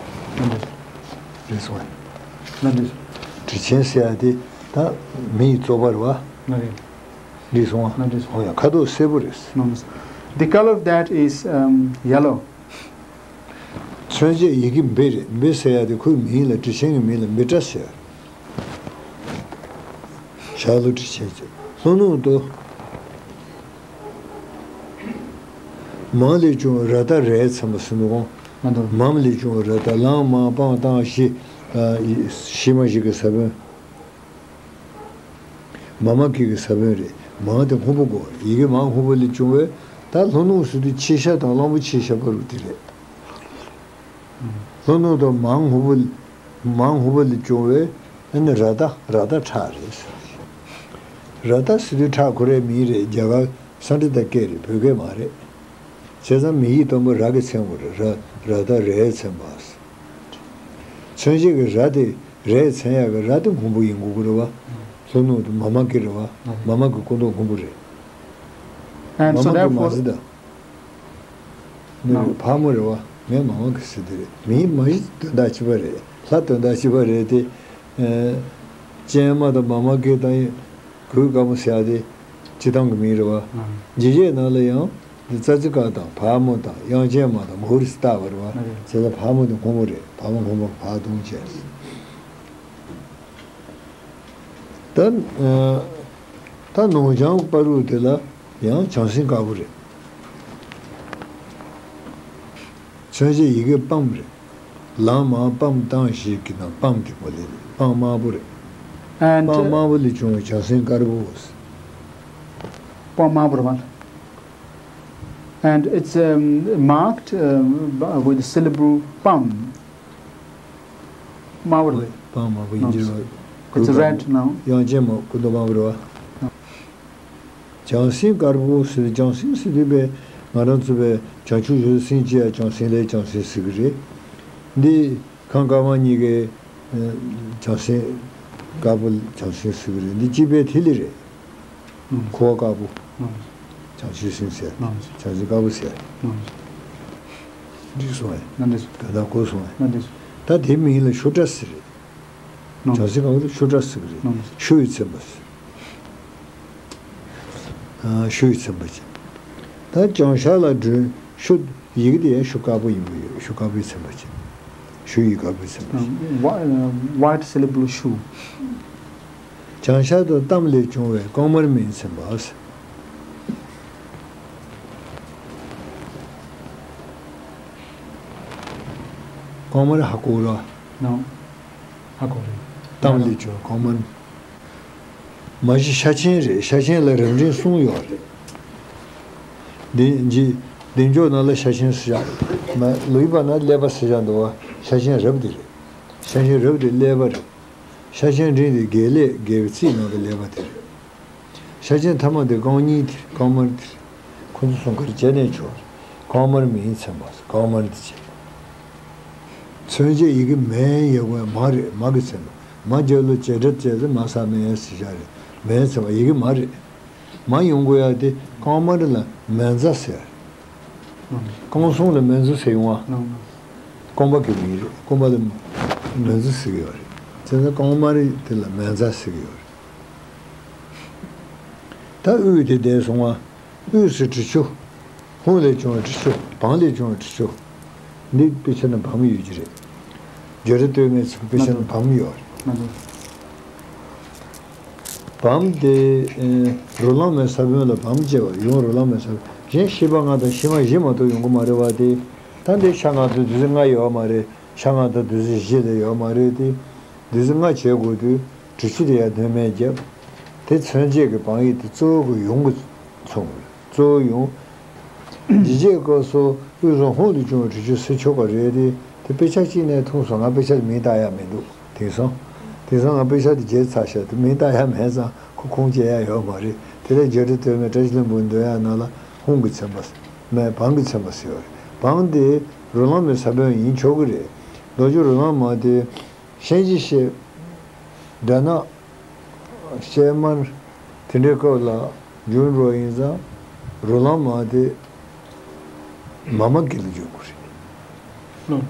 རེད་སོང་ཨ། ན་འདི། དྲི་ཆེན་ཟེར་ཡ་དེ་ད་མི་ཡི་བཙོག་པ་རེད་བ། ན་རེད། རེད་སོང་ཨ། ན་འདི། ཧོ་ཡ་ཁ་དོག་སེར་པོ་རེད། ན་འདི། The color of that is um, yellow. མཚོན་བྱེད་ཡི་གེ་འབི་རེད། འབི་ཟེར་ཡ་དེ་ཁོའི་མིང་ལ་དྲི་ཆེན་གྱི་མིང་ལ་འབི་ཏྲ་ཟེར། ཤར་ལྷོ་དྲི་ཆེན་གྱི་ལྷོ་ནུབ་ཏུ། མ་ལས་བྱུང་བའི་རཀྟ་རས་ཚན་པ་ཟེར་འདུག་གོ། མ་འདུག་མ་ལས་བྱུང་བའི་རཀྟ་ལངས་མར་སྤང་བཏང་བཞི། ཨ་ཡི་བཞི་མ་བཞི་གི་ས་བོན། མ་མ་ཀི་གི་ས་བོན་རེད། མ་དེ་སྔོན་པོ་གོ། ཡི་གེ་མ་སྔོན་པོ་ལས་བྱུང་བས་ད་ལྷོ་ནུབ་ཟེར་དུས་ཕྱི་ཤ་དང་གླང་པོ་ཆེའི་ཤ་ཕ་རུ་དེ་རེད། ལྷོ་ནུབ་དང་མ་སྔོན་པོ། མ་སྔོན་པོ་ལས་བྱུང་བས་ཨ་ནི་རཀྟ་རཀྟ་ཁྲག་རེད། རཀྟ་ཟེར་དུས་ཁྲག་ཁོ་རའི་མིང་རེད། རྒྱ་གར་སཾ་སྐྲྀ་ཏ་སྐད་རེད། བོད་སྐད་མ་རེད། བྱས་ཙང་མིང་ཡིག་དང་པོ་ར་གིས་མཚན་དགོས་རེད། ར་རཀྟ་རས་ཚན་པ། མཚོན་བྱེད་ཀྱི་ར་དེ་རས་མཚན་ཡག་གི་ར་དེ་སྔོན་པོ་ཡིན་དགོས་ཀྱི་རེད་བ། ལྷོ་ནུབ་དུ་མ་མ་ཀི་རེད་བ། མ་མ་ཀི་སྐུ་མདོག་སྔོན་པོ་རེད། And མ་so མ་ཀི་མ་therefore ཟེར་ད། འདི་རེད། ཕག་མོ་རེད་བ། ངས་མ་མ་ཀི་ཟེར་དེ་རེད། མིང་མ་གཞི་དོན་དག་གཅིག་པ་རེད། ལྷ་དོན་དག་གཅིག་པ་རེད་དེ། ཨེ། སྤྱན་མ་དང་མ་མ་ཀི་དང་གོས་དཀར་མོ་ཟེར་ཡ་དེ་སྤྱིར་བཏང་གི་མིང་རེད་བ། ཨང་། འཇིགས་བྱེད་ནང་ལ་ཡང་འདི་ཙ་ཙི་ཀ་དང་ཕག་མོ་དང་དབྱངས་ཅན་མ་དང་མོ་རིས་བཏགས་པ་རེད་བ། ཨ་རེད། བྱས་ཙང་ཕག་མོ་དེ་སྔོན་པོ་རེད། ཕག་མོ་སྔོན་པོ་ཕག་དུང་ཅན། ད་ཨ་ད་ནོར་བྱང་བ་རུ་དེ་ལ་ཡང་བྱང་སེམས་དཀར་པོ་རེད། མཚོན་བྱེད་ཡི་གེ་པམ་རེད། ལངས་མར་སྤང་བཏང་བཞི་གི་ནང་སྤང་དེ་མོ་ལས་སྤང་དམར་པོ་རེད། And སྤང་དམར་པོ་ལས་བྱུང་བའི་བྱང་སེམས་དཀར་པོ། སྤང་དམར་པོ་རེད་མ། And it's um, marked um, with the syllable པམ། དམར་པོ་རེད། སྤང་དམར་པོ་ཡིན་གྱི་རེད། It's red now. དབྱངས་ཅན་མ་སྐུ་མདོག་དམར་པོ་རེད་བ། བྱང་སེམས་དཀར་པོ་ཟེར་ཏེ་བྱང་སེམས་ཟེར་དུས་པས་ང་རང་ཚོ་པས་བྱང་ཆུབ་ཆོས་སེམས་ཀྱི་ཡ་བྱང་སེམས་ལས་བྱང་སེམས་ཟེར་གི་རེད། འདི་ཁམས་དཀར་དམར་གཉིས་ཀའི་བྱང་སེམས་དཀར་པོ་བྱང་སེམས་ཟེར་གི་རེད། འདི་གཅིག་པའི་ཐིག་ལེ་རེད། ཁུ་བ་དཀར་པོ། བྱང་ཆུབ་སེམས་ཟེར། བྱང་སེམས་དཀར་པོ་ཟེར། འགྲིག་སོང་ངས། ད་ལྟ་གོ་སོང་ངས། ད་དེའི་མིང་ལ་ཤུ་ཏྲ་ཟེར་རེད། བྱང་སེམས་དཀར་པོ་ལ་ཤུ་ཏྲ་ཟེར་གི་རེད། ཤུ་ཡིས་མཚན་པ་ཟེར། ཨ། ཤུ་ཡིས་མཚན་པ་ཅན། ད་བྱང་ཤར་ལ་སྒྲོན་ཤུ། ཡི་གེ་དེ་ཡང་ཤུ་དཀར་པོ་ཡིན་པ་ཡོད། ཤུ་དཀར་པོའི་མཚན་པ་ཅན། ཤུ་ཡིས་དཀར་པོའི་མཚན་པ་ཅན། Whi- uh, white syllable ཤུ། བྱང་ཤར་དུ་གཏམ་ལས་བྱུང་བའི་རྐང་དམར་མིང་མཚན་པ། རྐང་དམར་ཧ་གོ་ར། ཧ་གོ་རེད། གཏམ་ལས་བྱུང་རྐང་དམར། མ་གཞི་ཤ་ཆེན་རེད། ཤ་ཆེན་ལ་རབ་འབྲིང་གསུམ་ཡོད་རེད། འདི་འཇི་འདི་འཇོག་ནང་ལ་ཤ་ཆེན་ཟེར་བཞག་མ་ལོ་ཡི་པ་ན་ཀླད་པ་ཟེར་བཞག་འདུག་བ། ཤ་ཆེན་རབ་འདི་རེད། ཤ་ཆེན་རབ་འདི་ཀླད་པ་རེད། ཤ་ཆེན་འབྲིང་འདི་དགེ་ལེགས་དགེ་བའི་རྩིས་ནང་གི་ཀླད་པ་དེ་རེད། ཤ་ཆེན་ཐ་མ་དེ་རྐང་གཉིས་དེ་རྐང་དམར་དེ་རེད། ཁོ་ཚོ་གསུམ་ག་རེ་བྱས་ནས་བྱུང་རེད། རྐང་དམར་མིང་མཚན་པ་རྐང་དམར་འདི་བྱས། མཚོན་བྱེད་ཡི་གེ་མེ་ཡོད་པ་མ་རེད། མ་གི་མཚན་པ། མ་རྒྱབ་ལ་བྱེད་སྒྲ་བྱས་ཏེ་མ་ས་མེ་ཟེར་བཞག་རེད། མེ་མཚན་པ་ཡི་གེ་མ་རེད། མ་ཡོང་དགོས་ཡ་དེ་རྐང་དམར་ལ་མེ་མཛའ་ཟེར། རྐང་གསུམ་ལ་མེ་མཛའ་ཟེར་ཡོང་བ། རྐང་པ་གི་མིང་རེད། རྐང་པ་ལ་མེ་མཛའ་ཟེར་གི་ཡོད་རེད། བྱས་ཙང་རྐང་དམར་དེ་ལ་མེ་མཛའ་ཟེར་གི་ཡོད་རེད། ད་དབུས་དེ་བསྡད་སོང་བ། དབུས་སུ་དྲི་ཆུ། ཧཱུྃ་ལས་བྱུང་བའི་དྲི་ཆུ། བཾ་ལས་བྱུང་བའི་དྲི་ཆུ། འདི་དཔེ་ཆ་ན་བཾ་ཡོད་ཀྱི་རེད། བརྗོད་བྲལ་སྟོད་སྨད་ཚིག་དཔེ་ཆ་ན་བཾ་ཡོད་རེད། བཾ་དེ་རོ་ལངས་མའི་ས་བོན་ལ་བཾ་བཅས་པ་ཡུམ་རོ་ལངས་མའི་ས་བོན། གཞན་ཤེས་པ་ལྔ་དང་ཤེས་པ་བཞི་མ་གཏོགས་ཡོང་གི་མ་རེད་བ་དེ། ད་འདི་ཤ་ལྔ་དང་བདུད་རྩི་ལྔ་ཡོད་མ་རེད། ཤ་ལྔ་དང་བདུད་རྩི་བཞི་ལས་ཡོད་མ་རེད་དེ། བདུད་རྩི་ལྔ་བྱེད་དགོས་དུས་དྲི་ཆུ་དེ་ཡང་སྣོན་མེད་བརྒྱབ། དེ་མཚོན་བྱེད་ཀྱི་བཾ་ཡིག་དེ་གཙོ་བོ་གི་ཡུམ་གྱི་མཚོན་དགོས། གཙོ་བོ་ཡུམ། འཇིགས་བྱེད་སྐབས་སུ་དབུས་སུ་ཧཱུྃ་ལས་བྱུང་བའི་དྲི་ཆུ་བསིལ་ཆོ་ག་རེད་དེ། དེ་དཔེ་ཆ་གཅིག་ནས་མཐོང་སོང་། ང་དཔེ་ཆ་མིང་བཏགས་ཡ་མི་འདུག་དེང་སང་། དེང་སང་ང་དཔེ་ཆ་དེ་བརྗེད་ཚར་ཤག་དེ་མིང་བཏགས་ཡ་མེད་ཙང་ཁོ་ཁུངས་སྐྱེལ་ཡ་ཡོད་མ་རེད། དེ་ལས་བརྗོད་བྲལ་སྟོད་སྨད་བཀྲ་ཤིས་ལྷུན་པོའི་འདོན་ཡ་ནང་ལ་ཧཱུྃ་གི་མཚན་པ་མེད། བཾ་གི་མཚན་པ་ཟེར་བ་རེད། བམ་དེ་རོ་ལངས་པའི་ས་བོན་ཡིན་ཆོག་གི་རེད། རྡོ་རྗེ་རོ་ལངས་མ་དེ་གཤིན་རྗེ་གཤེད་དགྲ་ནག་གཤེད་དམར་དེ་འདྲའི་སྐབས་ལ་འབྱུང་འགྲོ་ཡིན་ཙང་རོ་ལངས་མ་དེ་མཱ་མ་ཀཱི་ལ་འབྱུང་དགོས་རེད། ལོ།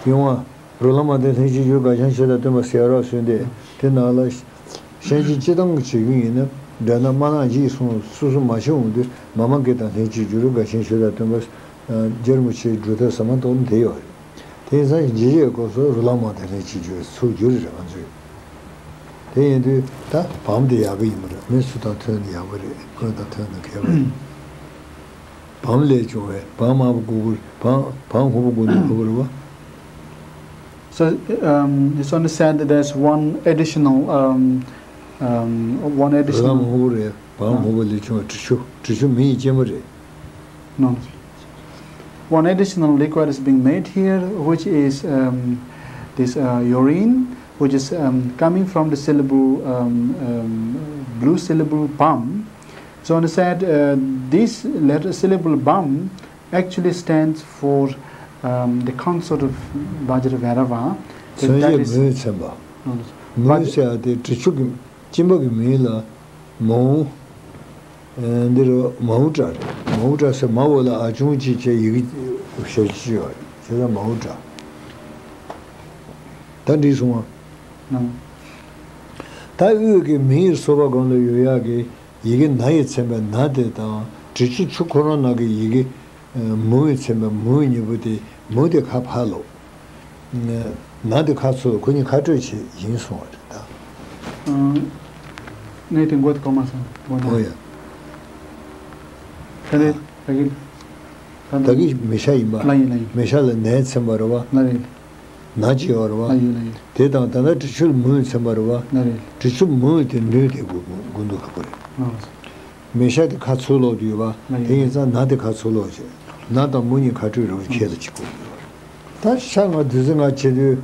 ཡོང་བ། རོ་ལངས་མ་དེ་ལྷན་ཅིག་འབྱོར་དགའ་ཞིང་མཆོད་དང་བསྟུན་པ་ཟེར་རོགས་ཞུས་ཏེ། དེ་ནང་ལ་གཤིན་རྗེ་སྤྱིར་བཏང་གི་བྱེད་རྒྱུ་ཡིན་ན་དགྲ་ནག་དམར་ནག་འཇིགས་སོང་སོ་སོ་མ་བྱུང་དུས་མཱ་མ་ཀཱི་དང་ལྷན་ཅིག་འབྱོར་དགའ་ཞིང་མཆོད་དང་བསྟུན་པ། རྗེ་རིན་པོ་ཆེའི་སྒྲུབ་ཐབས་ཟབ་མོ་ཏོག་ཙམ་དེ་ཡོད་རེད། དེ་ཡིན་ཙང་འཇིགས་བྱེད་སྐབས་སུ་རོ་ལངས་མ་དེ་ལྷན་ཅིག་འབྱོར་ཚུར་འགྱུར་རེད་ང་ཚོས། དེ་ཡིན་དུས་ད་བམ་དེ་ཡག་གི་ཡིན་པ་རེད། མི་སུ་དང་མཐུན་ན་ཡག་པོ་རེད། ཁོ་དང་མཐུན་ན་མཁས་པ་རེད། བམ་ལས་བྱུང་བའི་བམ་དམར་པོ་དགུ་པོ་རེད། བམ་བམ་ཧུ་པོ་དགུ་ནི་ཧུ་པོ་རེད་བ། So, um, it's only said that there's one additional, um, um, one རོ་ལངས་མ་additional. ཧུ་པོ་རེད། བམ་ཧུ་པོ་ལས་བྱུང་བའི་དྲི་ཆུ། དྲི་ཆུ་མེ་ཡི་སྐྱེས་མ་རེད། No, no. One additional liquid is being made here, which is, um, this, uh, urine, which is, um, coming from the syllable, um, um, blue syllable bam. So on the side, uh, this letter syllable bam actually stands for, um, the consort of Vajra Bhairava. མཚོན་བྱེད་མེའི་མཚན་པ། No, no. མེ་ཟེར་ཡ་དེ་དྲི་ཆུ་གི་སྐྱེས་མ་གི་མིང་ལ་མའུ། ཨ། འདི་རུ་མའུ་ཏྲ་རེད། མའུ་ཏྲ་ཟེར་མ་འོག་ལ་ཨ་ཆུང་གཅིག་བྱས་ཡི་གེ་ཞབས་ཕྱི་ཡོད་རེད། བྱས་ཙང་མའུ་ཏྲ། ད་འགྲིག་སོང་ང་། ད་དབུས་ཀྱི་མིང་ཡིག་སོགས་པ་སྒང་ལ་ཡོད་ཡག་གི་ཡི་གེ་ན་ཡིས་མཚན་པའི་ན་དེ་དང་དྲི་ཆུ་ཆུ་ཁོ་རང་ནང་གི་ཡི་གེ་མུ་ཡིས་མཚན་པའི་མུ་གཉིས་པོ་དེ་མུ་དེ་ཁ་ཕར་ལོག་ན་དེ་ཁ་ཚུར་ཁོ་གཉིས་ཁ་སྤྲོད་བྱེད་ཡིན་གསུང་བ་རེད་ད། ཨང་། ངས་དེ་མགོ་དེ་གོ་མ་སོང་། མགོ་ན། ཨོ་ཡ། ད་ནི་ད་གི་ད་ད་གི་མེ་ཤ་ཡིན་པ། ལ་ཡིན་ལ་ཡིན། མེ་ཤ་ལ་ནས་མཚན་པ་རེད་བ། ལ་རེད། ན་ཅི་ཡོད་རེད་བ། ལ་ཡིན་ལ་ཡིན། དེ་དང་ད་ལྟ་དྲི་ཆུ་ལ་མུ་མཚན་པ་རེད་བ། ལ་རེད། དྲི་ཆུ་མུ་དེ་མདུན་དེ་དགུ་དགུ་འདུག་ཁ་པོ་རེད། ལ་རེད། མེ་ཤ་དེ་ཁ་ཚུར་ལོག་དུས་ཡོད་པ། ལ་ཡིན། དེ་ཡིན་ཙང་ན་དེ་ཁ་ཚུར་ལོག་བྱས། ན་དང་མུ་གཉིས་ཁ་སྤྲོད་རེད་བ། ཁྱེད་ལ་གཅིག་པོ་ཡོད་རེད། ད་ཤ་ལྔ་བདུད་རྩི་ལྔ་བྱེད་དུས་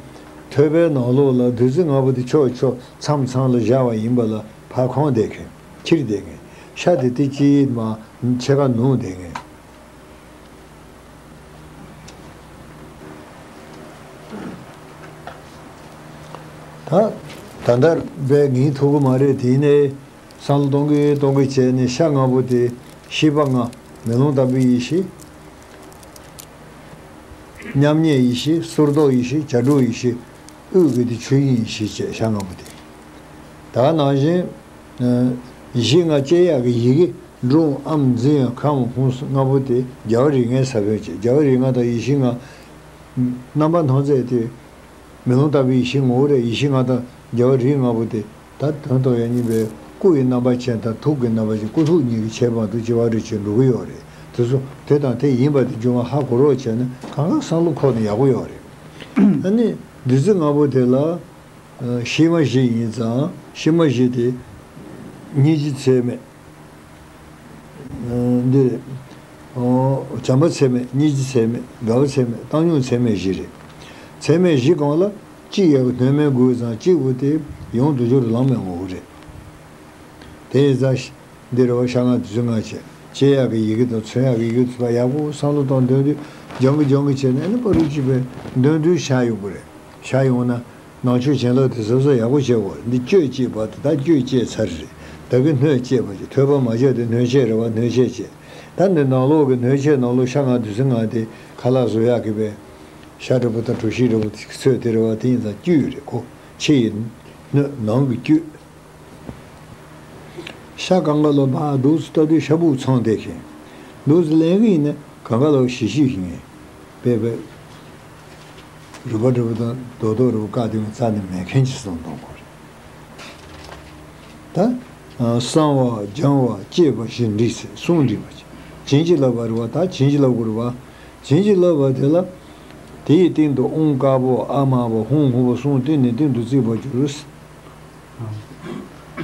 ཐོད་པའི་ནང་ལོགས་ལ་བདུད་རྩི་ལྔ་པོ་དེ་ཕྱོགས་ཕྱོགས་མཚམས་མཚམས་ལ་བཞག་པ་ཡིན་པ་ལ་ཕར་ཁོང་བསྡད་མཁན་ཁྱེར་བསྡད་མཁན། ཤ་དེ་དེ་གཅིག་མ་ཕྱེད་ཀ་ནུབ་བསྡད་མཁན། ད་ད་ལྟ་བས་ངེས་ཐུབ་ཀྱི་མ་རེད། དེ་ནས་བསམ་བློ་གཏོང་གི་གཏོང་གི་བྱས་ནས་ཤ་ལྔ་པོ་དེ་ཤེས་པ་ལྔ། མེ་ལོང་ལྟ་བུའི་ཡེ་ཤེས། མཉམ་ཉིད་ཡེ་ཤེས། གསུར་མདོག་ཡེ་ཤེས། བྱ་གྲུབ་ཡེ་ཤེས། དབུས་ཀྱི་དེ་ཆོས་དབྱིངས་ཡེ་ཤེས་བཅས་ཤ་ལྔ་པོ་དེ། ད་ནང་བཞིན། ཨ། ཡེ་ཤེས་ལྔ་སྐྱེ་ཡག་གི་ཡི་གེ་འབྲུ་ཨམ་འཛིན་ཡང་ཁམས་ཧཱུྃ་ལྔ་པོ་དེ་རྒྱལ་བ་རིགས་ལྔའི་ས་བོན་བཅས། རྒྱལ་བ་རིགས་ལྔ་དང་ཡེ་ཤེས་ལྔ། རྣམ་པ་སྣང་མཛད་དེ། མེ་ལོང་ལྟ་བུའི་ཡེ་ཤེས་ངོ་བོ་རེད། ཡེ་ཤེས་ལྔ་དང་རྒྱལ་བ་རིགས་ལྔ་པོ་དེ་ད་དོན་དམ་ཡང་སྙིང་པའི་སྐུ་ཡི་རྣམ་པ་ཅན་དང་ཐུགས་ཀྱི་རྣམ་པ་ཅན། སྐུ་ཐུགས་གཉིས་ཀྱི་ཁྱད་པར་དུ་བྱེད་པ་རེ་བྱེད་འགྲོ་གི་ཡོད་རེད། དེ་ཚོ་དེ་དང་དེ་ཡིན་པ་དེ་རྒྱུ་མ་ཧ་གོ་རོགས་བྱས་ན་གང་ག་བསམ་བློ་འཁོར་ན་ཡག་པོ་ཡོད་རེད། ཨ་ནི་བདུད་རྩི་ལྔ་པོ་དེ་ལ། ཨ། ཤེས་མ་བཞི་ཡིན་ཙང་ཤེས་མ་བཞི་དེ་སྙིང་རྗེ་ཚད་མེད། འདི། ཨོ། བྱམས་པ་ཚད་མེད། སྙིང་རྗེ་ཚད་མེད། དགའ་བ་ཚད་མེད། བཏང་སྙོམས་ཚད་མེད་བཞི་རེད། ཚད་མེད་བཞི་སྒང་ལ་གཅིག་ཡག་གི་སྣོན་མེད་དགོས་ཙང་གཅིག་པོ་དེ་ཡང་དུ་སྦྱོར་ལམ་མེད་ངོ་བོ་རེད། དེ་ཡིན་ཙང་འདི་རེད་བ། ཤ་ལྔ་བདུད་རྩི་ལྔ་བྱས། སྐྱེ་ཡག་གི་ཡི་གེ་དང་མཚོན་ཡག་གི་ཡི་གེ་དེ་ཚོ་ཡག་པོ་བསམ་བློ་བཏང་འདོན་དུས་སྦྱང་གི་སྦྱང་གི་བྱས་ནས་ཨ་ནི་པ་རུ་གཅིག་པའི་འདོན་དུས་ཤར་ཡོང་གི་རེད། ཤར་ཡོང་ན། ནང་ཆོས་བྱིན་རླབས་དེ་གཟབ་གཟབ་ཡག་པོ་བྱེད་དགོས། འདི་བཅོས་བཅད་པ་དེ་ད་བཅོས་བཅད་ཚར་རེད། ད་གི་སྣོད་བཅད་པ་བྱེད། ཐོད་པ་མ་བཅད་དེ་སྣོད་བཅད་རེད་བ། སྣོད་བཅད་བྱེད། ད་འདི་ནང་ལོགས་ཀྱི་སྣོད་བཅད་ནང་ལོགས་ཤ་ལྔ་བདུད་རྩི་ལྔ་དེ་ཁ་ལག་བཟོ་ཡག་གི་པའི་ཤ་འདྲ་པོ་དང་གྲོ་ཞིབ་འདྲ་པོ་དེ་ཚོས་དེ་རེད་བ། དེ་ཡིན་ཙང་བཅུད་རེད་ཁོ། ཕྱི་ཡི་སྣོད། ནང་གི་བཅུད། ཤ་གང་ག་ལོ་བ་འདུག་སེ་ལྟ་དུས་ཤ་སྦུག་ཚང་བསྡད་མཁན། འདུག་སེ་ལེན་གི་ཡིན་ན་གང་ག་ལོ་ཞི་ཞི་ཞིག་ཡིན། པས་པས། རུས་པ་འདྲ་པོ་དང་རྡོག་རྡོག་འདྲ་པོ་བཀག་སྟེ་རྩ་ནས་མེད་མཁན་ཅིག་བཟོ་གཏོང་དགོས་རེད། ད། ཨ། གསང་བ་སྦྱང་བ་བསྐྱེད་པ་བཞི་འགྲིག་ཟེར། གསུམ་འགྲིག་པ་ཅིག་བྱིན་གྱིས་བརླབས་པ་རེད་བ། ད་བྱིན་གྱིས་བརླབ་དགོས་རེད་བ། བྱིན་གྱིས་བརླབས་པ་དེ་ལ། དེ་ཡི་སྟེང་དུ་ཨོཾ་དཀར་པོ་ཨཱཿདམར་པོ་ཧཱུྃ་སྔོན་པོ་གསུམ་སྟེང་ནས་སྟེང་དུ་བརྩིགས་པར་གྱུར།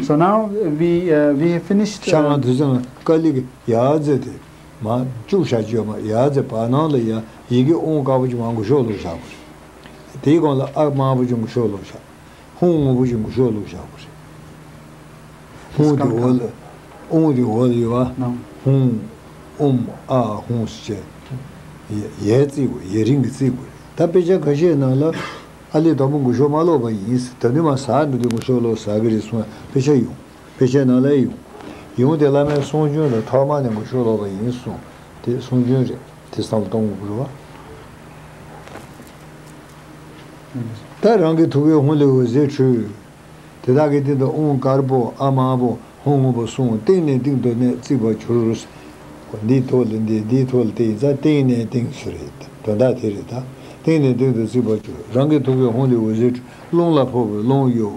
So now we, uh, we have finished, ཤ་ལྔ་uh, བདུད་རྩི་ལྔ་ཀ་ལི་གི་ཡ་ཛ་དེ་མར་བཅུག་བཞག་རྒྱུ་ཡོད་མ། ཡ་ཛ་བར་སྣང་ལ་ཡ་ཡི་གེ་ཨོཾ་དཀར་པོ་ཅིག་མར་མགོ་ཤོག་ལོག་བཞག་དགོས་རེད། དེའི་གོང་ལ་ཨཱཿདམར་པོ་ཅིག་མགོ་ཤོག་ལོག་བཞག་ཧཱུྃ་སྔོན་པོ་ཅིག་མགོ་ཤོག་ལོག་བཞག་དགོས་རེད། ཧཱུྃ་དེ་འོག་ལ། ཨོཾ་དེ་འོག་ལ་ཡོད་པ། ནང་། ཧཱུྃ། ཨོཾ། ཨཱཿཧཱུྃ་ཟེར་བྱས། ཡས་བརྩི་དགོས། ཡས་རིང་གི་བརྩི་དགོས། ད་དཔེ་ཆ་ཁ་ཤས་ནང་ལ་ཨ་ལི་དང་པོ་མགོ་ཤོག་མ་ཀློག་པ་ཡིན། ད་ནི་མ་ཟ་འགྲོ་དུས་མགོ་ཤོག་ཀློག་ཟ་གི་རེད་གསུངས་དཔེ་ཆ་ཡོང་། དཔེ་ཆ་ནང་ལ་ཡོང་། ཡོང་དེ་བླ་མའི་གསུང་རྒྱུན་ལ་ཐོག་མ་ནས་མགོ་ཤོག་ཀློག་པ་ཡིན་གསུངས། དེ་གསུང་རྒྱུན་རེད། དེ་བསམ་བློ་གཏོང་དགོས་རེད་བ། ད་རང་གི་ཐུགས་ཀའི་ཧཱུྃ་ལས་འོད་ཟེར་འཕྲོས། དེ་དག་གི་སྟེང་དུ་ཨོཾ་དཀར་པོ་ཨ་དམར་པོ་ཧཱུྃ་སྔོན་པོ་གསུམ་སྟེང་ནས་སྟེང་དུ་གནས་བརྩིགས་པར་གྱུར། འདིའི་ཐོག་ལ་འདི་འདིའི་ཐོག་ལ་བཏིང་ཙང་སྟེང་ནས་སྟེང་ཟེར་རེད། དོན་དག་དེ་རེད་ད། སྟེང་ནས་སྟེང་དུ་བརྩིགས་པར་གྱུར། རང་གི་ཐུགས་ཀའི་ཧཱུྃ་ལས་འོད་ཟེར་འཕྲོས། རླུང་ལ་ཕོག་པས་རླུང་གཡོ།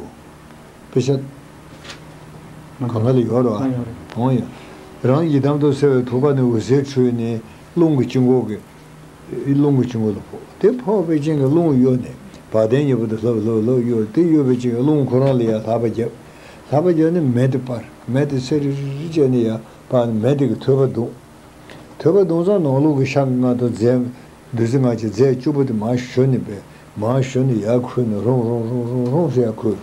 དཔེ་ཆ་གང་ག་ལ་ཡོད་རེད་བ། ཨ་ཡོད་རེད། འོང་ཡ། རང་ཡི་དམ་དུ་གསལ་བའི་ཐུགས་ཀ་ནས་འོད་ཟེར་འཕྲོས་ནས་རླུང་གི་དཀྱིལ་འཁོར་གྱི། རླུང་གི་དཀྱིལ་འཁོར་ལ་ཕོག་དེ་ཕོག་པའི་རྐྱེན་གྱིས་རླུང་གཡོ་ནས་བ་དན་གཉིས་པོ་དེ་ལྷབ་ལྷབ་ལྷབ་གཡོ། དེ་གཡོ་བའི་རྐྱེན་གྱིས་རླུང་ཁོ་རང་ལ་ཡར་ལྷགས་པ་བརྒྱབ། ལྷགས་པ་བརྒྱབ་ནས་མེ་དེ་སྤར། མེ་དེ་སེར་རི་རི་བྱས་ནས་ཡར་སྤར་ནས་མེ་དེ་གིས་ཐོད་པ་བརྡུངས། ཐོད་པ་བརྡུངས་ཙང་ནང་ལོགས་ཀྱི་ཤ་ལྔ་དང་རྫས། བདུད་རྩི་ལྔ་བཅས་རྫས་བཅུ་པོ་དེ་མར་ཞོ་ནས་པས། མར་ཞོ་ནས་ཡར་ཁོལ་ནས་རུང་རུང་རུང་རུང་རུང་ཟེར་ཡར་ཁོལ།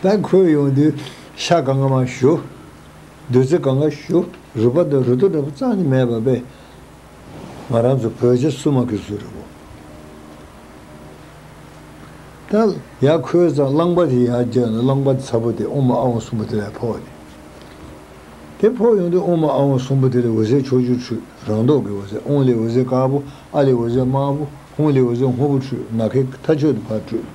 ད་ཁོལ་ཡོང་དུས་ཤ་གང་ག་མར་ཞོ། བདུད་རྩི་གང་ག་ཞོ། རུས་པ་དང་རུ་ཏོ་འདྲ་པོ་རྩ་ནས་མེད་པ་པས། ང་རང་ཚོ་བོད་རྗེ་བཙུན་མ་གི་གཟུགས་རེད་བོ། ད་ཡར་ཁོལ་ཙང་རླངས་པ་དེ་ཡར་རྒྱབ་ནས་རླངས་པ་ཚ་པོ་དེ་ཨོཾ་ཨཱཿཧཱུྃ་གསུམ་པོ་དེ་ལ་ཕོག་ནས། དེ་ཕོག་ཡོང་དུས་ཨོཾ་ཨཱཿཧཱུྃ་གསུམ་པོ་དེ་ལས་འོད་ཟེར་ཕྱོགས་བཅུར་འཕྲོས། རང་མདོག་གི་འོད་ཟེར། ཨོཾ་ལས་འོད་ཟེར་དཀར་པོ། ཨཱཿ་ལས་འོད་ཟེར་དམར་པོ། ཧཱུྃ་ལས་འོད་ཟེར་སྔོན་པོ་འཕྲོས། ནམ་མཁའི་མཐའ་མཆོག་ཏུ་ཕར་འཕྲོས།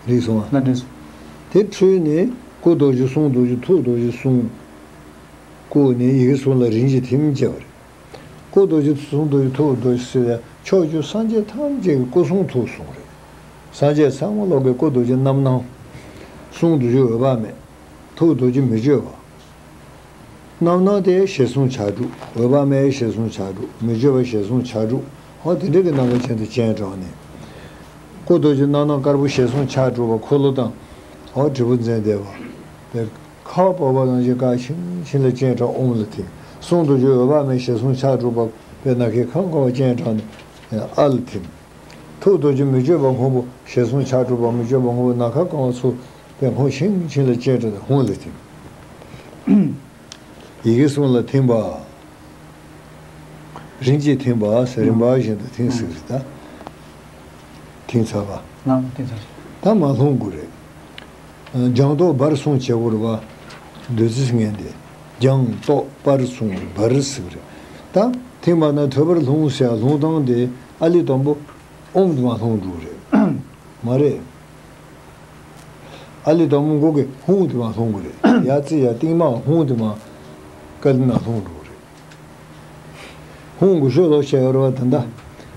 འགྲིག་སོང་ཨ། ལགས་འགྲིག་སོང་། དེ་འཕྲོས་ནས་སྐུ་རྡོ་རྗེ་གསུང་རྡོ་རྗེ་ཐུགས་རྡོ་རྗེ་གསུང་། བཀུག་ནས་ཡི་གེ་གསུམ་ལ་རིན་ཆེན་ཐིམ་བྱས་པ་རེད། སྐུ་རྡོ་རྗེ་གསུང་རྡོ་རྗེ་ཐུགས་རྡོ་རྗེ་ཟེར་ཡ་ཕྱོགས་བཅུའི་སངས་རྒྱས་ཐམས་ཅད་ཀྱི་སྐུ་གསུང་ཐུགས་གསུང་རེད། སངས་རྒྱས་ཚང་མ་ལོག་གི་སྐུ་རྡོ་རྗེ་རྣམ་སྣང་། གསུང་རྡོ་རྗེ་འོད་དཔག་མེད། ཐུགས་རྡོ་རྗེ་མི་བསྐྱོད་པ། རྣམ་སྣང་དེ་ཞལ་གསུང་ཕྱག་དྲུག་འོད་དཔག་མེད་ཞལ་གསུང་ཕྱག་དྲུག་མི་བསྐྱོད་པ་ཞལ་གསུང་ཕྱག་དྲུག་ཧོ་དེ་འདྲ་གི་རྣམ་པ་ཅན་དུ་སྤྱན་དྲངས་ནས། སྐུ་རྡོ་རྗེ་རྣམ་སྣང་དཀར་པོ་ཞལ་གསུང་ཕྱག་དྲུག་པ་འཁོར་ལོ་དང་། ཧོ་དྲིལ་བུ་འཛིན་བསྡད་པ། ཁ་བ་བབས་པ་ནང་བཞིན་བཀའ་ཤིང་ཤིང་ལ་སྤྱན་དྲངས་ཨོཾ་ལ་ཐིམ། གསུང་རྡོ་རྗེ་འོད་དཔག་མེད་ཞལ་གསུང་ཕྱག་དྲུག་པ་པའི་ནམ་མཁའི་ཁམས་གང་བ་སྤྱན་དྲངས་ནས་ཨ་ལ་ཐིམ། ཐུགས་རྡོ་རྗེ་མི་བསྐྱོད་པ་སྔོན་པོ་ཞལ་གསུང་ཕྱག་དྲུག་པ་མི་བསྐྱོད་པ་སྔོན་པོ་ནམ་མཁའ་གང་བ་ཚུར་པའི་ཧོ་ཤིང་ཤིང་ལ་སྤྱན་དྲངས་ནས་ཧཱུྃ་ལ་ཐིམ། ཡི་གེ་གསུམ་ལ་ཐིམ་པ། རིན་ཆེན་ཐིམ་པ་ཟེར་རིམ་པ་བཞིན་དུ་ཐིམ་ཟེར་གི་རེད་ད། ཐིམ་ཚར་བ། ལམ་ཐིམ་ཚར། ད་མར་ལྷུང་དགོས་རེད། སྦྱང་ཏོག་སྦར་གསུང་བྱེད་དགོས་རེད་བ། བདུད་རྩི་ངན་དེ། སྦྱང་ཏོག་སྦར་གསུང་སྦར་ཟེར་གི་རེད། ད་ཐིམ་པ་ན་ཐོད་པར་ལྷུང་ཟེར་ཡ་ལྷུང་སྟངས་དེ་ཨ་ལི་དང་པོ་ཨོཾ་དེ་མར་ལྷུང་འགྲོ་གི་རེད། མ་རེད། ཨ་ལི་དང་པོ་མགོ་གི་ཧཱུྃ་དེ་མར་ལྷུང་གི་རེད། ཡར་བརྩི་ཡ་རྟིང་མ་ཧཱུྃ་དེ་མར་ཀ་ལི་ན་ལྷུང་འགྲོ་གི་རེད། ཧཱུྃ་མགོ་ཤོག་ལོག་བྱས་ཡོད་རེད་བ་ད་ལྟ།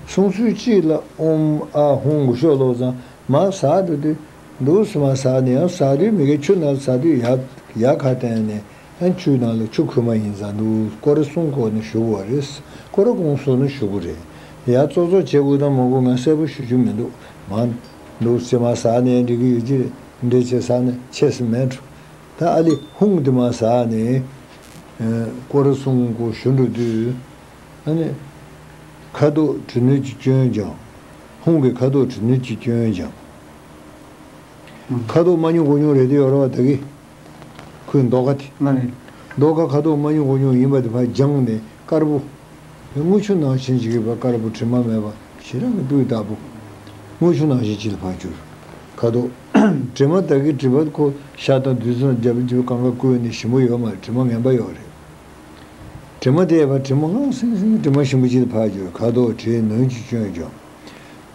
གསུང་ཚུལ་གཅིག་ལ་ཨོཾ་ཨཱཿཧཱུྃ་མགོ་ཤོག་ལོག་ཙང་མར་ཟག་འགྲོ་དུས་འདུག་སེ་མར་ཟག་ནས་ཡང་ཟག་དུས་མི་དགེ་ཆུ་ནང་ཟག་དུས་ཡར་ཡར་ཁ་བསྟན་ནས་ཡང་ཆུའི་ནང་ལ་ཆུ་ཁོལ་མ་ཡིན་ཙང་འདུག་སྐོར་ར་གསུམ་བསྐོར་ནས་བཞུགས་པ་རེད། སྐོར་ར་གུང་གསུམ་ནས་བཞུགས་པ་རེད། ཡར་ཙོག་ཙོག་བྱེད་དགོས་དང་མ་དགོས་ང་གསལ་པོ་ཞུ་རྒྱུ་མི་འདུག་མར་འདུག་སེ་མར་ཟག་ནས་འགྲིག་གི་ཡོད་ཀྱི་རེད། འདྲེ་ཆེ་ཟག་ནས་ཆེ་སེ་མེད་འགྲོ། ད་ཨ་ལི་ཧཱུྃ་དེ་མར་ཟག་ནས་སྐོར་ར་གསུམ་བསྐོར་བཞུགས་འགྲོ་དུས། ཨ་ནི། ཁ་དོག་དྲི་སྣོད་ཀྱི་སྐྱོན་སྦྱང་། ཧཱུྃ་གི་ཁ་དོག་དྲི་སྣོད་ཀྱི་སྐྱོན་སྦྱང་། ཁ་དོག་མ་ཉུང་གོ་ཉུང་རེད་དེ་ཡོད་རེད་བ་ད་གི་ཁོའི་མདོག་ཁ་དེ། མདོག་ཁ་ཁ་དོག་མ་ཉུང་གོ་ཉུང་ཡིན་པ་དེ་ཕར་སྦྱངས་ནས་དཀར་པོ། དངུལ་ཆུ་ནང་བཞིན་ཅིག་གི་བ་དཀར་པོ་དྲི་མ་མེད་པ་ཞེ་དྲག་གི་སྤུས་དག་པོ། དངུལ་ཆུ་ནང་བཞིན་ཅིག་ལ་ཕར་གྱུར། ཁ་དོག་དྲི་མ་དག་གི་དྲི་མ་ཁོ་ཤ་དང་བདུད་རྩི་རྒྱབ་རྒྱབ་གང་ག་བསྐོལ་ནས་ཞིམ་པོ་ཡོད་མ་རེད། དྲི་མ་ངན་པ་ཡོད་རེད། དྲི་མ་དེ་ཡས་པ་དྲི་མ་ངང་སིང་སིང་དྲི་མ་ཞིམ་པོ་ཅིག་ལ་ཕར་གྱུར། ཁ་དོག་དྲི་སྣོད་ཀྱི་སྐྱོན་སྦྱང་།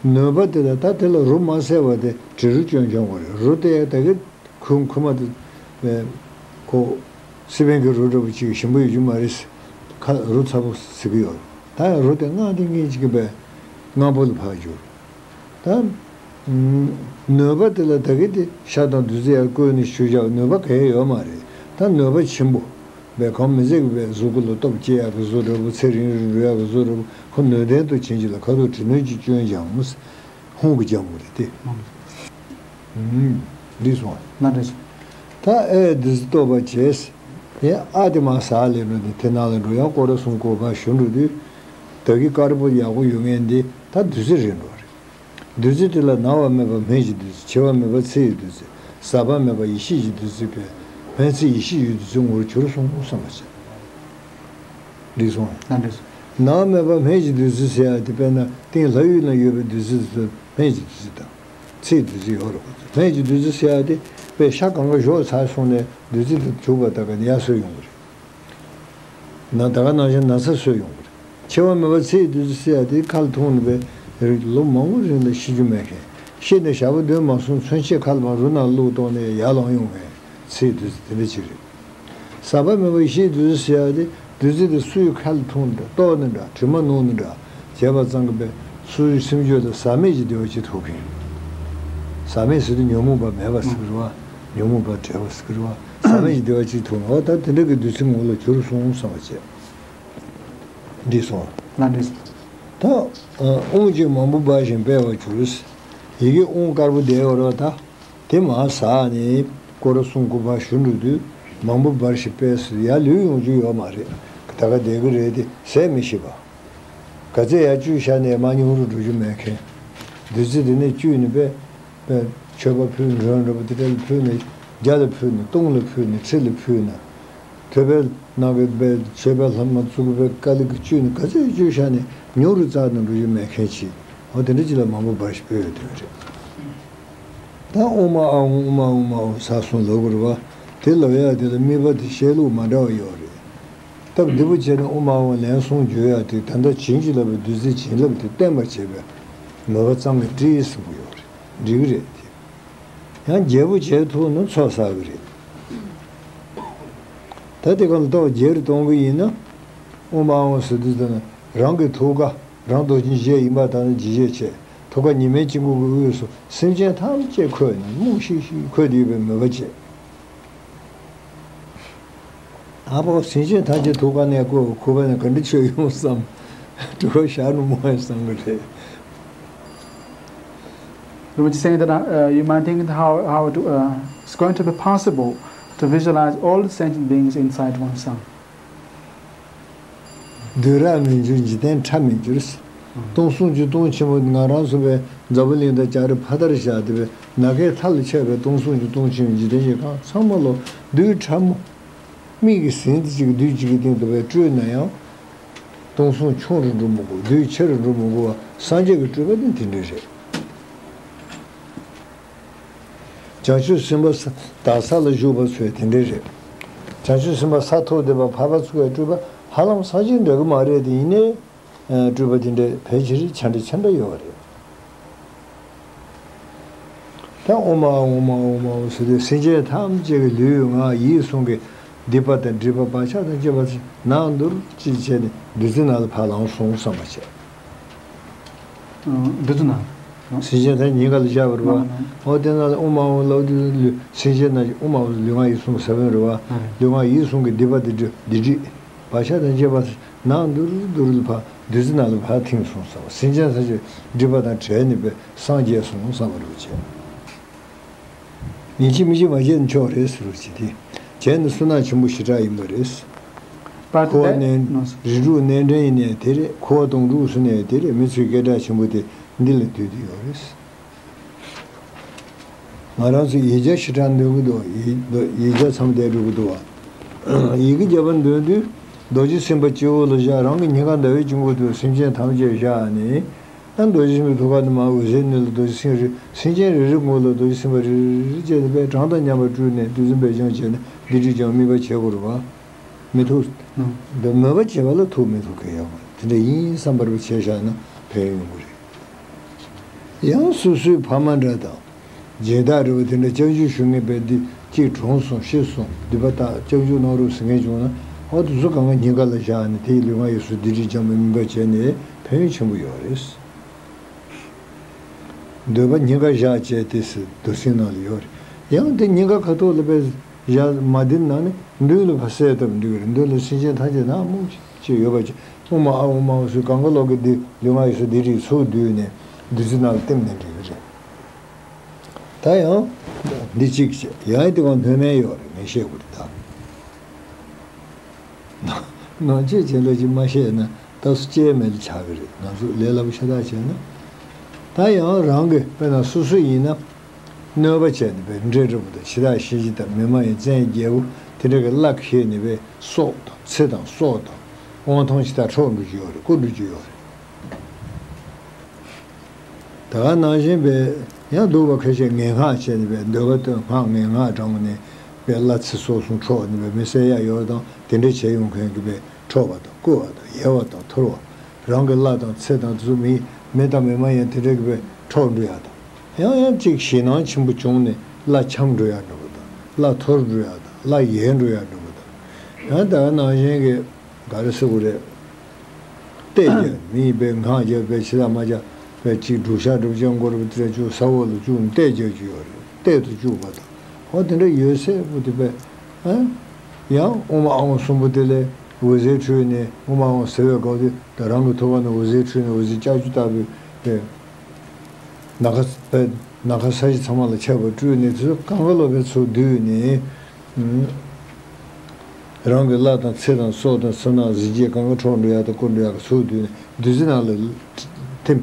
ནོད་པ་དེ་ལ་ད་དེ་ལ་རོ་མ་བསལ་བ་དེ་དྲི་རོ་སྐྱོན་སྦྱང་དགོས་རེད། རོ་དེ་ཡས་ད་གི་ཁུ་ཁུ་མ་དེ། ཁོ། སི་པན་གྱི་རོ་འདྲ་པོ་ཅིག་ཞིམ་པོ་ཡོད་རྒྱུ་མ་རེད། ཁ་རོ་ཚ་པོ་ཟེར་གི་ཡོད། ད་ཡང་རོ་དེ་མངར་དེ་ངེས་ཅིག་གི་པས་མངར་པོ་ལ་ཕར་གྱུར། ད། ནོད་པ་དེ་ལ་ད་གི་དེ་ཤ་དང་བདུད་རྩི་ཡར་བསྐོལ་ནས་བཞུ་བཞག་ནོད་པ་ག་ཡེ་ཡོད་མ་རེད། ད་ནོད་པ་ཆེན་པོ། བས་གང་མི་ཟད་ཀྱི་བས་གཟུགས་ཀུན་ལ་སྟོབས་སྐྱེ་ཡག་གི་བཟོ་འདྲ་པོ་ཚེ་རིང་རིང་འགྲོ་ཡག་གི་བཟོ་འདྲ་པོ་ཁོ་ནུས་ལྡན་དུ་བྱིན་གྱིས་ལ་ཁ་དོག་དྲི་སྣོད་ཀྱི་སྐྱོན་སྦྱང་། ཧཱུྃ་གི་སྦྱང་དགོས་རེད་དེ། འདི་སོང་ང་། ད་ཨེ་བདུད་རྩི་གཏོར་བ་བྱས། དེ་ཨ་དེ་མ་ཟག་ལས་འགྲོ་དེ་དེ་ནང་ལ་འགྲོ་ཡང་སྐོར་ར་གསུམ་བསྐོར་བ་ཞུ་འགྲོ་དུས། ད་གི་དཀར་པོ་ཡག་པོ་ཡོད་མཁན་འདི་ད་བདུད་རྩི་རེད་འགྲོ་རེད། བདུད་རྩི་དེ་ལ་ན་བ་མེད་པ་སྨན་གྱི་བདུད་རྩི། བྱེར་བ་མེད་པ་ཚེ་ཡི་བདུད་རྩི། ཟག་པ་མེད་པ་ཡེ་ཤེས་ཀྱི་བདུད་རྩི་བས། སྨན་ཚིག་ཡེ་ཤེས་ཀྱི་བདུད་རྩི་ངོ་བོར་གྱུར་སོང་བསམ་པ་བྱས། འགྲིག་སོང་། ལགས་འགྲིག་སོང་། ནང་མེད་པ་སྨན་གྱི་བདུད་རྩི་ཟེར་ཡ་དེ། དཔེར་ན་སྟེང་ལྷ་ཡུལ་ན་ཡོད་པའི་བདུད་རྩི་དེ་ཚོ་སྨན་གྱི་བདུད་རྩི་དང་། ཚེའི་བདུད་རྩི་ཡོད་རེད། སྨན་གྱི་བདུད་རྩི་ཟེར་ཡ་དེ་དཔེ་ཤ་གང་ག་བཞོ་ཚར་སོང་ནས་བདུད་རྩི་དེ་བྱུགས་པ་ད་ག་ནས་ཡར་གསོས་ཡོང་གི་རེད། ན་ད་ག་ནང་བཞིན་ན་ཚ་གསོས་ཡོང་གི་རེད། འཆི་བ་མེད་པ་ཚེའི་བདུད་རྩི་ཟེར་ཡ་དེ་ཁ་ལ་འཐུང་ནས་པའི་རིགས་ལོ་མང་པོ་རིང་ལ་ཤི་རྒྱུ་མེད་མཁན། ཤི་ནས་ཞག་པོ་བདུན་མ་སོང་ཚུན་ཆད་ཁ་ལ་མར་རུ་ནང་བླུགས་གཏོང་ནས་ཡར་ལངས་ཡོང་མཁན་ཚེའི་བདུད་རྩི་དེ་འདྲ་ཅིག་རེད། ཟག་པ་མེད་པ་ཡེ་ཤེས་བདུད་རྩི་ཟེར་ཡ་དེ། བདུད་རྩི་དེ་སུའི་ཁ་ལ་འཐུང་ནས་འདྲ། གཏོར་ནས་འདྲ། དྲི་མ་བསྣུན་ནས་འདྲ་བྱས་པ་ཙམ་གྱིས་པའི་སུའི་སེམས་རྒྱུད་ལ་ཟག་མེད་ཀྱི་བདེ་བ་ཅིག་ཐོབ་མཁན། ཟག་མེད་ཟེར་དུས་ཉོན་མོངས་པ་མེད་པ་ཟེར་གི་རེད་བ། ཉོན་མོངས་པ་བྲལ་བ་ཟེར་གི་རེད་བ། ཟག་མེད་ཀྱི་བདེ་བ་ཅིག་ཐོབ་ནས། འོ་ད་དེ་འདྲ་གི་བདུད་རྩི་ངོ་ལ་གྱུར་སོང་བསམ་པ་བྱས། འགྲིག་སོང་། ལགས་འགྲིག་སོང་། ད་ཨ་དབུང་ཅིག་མང་པོ་འབར་ཞིང་སྤེལ་བར་གྱུར། ཡི་གེ་དབུང་དཀར་པོ་བསྡད་ཡོད་རེད་བ་ད། དེ་མར་ཟགས་ནས་སྐོར་ར་གསུམ་སྐོར་བར་ཞུ་འགྲོ་དུས་མང་པོ་འབར་ཞིང་སྤེལ་སོང་། ཡར་ལུད་ཡོང་རྒྱུ་ཡོད་མ་རེད། ད་ག་བསྡད་ཀྱི་རེད་དེ་ཟད་མི་ཤེས་པ། ག་ཚད་ཡར་བཅུག་བཞག་ནས་མར་ཉུང་རུ་འགྲོ་རྒྱུ་མེད་མཁན། བདུད་རྩི་དེ་ནས་བཅུག་ནས་པས། པས་མཆོད་པ་ཕུལ། མགྲོན་འདྲ་པོ་དེ་འདྲ་ལ་ཕུལ་ནས། བརྒྱ་ལ་ཕུལ་ནས། སྟོང་ལ་ཕུལ་ནས། ཁྲི་ལ་ཕུལ་ན། ཐོད་པའི་ནང་གི་པས་མཆོད་པའི་ལྷ་མོ་བཙུགས་པའི་དཀའ་ལས་ཀྱིས་བཅུག་ནས། ག་ཚད་བཅུག་བཞག་ནས་ཉུང་རུ་བཙགས་ནས་འགྲོ་རྒྱུ་མེད་མཁན་ཅིག་འོ་དེ་འདྲ་ཅིག་ལ་མང་པོ་འབར་ཞིང་སྤེལ་ཡོད་དེ་རེད། ད་ཨོཾ་ཨཱཿཧཱུྃ་ཨོཾ་ཨཱཿཧཱུྃ་ཨཱཿཧཱུྃ་ཟེར་གསུངས་ལབ་དགོས་རེད་བ། དེ་ལབ་ཡག་དེ་ལ་དམིགས་པ་དེ་བཤད་ལུགས་མ་འདྲ་བ་ཡོད་རེད། སྟབས་བདེ་པོ་བྱས་ན་ཨོཾ་ཨཱཿཧཱུྃ་ལན་གསུམ་བརྗོད་ཡག་དེ། ད་ལྟ་བྱིན་གྱིས་བརླབས་པའི་བདུད་རྩིའི་བྱིན་རླབས་དེ་བརྟན་པར་བྱེད་པའི་མོས་པ་ཙམ་གྱིས་འགྲིག་གསུང་གི་ཡོད་རེད། འགྲིག་གི་རེད་དེ། ཡང་རྒྱས་པོ་བྱེད་ཐུབ་ན་ཚོགས་བསགས་ཀྱི་རེད། ད་དེ་ག་ལ་ཏོག་རྒྱས་རུ་གཏོང་གི་ཡིན་ན། ཨོཾ་ཨཱཿཧཱུྃ་ཟེར་དུས་ཙམ་ན་རང་གི་ཐུགས་ཀ། རང་རྡོ་རྗེ་འཇིགས་བྱེད་ཡིན་པར་ཐལ་ནས་འཇིགས་བྱེད་བྱས། ཐུགས་ཀ་ཉི་མའི་དཀྱིལ་འཁོར་གྱི་དབུས་སུ་སེམས་ཅན་ཐམས་ཅད་འཁོད་ནས་རྨོངས་ཤིག་ཤིག་འཁོད་དེ་ཡོད་པའི་མོས་པ་བྱེད། ཨ་ཕོ་སེམས་ཅན་ཐམས་ཅད་ཐུགས་ཀ་ནས་བཀོད། ཁོ་པ་ནས་ག་འདྲ་ཆོས་ཡོང་བསམ། སྤྲུལ་པ་ཞག་ནུབ་མོ་ཡང་བསམ་གི་རེད། Rinpoche saying that uh, you might think how, how to, uh, it's going to be possible to visualize all the sentient beings inside oneself. བདུད་ར་མི་འགྱུར་འཇིག་རྟེན་ཁྲ་མི་འགྱུར། སྟོང་གསུམ་གྱི་སྟོང་ཆེན་པོ། ང་རང་ཚོ་པའི་འཛམ་བུ་གླིང་དང་བྱ་རི་ཕ་མཐར་བཞག་སྟེ་པའི་ནམ་མཁའི་མཐའ་ལ་ཁྱབ་པའི་སྟོང་གསུམ་གྱི་སྟོང་ཆེན་པོའི་འཇིག་རྟེན་གྱི་ཁམས་ཚང་མ་ལོ་རྡུལ་ཕྲ་མོ། མིག་གིས་ཟིན་དེ་གཅིག་རྡུལ་གཅིག་གི་སྟེང་དུ་པའི་སྤྲོས་ན་ཡང་། སྟོང་གསུམ་ཆུང་རུ་འགྲོ་མི་དགོས། རྡུལ་ཆེ་རུ་འགྲོ་མི་དགོས་པ་སངས་རྒྱས་ཀྱི་སྤྲུལ་པ་ནི་དེ་འདྲ་རེད། བྱང་ཆུབ་སེམས་དཔའ་ས་དག་ས་ལ་བཞུགས་པ་ཚོས་དེ་འདྲ་རེད། བྱང་ཆུབ་སེམས་དཔའ་ས་ཐོབ་བསྡད་པ་འཕགས་པ་ཚོ་གི་སྤྲུལ་པ་ཧ་ལམ་སངས་རྒྱས་འདྲ་གི་མ་རེད་དེ། ཡིན་ནའི་སྤྲུལ་པ་དེ་འདྲ་ཕལ་ཆེར་ཆ་འདྲ་ཆ་འདྲ་ཡོད་རེད། ད་ཨོཾ་ཨཱཿཧཱུྃ་ཨོཾ་ཨཱཿཧཱུྃ་ཨོཾ་ཨཱཿཧཱུྃ་ཟེར་དུས་སེམས་ཅན་ཐམས་ཅད་ཀྱི་ལུས་ངག་ཡིད་གསུམ་གྱི་སྡིག་པ་དང་སྒྲིབ་པ་བག་ཆགས་དང་བཅས་པ་ནང་དུ་ཅིག་བྱས་ནས་བདུད་རྩི་ནང་ལ་ཕར་ལངས་སོང་བསམ་པ་བྱས། བདུད་རྩི་ནང་། སེམས་ཅན་ཐམས་ཅད་ཉེན་ཁ་ལ་བཞག་པ་རེད་བ། ཨོ་དེ་ནང་ལ་ཨོཾ་ཨཱཿཧཱུྃ་ལབ་དུས་ལུས་སེམས་ཅན་ནང་ཨོཾ་ཨཱཿཧཱུྃ་ལུས་ངག་ཡིད་གསུམ་གྱི་ས་བོན་རེད་བ། ལུས་ངག་ཡིད་གསུམ་གྱི་སྡིག་པ་དང་སྒྲིབ་སྒྲིབ་བག་ཆགས་དང་བཅས་པ་ནང་དུ་རུ་དུ་རུ་ལ་ཕར་བདུད་རྩི་ནང་ལ་ཕར་ཐིམ་སོང་བསམ། སེམས་ཅན་ཐམས་ཅད་སྒྲིབ་པ་དང་བྲལ་ནས་པའི་སངས་རྒྱས་སོང་བསམ་པ་རེད་བ་བྱས། ཡིན་གཅིག་མིན་གཅིག་མ་བྱས་ན་ཆོག་རེད་ཟེར་བ་ཅིག་དེ། བྱས་ན་བསོད་ནམས་ཆེན་པོ་ཞེ་དྲག་ཡིན་པ་རེད། But འཁོར་བ་that- རྣལ- རིགས་དྲུག་རྣལ་འདྲེན་ཡིན་ནའི་དེ་རེད། འཁོར་བ་དོང་སྤྲུགས་སུ་ནའི་དེ་རེད། མི་ཚོས་སྐད་གྲགས་ཆེན་པོ་དེ་འདི་ལ་འདུས་ཏེ་ཡོད་རེད། ང་རང་ཚོ་ཡིག་བརྒྱ་ཞེ་དྲག་འདོན་གྱི་འདུག་ཡིག་ཡིག་བརྒྱ་མཚམས་བསྡད་འགྲོ་གི་འདུག་བ། ཡི་གེ་བརྒྱ་པ་འདོན་དུས་རྡོ་རྗེ་སེམས་དཔའ་སྤྱི་བོ་ལ་བཞག་རང་གི་སྙིང་ག་ཟླ་བའི་དཀྱིལ་འཁོར་དུ་སེམས་ཅན་ཐམས་ཅད་བཞག་ནས། ཨ་རྡོ་རྗེ་སེམས་དཔའི་ཐུགས་ཀ་ནས་མར་འོད་ཟེར་སྣོན་ལ་རྡོ་རྗེ་སེམས་རེ། སེམས་ཅན་རེ་རེའི་ངོ་ལ་རྡོ་རྗེ་སེམས་དཔའ་རེ་རེ་རེ་བྱས་ནས་པའི་གྲངས་དང་མཉམ་པར་སྤྲུལ་ནས་བདུད་རྩི་འབེབས་སྦྱོང་བྱས་ནས་སྡིག་སྒྲིབ་སྦྱང་དམིགས་པ་བྱེད་དགོས་རེད་བ། མི་ཐུབ། ཨང་། འདི་མོས་པ་བྱེད་པ་ལ་ཐུབ་མི་ཐུབ་གང་ཡང་མ་རེད། དེ་འདྲ་ཡིན་བསམ་པར་བྱས་བཞག་ན་ཕན་ཡོན་ཡོང་གི་རེད། ཡང་སོ་སོའི་ཕ་མ་འདྲ་དང་། སྦྱིན་བདག་རེ་བ་དེ་འདྲ་སྐྱབས་འཇུག་ཞུ་མཁན་པས་འདི་གཅིག་གྲོངས་སོང་ཤི་སོང་སྡིག་པ་དག་སྐྱབས་འཇུག་གནང་རོགས་ཟེར་མཁན་བྱུང་ན། ཨོ་དེ་ཚོ་གང་ག་སྙིང་ག་ལ་བཞག་ནས་དེའི་ལུས་ངག་ཡིད་གསུམ་སྡིག་སྒྲིབ་སྦྱང་བའི་དམིགས་པ་བྱས་ནས་ཕན་ཡོན་ཆེན་པོ་ཡོད་རེད། འདོད་པ་སྙིང་ག་བཞག་བྱས་ཏེ་ཟེར་མདོ་ཚིག་ནང་ལ་ཡོད་རེད། ཡང་དེ་སྙིང་ག་ཁ་ཐོག་ལ་པས་བཞག་མ་བསྡད་ན་ནི་མདུན་ལ་ཕར་གསལ་བཏབ་འགྲིག་གི་རེད། མདུན་ལ་སེམས་ཅན་ཐམས་ཅད་ནག་མོག་ཅིག་ཡོད་པ་ཅིག་ཨོཾ་ཨཱཿཧཱུྃ་ཨོཾ་ཨཱཿཧཱུྃ་ཟེར་གང་ག་ལོག་གི་འདི་ལུས་ངག་ཡིད་གསུམ་སྡིག་སྒྲིབ་ཚུར་བསྡུས་ནས་བདུད་རྩི་ནང་ལ་བསྟིམ་ནས་འགྲིག་གི་རེད། ད་ཡང་འདི་གཅིག་བྱས། ཡང་དེ་བ་སྣོན་མེད་ཡོད་རེད། ངས་བཤད་དགོས་རེད་ད། ནང་ཆོས་བྱེད་ལས་ཀྱི་མ་བཤད་ན་ད་སུ་སྐྱེལ་མེད་ལ་ཆགས་ཀྱི་རེད། ང་ཚོ་ལས་སླ་པོ་ཤ་སྟག་བྱས་ན། ད་ཡང་རང་གི་དཔེར་ན་སོ་སོ་ཡིན་ན། གནོད་པ་བྱས་ནས་པའི་འདྲེ་འདྲ་པོ་དང་འཆི་བདག་གཤིན་རྗེ་དང་མི་མ་ཡིན་བཙན་རྒྱལ་པོ་དེ་འདྲ་གི་བླ་ཁེལ་ནས་པའི་སྲོག་དང་ཚེ་དང་སྲོག་དང་དབང་ཐང་ཇི་ལྟར་འཕྲོག་འགྲོ་རྒྱུ་ཡོད་རེད། རྐུ་འགྲོ་རྒྱུ་ཡོད་རེད། ད་ག་ནང་བཞིན་པའི་ཡང་སྡུག་པ་ཁ་ཤས་ངན་སྔགས་བྱས་ནས་པའི་འདོད་པ་སྟོན་སྔགས་ངན་སྔགས་བགྲངས་ནས་པའི་བླ་ཚེ་སྲོག་གསུམ་འཕྲོག་ནས་པའི་མི་བསད་ཡ་ཡོད་དང་དེ་འདྲ་བྱས་ཡོང་མཁན་གྱི་པའི་འཕྲོག་པ་དང་རྐུ་བ་དང་ཡལ་བ་དང་འཐོར་བ། རང་གི་བླ་དང་ཚེ་དང་དེ་ཚོ་མི་མི་དང་མི་མ་ཡིན་དེ་འདྲ་གི་པའི་འཕྲོག་འགྲོ་ཡ་དང་། ཡང་ཡང་གཅིག་ཞེད་སྣང་ཆེན་པོ་བྱུང་ནས་བླ་འཁྱམས་འགྲོ་ཡ་འདྲ་པོ་དང་བླ་འཐོར་འགྲོ་ཡ་དང་བླ་ཡལ་འགྲོ་ཡ་འདྲ་པོ་དང་། ཡང་ད་ག་ནང་བཞིན་གྱི་ག་རེ་ཟེར་དགོས་རེད། གཏད་རྒྱག་མི་ཡིན་པའི་སྔགས་རྒྱག་པའི་ཕྱི་ལ་མ་རྒྱག་པའི་གཅིག་སྒྲུབ་ཤག་སྒྲུབ་ཅན་སྐོར་བ་དེ་འདྲ་བཅུག་ས་འོག་ལ་བཅུག་ནས་གཏད་རྒྱག་རྒྱུ་ཡོད་རེད། གཏད་དུ་བཅུག་པ་དང་། ཧོ་དེ་འདྲ་ཡོད་ཚད་པོ་དེ་པས། ཨ། ཡང་དབུ་མ་ཨ་ཝང་གསུམ་པོ་དེ་ལས་འོད་ཟེར་འཕྲོས་ནས་དབུ་མ་ཨ་ཝང་ཟེར་བའི་སྐབས་དེ་ད་རང་གི་ཐུགས་ཀ་ནས་འོད་ཟེར་འཕྲོས་ནས་འོད་ཟེར་ལྕགས་ཀྱུ་ལྟ་བུའི་པས། ནམ་མཁའ་པས་ནམ་མཁའ་ས་གཞི་ཚང་མ་ལ་ཁྱབ་པར་སྤྲུལ་ནས་དེ་ཚོ་གང་ག་ལོ་པའི་ཚུལ་བསྡུས་ནས། རང་གི་བླ་དང་ཚེ་དང་སྲོག་དང་བསོད་ནམས་གཟི་བརྗིད་གང་ག་འཕྲོག་འགྲོ་ཡག་དང་རྐུ་འགྲོ་ཡག་གི་ཚུལ་བསྡུས་ནས་བདུད་རྩི་ནང་ལ་ཐིམ།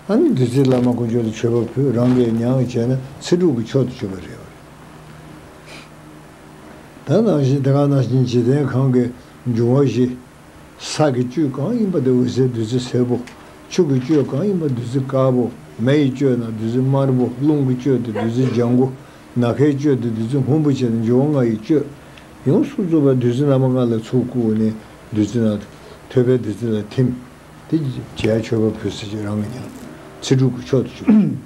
ཨ་ནི་བདུད་རྩི་བླ་མ་དཀོན་མཆོག་ལ་མཆོད་པ་ཕུལ། རང་གིས་མྱང་བྱས་ན་ཚེ་སྒྲུབ་ཀྱི་མཆོག་ཏུ་གྱུར་པ་རེད། ད་ནང་བཞིན་དེ་ག་ནང་བཞིན་འཇིག་རྟེན་གང་གི་འབྱུང་བ་བཞི། ས་གི་བཅུད་གང་ཡིན་པ་དེ་འོད་ཟེར་བདུད་རྩི་སེར་པོ། ཆུ་གི་བཅུད་གང་ཡིན་པ་བདུད་རྩི་དཀར་པོ། མེ་ཡི་བཅུད་ན་བདུད་རྩི་དམར་པོ། རླུང་གི་བཅུད་དེ་བདུད་རྩི་ལྗང་གུ། ནམ་མཁའི་བཅུད་དེ་བདུད་རྩི་སྔོན་པོ་བྱས་ནས་འབྱུང་བ་ལྔ་ཡི་བཅུད། ཡོངས་སུ་རྫོགས་པ་བདུད་རྩི་རྣམ་པ་ལྔ་ལ་ཚུར་བཀུག་ནས་བདུད་རྩི་ནང་ཐོད་པའི་བདུད་རྩི་ལ་ཐིམ། དེ་བྱས་མཆོད་པ་ཕུལ་ཟེར་གྱི་རང་གི་ཉམས་ཚེ་སྒྲུབ་ཀྱི་མཆོག་ཏུ་གྱུར།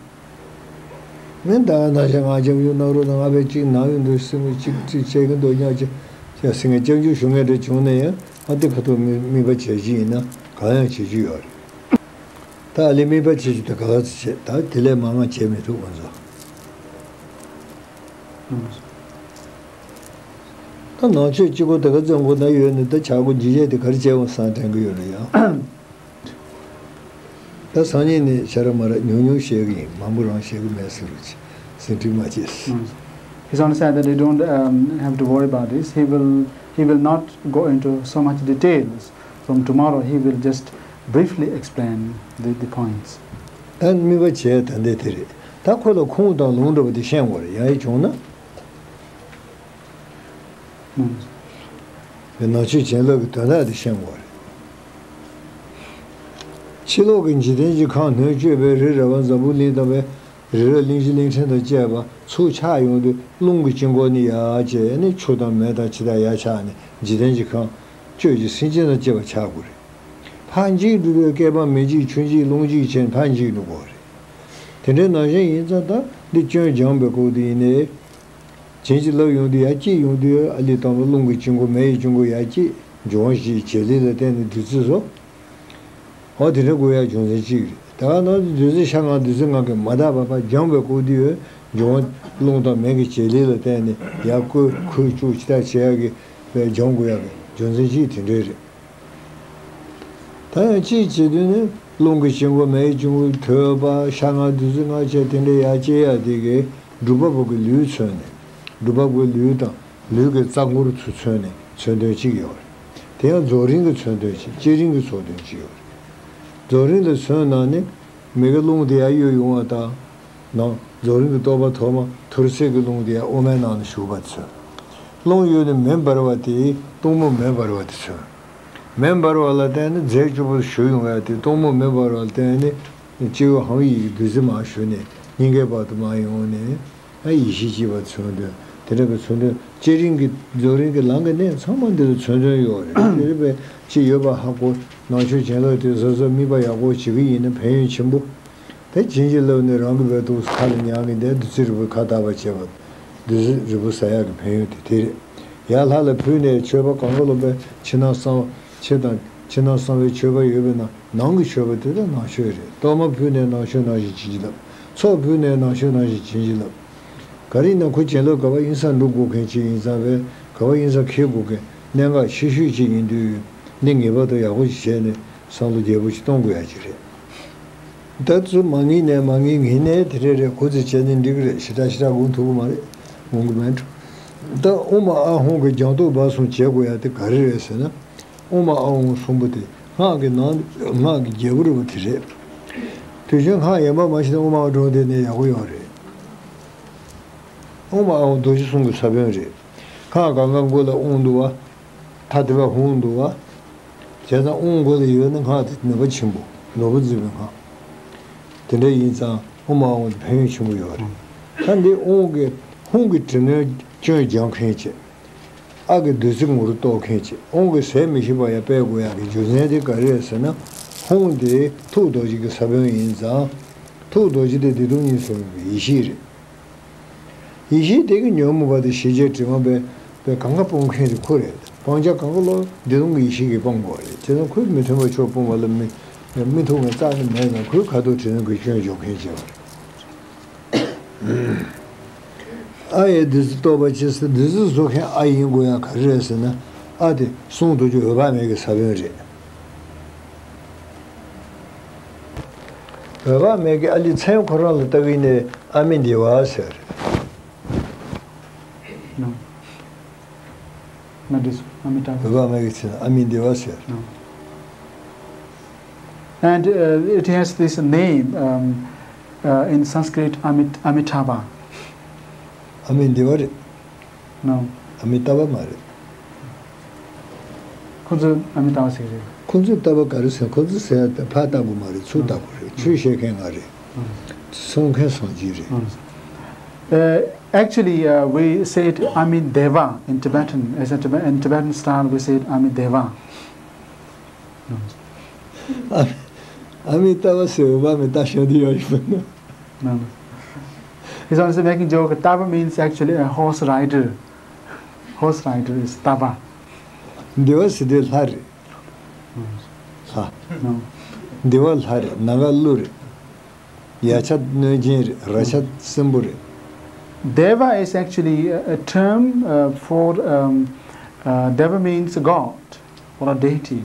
མི་ད་ན་ཞག་ང་རྒྱབ་ཡོད་ནག་རོ་དང་ང་བས་གཅིག་ནང་ཡོད་འདུག་སེམས་ཀྱི་གཅིག་གཅིག་བྱེད་ཀྱི་འདུག་ཉག་ཅིག་ཅག་སེང་གེ་སྐྱབས་འཇུག་ཞུ་མཁན་འདྲ་བྱུང་ན་ཡང་ཨ་དེ་ཁ་ཐུག་དམིགས་དམིགས་པ་བྱེད་ཀྱི་ཡིན་ན་གང་ཡང་བྱེད་རྒྱུ་ཡོད་རེད། ད་ཨ་ལས་དམིགས་པ་བྱེད་རྒྱུ་དེ་ག་ལ་ཚེ་བྱེད་ད་དེ་ལས་མང་བ་བྱེད་མི་ཐུབ་ང་ཚོ། ད་ནང་ཆོས་གཅིག་པོ་དེ་ག་བཙོན་གོ་ན་ཡོད་ནི་ད་བྱ་སྒོ་འཇིགས་བྱེད་དེ་ག་རེ་བྱས་འོང་བསམ་དྲན་གི་ཡོད་རེད་ཡང་། ད་སང་ཉིན་ནས་ཤ་ར་མ་ར་ཉུང་ཉུང་བཤད་གི་ཡིན། མང་པོ་རང་བཤད་གི་མེད་ཟེར་རོགས་བྱེད། ཟིན་བྲིས་མ་བྱེད། He's only said that they don't um, have to worry about this. He will he will not go into so much details. From tomorrow he will just briefly explain the, the points. ད་དམིགས་པ་བྱས་ད་འདི་དེ་རེད། ད་ཁོ་ལ་ཁུངས་དང་ལུང་འདྲ་བ་དེ་ཤེས་དགོས་རེད། ཡང་ཡི་བྱུང་ན། ནང་ཆོས་བྱིན་རླབས་ཀྱི་དོན་དག་དེ་ཤེས་དགོས་རེད། ཕྱི་ལོགས་ཀྱི་འཇིག་རྟེན་གྱི་ཁམས་སྣོད་བཅུད་པའི་རི་ར་བ་འཛམ་བུ་གླིང་དང་བའི་རི་རབ་གླིང་བཞི་གླིང་ཕྲན་དང་བཅས་པ་ཚུར་ཆགས་ཡོང་དུས་རླུང་གི་དཀྱིལ་འཁོར་ནི་ཡར་བཅད་ནས་ཆུ་དང་མེ་དང་ཆུ་དང་ཡར་ཆགས་ནས་འཇིག་རྟེན་གྱི་ཁམས་བཅུད་ཀྱི་སེམས་ཅན་དང་བཅས་པ་ཆགས་དགོས་རེད། ཕར་འཇིག་འགྲོ་དུས་བསྐལ་པ་མེ་འཇིག་ཆུ་འཇིག་རླུང་འཇིག་བྱས་ནས་ཕར་འཇིག་འགྲོ་དགོས་རེད། དེ་འདྲའི་ནང་བཞིན་ཡིན་ཙང་ད་འདི་སྐྱོན་སྦྱངས་པའི་སྐོར་དུ་ཡིན་ནའི། བྱིན་གྱིས་བརླབས་ཡོང་དུས་ཡར་སྐྱེས་ཡོང་དུས་ཨ་ལི་དང་པོ་རླུང་གི་དཀྱིལ་འཁོར་མེ་ཡི་དཀྱིལ་འཁོར་ཡར་སྐྱེས། འབྱུང་བ་བཞིའི་བྱེད་ལས་ལ་བརྟེན་ནས་བདུད་རྩི་བཟོ། འོ་དེ་འདྲ་དགོས་ཡ་རྒྱུ་མཚན་གཅིག་རེད། ད་ག་ནང་དུ་བདུད་རྩི་ཤ་ལྔ་བདུད་རྩི་ལྔ་གིས་མ་དག་པ་ཕར་སྦྱངས་པའི་སྐོར་དུ་ཡོད། འབྱུང་བ་རླུང་དང་མེ་གི་བྱེད་ལས་ལ་བརྟེན་ནས་ཡར་བསྐོལ་ཁོལ་བཅུག་ཅི་ལྟར་བྱེད་ཡ་གི་བས་སྦྱོང་དགོས་ཡ་གི་རྒྱུ་མཚན་གཅིག་དེ་འདྲ་རེད། ད་ཡང་གཅིག་བྱེད་དུས་ནི་རླུང་གི་དཀྱིལ་འཁོར་མེ་ཡི་དཀྱིལ་འཁོར་ཐོད་པ་ཤ་ལྔ་བདུད་རྩི་ལྔ་བཅས་དེ་འདྲའི་ཡར་སྐྱེ་ཡ་དེ་གའི་སྒྲུབ་པ་པོ་གི་ལུས་མཚོན་ནས་སྒྲུབ་པ་པོའི་ལུས་དང་ལུས་ཀྱི་རྩ་འཁོར་ཚུར་མཚོན་ནས་མཚོན་དོན་གཅིག་ཡོད་རེད། དེ་ཡང་རྫོགས་རིམ་གྱི་མཚོན་དོན་གཅིག་བསྐྱེད་རིམ་གྱི་མཚོན་དོན་གཅིག་ཡོད་རེད། རྫོགས་རིམ་ལ་མཚོན་ན་ནི་མེ་གི་རླུང་དེ་ཡར་གཡོ་ཡོང་བ་དང་། ནང་རྫོགས་རིམ་གྱི་རྟོགས་པ་ཐོག་མ་ཐུར་སེལ་གྱི་རླུང་དེ་ཡང་དབུ་མའི་ནང་ན་ཞུགས་པ་མཚོན། རླུང་གཡོས་ནས་མེ་འབར་བ་དེས་གཏུམ་མོ་མེ་འབར་བ་དེ་མཚོན། མེ་འབར་བ་ལ་བརྟེན་ནས་རྫས་བཅུ་པོ་ཞུ་ཡོང་ཡ་དེ་གཏུམ་མོ་མེ་འབར་བ་ལ་བརྟེན་ནས་སྤྱི་བོའི་ཧཱུྃ་ཡིག་གི་བདུད་རྩི་མར་ཞུ་ནས་སྙིང་གའི་བར་དུ་མར་ཡོང་ནས་ཨ་ཡེ་ཤེས་སྐྱེས་པ་མཚོན་དོན་དེ་འདྲ་གི་མཚོན་དོན་བསྐྱེད་རིམ་གྱི་རྫོགས་རིམ་གྱི་ལམ་གྱི་གནད་ཚང་མ་འདི་ལ་མཚོན་དོན་ཡོད་རེད། དེ་རེད་པས་ཅི་ཡོད་པ་ཧ་གོ་ནང་ཆོས་བྱིན་རླབས་དེ་གཟབ་གཟབ་དམིགས་པ་ཡག་པོ་བྱེད་ཀྱི་ཡིན་ན་ཕན་ཡོན་ཆེན་པོ། དེ་བྱིན་གྱིས་བརླབས་ནས་རང་གི་བའི་ཐུགས་སུ་ཁ་ལ་མྱང་གི་འདས་བདུད་རྩི་རིལ་བུ་ཁ་བཏབ་པ་བྱས་པ། བདུད་རྩི་རིལ་བུ་ཟ་ཡག་གི་ཕན་ཡོན་དེ་དེ་རེད། ཡར་ལྷ་ལ་ཕུལ་ནས་མཆོད་པ་གང་ག་ལོ་པའི་ཕྱི་ནང་གསང་བ་ཕྱི་དང་ཕྱི་ནང་གསང་བའི་མཆོད་པ་ཡོད་པས་ན་ནང་གི་མཆོད་པ་དེ་དག་ནང་མཆོད་རེད། གཏོར་མ་ཕུལ་ནས་ནང་མཆོད་ནང་བཞིན་བྱིན་གྱིས་བརླབས། ཚོགས་ཕུལ་ནས་ནང་མཆོད་ནང་བཞིན་བྱིན་གྱིས་བརླབས། ག་རེ་ཡིན་ན་ཁོ་བྱིན་རླབས་ག་བ་ཡིན་ས་འགྲོ་དགོས་མཁན་ཅིག་ཡིན་ཙང་བས་ག་བ་ཡིན་ས་འཁེལ་དགོས་མཁན་གནད་འགག་ཆེ་ཤོས་ཅིག་ཡིན་དུས་ནི་ངེས་པར་དུ་ཡག་པོ་ཞིག་བྱས་ནས་བསམ་བློ་རྒྱས་པོ་ཞིག་གཏོང་དགོས་ཡ་ཅིག་རེད། ད་ཚོ་མ་ངེས་ནས་མ་ངེས་ངེས་ནས་དེ་རེ་རེ་གོ་ཚོད་བྱས་ནས་འགྲིག་གི་རེད། ཞེ་དྲག་ཞེ་དྲག་འོང་ཐུབ་ཀྱི་མ་རེད། འོང་གི་མེད་འགྲོ། ད་དབུ་མ་ཨ་ཧོང་གི་སྦྱང་དོགས་སྦ་གསུམ་བྱེད་དགོས་ཡ་དེ་ག་རེ་རེད་ཟེར་ན། དབུ་མ་ཨ་ཧོང་གསུམ་པོ་དེ་སྔགས་ཀྱི་ནང་སྔགས་ཀྱི་རྒྱལ་པོ་རེད་པ་དེ་རེད། དུས་ཆེན་སྔགས་ཡན་པ་མ་ཤེས་ན་དབུ་མ་ཨ་ཧོང་དེ་ནས་ཡག་པོ་ཡོད་རེད། ཨོཾ་ཨཱཿཧཱུྃ་རྡོ་རྗེ་གསུམ་གྱི་ས་བོན་རེད། སྔགས་གང་ག་མགོ་ལ་ཨོཾ་འདུག་བ། ཐ་དད་པ་ཧཱུྃ་འདུག་བ། བྱས་ཙང་ཨོཾ་མགོ་ལ་ཡོད་ན་སྔགས་དེ་ནུས་པ་ཆེན་པོ། ནོར་བུ་བརྫིས་པའི་སྔགས། དེ་འདྲ་ཡིན་ཙང་ཨོཾ་ཨཱཿཧཱུྃ་དེ་ཕན་ཡོན་ཆེན་པོ་ཡོད་རེད། ད་འདི་ཨོཾ་གི་ཧཱུྃ་གི་དྲི་ནོར་སྐྱོན་སྦྱང་མཁན་བྱས། ཨ་གི་བདུད་རྩི་ངོ་རུ་གཏོར་མཁན་བྱས། ཨོཾ་གི་ཟས་མི་ཤིགས་པ་ཡང་སྤེལ་དགོས་ཡག་གི་རྒྱུ་མཚན་དེ་ག་རེ་རེད་ཟེར་ན། ཧཱུྃ་དེ་ཐུགས་རྡོ་རྗེ་གི་ས་བོན་ཡིན་ཙང་། ཐུགས་རྡོ་རྗེ་དེ་བདེ་སྡུག་གཉིས་སུ་མེད་པའི་ཡེ་ཤེས་རེད། ཡེ་ཤེས་དེ་གི་ཉོན་མོངས་པ་དེ་ཞི་བྱེད་དྲི་མ་པའི་པའི་གང་ག་སྤོང་མཁན་དེ་ཁོ་རེད། སྤང་བྱ་གང་ག་ལོ་བདེ་སྡུག་གི་ཡེ་ཤེས་ཀྱིས་སྤང་དགོས་རེད། བྱས་ཙང་ཁོས་མི་མཐུན་པ་ཕྱོགས་སྤོང་བ་ལ་མི་མི་མཐུན་པའི་རྩ་ནི་མེད་ཙང་ཁོའི་ཁ་དོག་དྲི་ནོར་གྱི་སྐྱོན་སྦྱོང་མཁན་བྱས་པ་རེད། ཨ་ཡི་བདུད་རྩི་གཏོར་བ་ཅི་ཟེར། བདུད་རྩི་བཟོ་མཁན་ཨ་ཡིན་དགོས་ཡག་ག་རེ་རེད་ཟེར་ན། ཨ་དེ་གསུང་རྡོ་རྗེ་འོད་དཔག་མེད་ཀྱི་ས་བོན་རེད། འོད་དཔག་མེད་ཀྱི་ཨ་ལི་མཚན་ཁོ་རང་ལ་ལྟ་གི་ནས་ཨ་མི་དེ་བ་ཟེར། No. Not this one. Amitabha. འོད་དཔག་མེད་ཀྱི་མཚན་ཨ་མི་དེ་བ་ཟེར། No. And uh, it has this name um, uh, in Sanskrit, Amit- Amitabha. ཨ་མི་དེ་བ་རེད། No. ཨ་མི་ཏ་བ་མ་རེད། ཁོ་ཚོས་ཨ་མི་ཏ་བ་ཟེར་གི་རེད། ཁོ་ཚོས་ཏ་བ་ག་རེ་ཟེར། ཁོ་ཚོས་ཟེར་ཡ་ད་ཕར་ལྟ་དགོས་མ་རེད། ཚུར་ལྟ་དགོས་རེད། ཆོས་བཤད་མཁན་ང་རེད། གསུང་མཁན་སངས་རྒྱས་རེད། Uh, actually, uh, we said Amideva in Tibetan. As a Tibe- in Tibetan style, we said Amideva. ཨ་མི་ཏ་བ་ཟེར་བ་མི་ཏ་ཤོད་དུ་ཡོད་ཡིན་པ་ན། No, no. He's also making joke. Tava means actually a horse rider. Horse rider is Tava. འདི་བ་ཟེར་དེ་ལྷ་རེད། ལྷ། No. འདི་བ་ལྷ་རེད། ནང་ག་ཀླུ་རེད། ཡ་ཆ་གནོད་སྦྱིན་རེད། ར་ཆ་སྲིན་པོ་རེད། Deva is actually a, a term uh, for um, uh, Deva means God or a deity.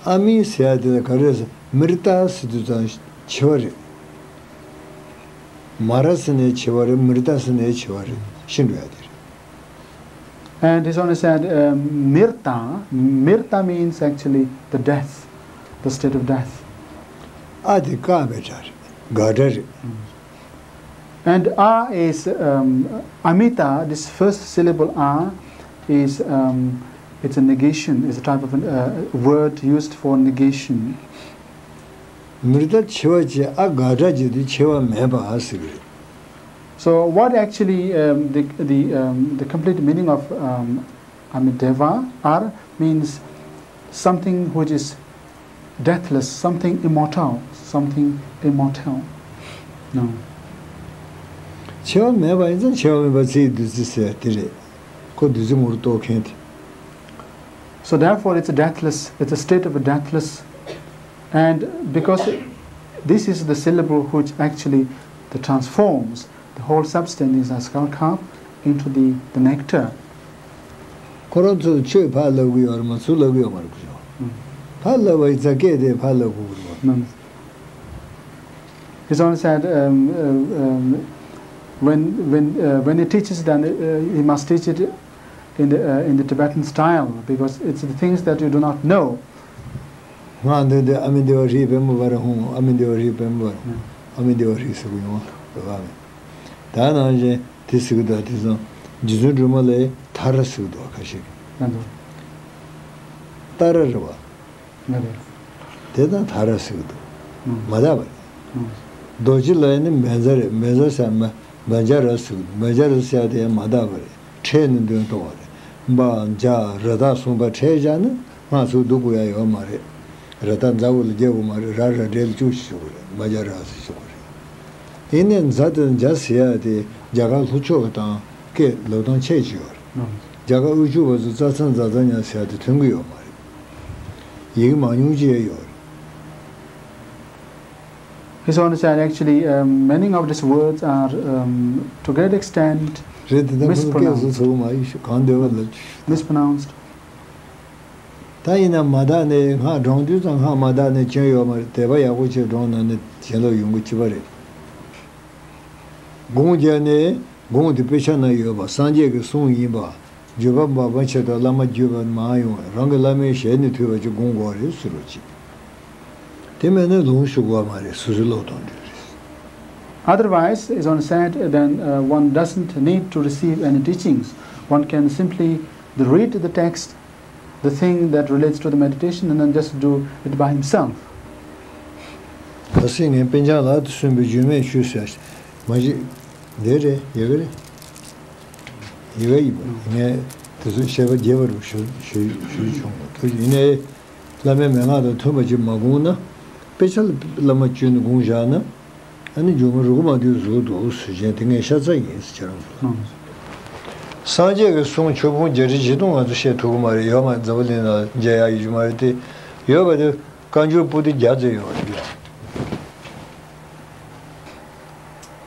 ཨ་མི་ཟེར་ཡ་དེ་ལ་ག་རེ་ཟེར། མི་རྟ་ཟེར་དུས་ཙང་ཆེ་བ་རེད། མ་ར་ཟེར་ནས་ཆེ་བ་རེད། མི་རྟ་ཟེར་ནས་ཆེ་བ་རེད། ཤི་འགྲོ་ཡ་དེ་རེད། And this one said, um, Mirta. Mirta means actually the death, the state of death. ཨ་དེ་ཀ་བའི་སྒྲ་རེད། དགག་སྒྲ་རེད། And a is um, amita, this first syllable a is um, it's a negation, it's a type of an, uh, word used for negation. མི་རྟ་ཆེ་བ་བྱས། ཨ་དགག་སྒྲ་བྱས་དུས་ཆེ་བ་མེད་པ་ཟེར་གི་རེད། So what actually um, the the um, the complete meaning of um, Amideva are means something which is deathless, something immortal, something immortal. No. ཆེ་བ་མེད་པ་ཡིན་ཙང་ཆེ་བ་མེད་པ་རྩིའི་བདུད་རྩི་ཟེར་དེ་རེད། ཁོ་བདུད་རྩི་ངོ་རུ་གཏོར་མཁན་དེ། So therefore it's a deathless, it's a state of a deathless, and because this is the syllable which actually the transforms the whole substance in the skull cap into the, the nectar. ཁོ་རང་ཚོས་ཆོས་ཕར་ལབ་གི་ཡོད་རེད་མ། ཚུར་ལབ་གི་ཡོད་མ་རེད་ཁོ་ཚོ། ཕར་ལབ་པ་ཡིན་ཙང་སྐད་དེ་ཕར་ལབ་དགོས་ཀྱི་རེད་མ། His Honour said, um, uh, um, when when uh, when he teaches, then uh, he must teach it in the uh, in the Tibetan style because it's the things that you do not know. སྔགས་འདོན་དུས་ཨ་མི་དེ་བ་ཧྲཱིཿཕཊ་མ་པ་ར་ཧཱུྃ། ཨ་མི་དེ་བ་ཧྲཱིཿཕཊ་མ་པ་ར་ཧཱུྃ། ཨ་མི་དེ་བ་ཧྲཱིཿཟེར་གི་ཡོང་བ་བ་མེད། ད་ནང་བཞིན་དེ་ཟེར་གི་འདུག་དེ་ཙང་རྗེ་བཙུན་སྒྲོལ་མ་ལ་ཐ་ར་ཟེར་གི་འདུག་ཁ་ཤས་ཀྱིས། ཏཱ་ར་རེད་བ། དེ་དང་ཐ་ར་ཟེར་གི་འདུག་མ་དག་པ་རེད། རྡོ་རྗེ་ལ་ཡིན་ན་བཛྲ་རེད། བཛྲ་ཟེར་མ་བཛྲ་ར་ཟེར་གི་འདུག་བཛྲ་ར་ཟེར་ཡ་དེ་ཡང་མ་དག་པ་རེད། ཕྲད་ནས་འདོན་གཏོང་བ་རེད། བཛྲ་ར་བཏགས་གསུམ་པ་ཕྲད་བཞག་ན་སྔགས་ཚུར་བསྡུ་དགོས་ཡ་ཡོད་མ་རེད། ར་བཏགས་ཛ་འོག་ལ་རྒྱག་དགོས་མ་རེད། ར་ར་འབྲས་ལ་བཅུ་ཞིག་བཞག་དགོས་རེད། བཛྲ་ར་ཟེར་བཞག་དགོས་རེད། དེ་ནས་ཛ་དང་ཛ་ཟེར་ཡ་དེ་རྒྱ་གར་ལྷོ་ཕྱོགས་དང་སྐད་ལབ་སྟངས་ཁྱད་ཅིག་ཡོད་རེད། རྒྱ་གར་དབུས་ཕྱོགས་པ་ཚོ་ཙ་ཚ་ཛ་ཛ་ཉ་ཟེར་ཡ་དེ་ཐོན་གི་ཡོད་མ་རེད། ཡིག་མང་ཉུང་ཅིག་ཡོད་རེད། His Honour said actually um, many of these words are um, to great extent རེད། དེ་ད་ཁོ་ཚོ་སྐད་བཟོ་ཚུགས་མ་ཡིན་ཤོག་གང་འདོད་པ་ལབ་ཅིག mispronounced. ད་ཡིན་ན་མ་དག་ནས་སྔགས་བགྲང་དུས་ཙང་སྔགས་མ་དག་ནས་སྐྱོན་ཡོད་མ་རེད། དད་པ་ཡག་པོ་བྱས་བགྲངས་ན་ནི་ཞེན་ལོག་ཡོང་གི་ཅི་པ་རེད། དགོངས་བརྒྱབ་ནས་དགོངས་དེ་དཔེ་ཆ་ན་ཡོད་པ་སངས་རྒྱས་ཀྱི་གསུང་ཡིན་པ། བརྒྱུད་པ་འབའ་མ་ཆེ་དང་བླ་མ་བརྒྱུད་པ་མང་ཡོང་བས་རང་གི་བླ་མའི་ཞལ་ནས་ཐོས་པ་ཅིག་དགོངས་དགོས་རེད་ཟེར་རོ་ཅིག་དེ་མེད་ན་ལུང་ཞུ་དགོས་མ་རེད། སོ་སོའི་བློ་གཏོང་འདོད་རེད། Otherwise, as one said, then uh, one doesn't need to receive any teachings. One can simply read the text, the thing that relates to the meditation, and then just do it by himself. ད་སྲིད་ངས་སྤུན་ཆང་ལགས་དུ་གསུངས་པའི་རྒྱུད་སྨད་ཆོས་ཟེར་མ་གཞི་འདི་རེད། ཡོད་གི་རེད། ཡོད་གི་ཡིན་པ་ངས་དེ་ཚོ་བཤད་པ་རྒྱས་པ་རུ་ཞུ་ཞུ་ཞུ་བྱུང་བ་དུ་ཡིན་ནའི། བླ་མའི་མན་ངག་དང་མཐུན་པ་ཅིག་མ་དགོངས་ན། དཔེ་ཆ་ལ་བླ་མ་བཅོལ་ནས་དགོངས་བཞག་ན། ཨ་ནི་མཇུག་མ་རུ་གུ་མ་དུས་གཟུགས་འདུག་ཟེར་མཁན་དེ་ངས་ཤ་ཚ་ཡིན་ཟེར་ཁྱེད་རང་ཚོ་ལ། སངས་རྒྱས་ཀྱི་གསུང་ཆོས་ཕུང་བརྒྱད་ཁྲི་བཞི་སྟོང་ང་ཚོ་བཤད་ཐུབ་ཀྱི་མ་རེད། ཡོད་མ་རེད། འཛམ་བུ་གླིང་ནང་མཇལ་ཡག་ཡོད་ཀྱི་མ་རེད་དེ། ཡོད་པ་དེ་བཀའ་འགྱུར་པོ་ཏི་བརྒྱ་ཙམ་ཡོད་རེད།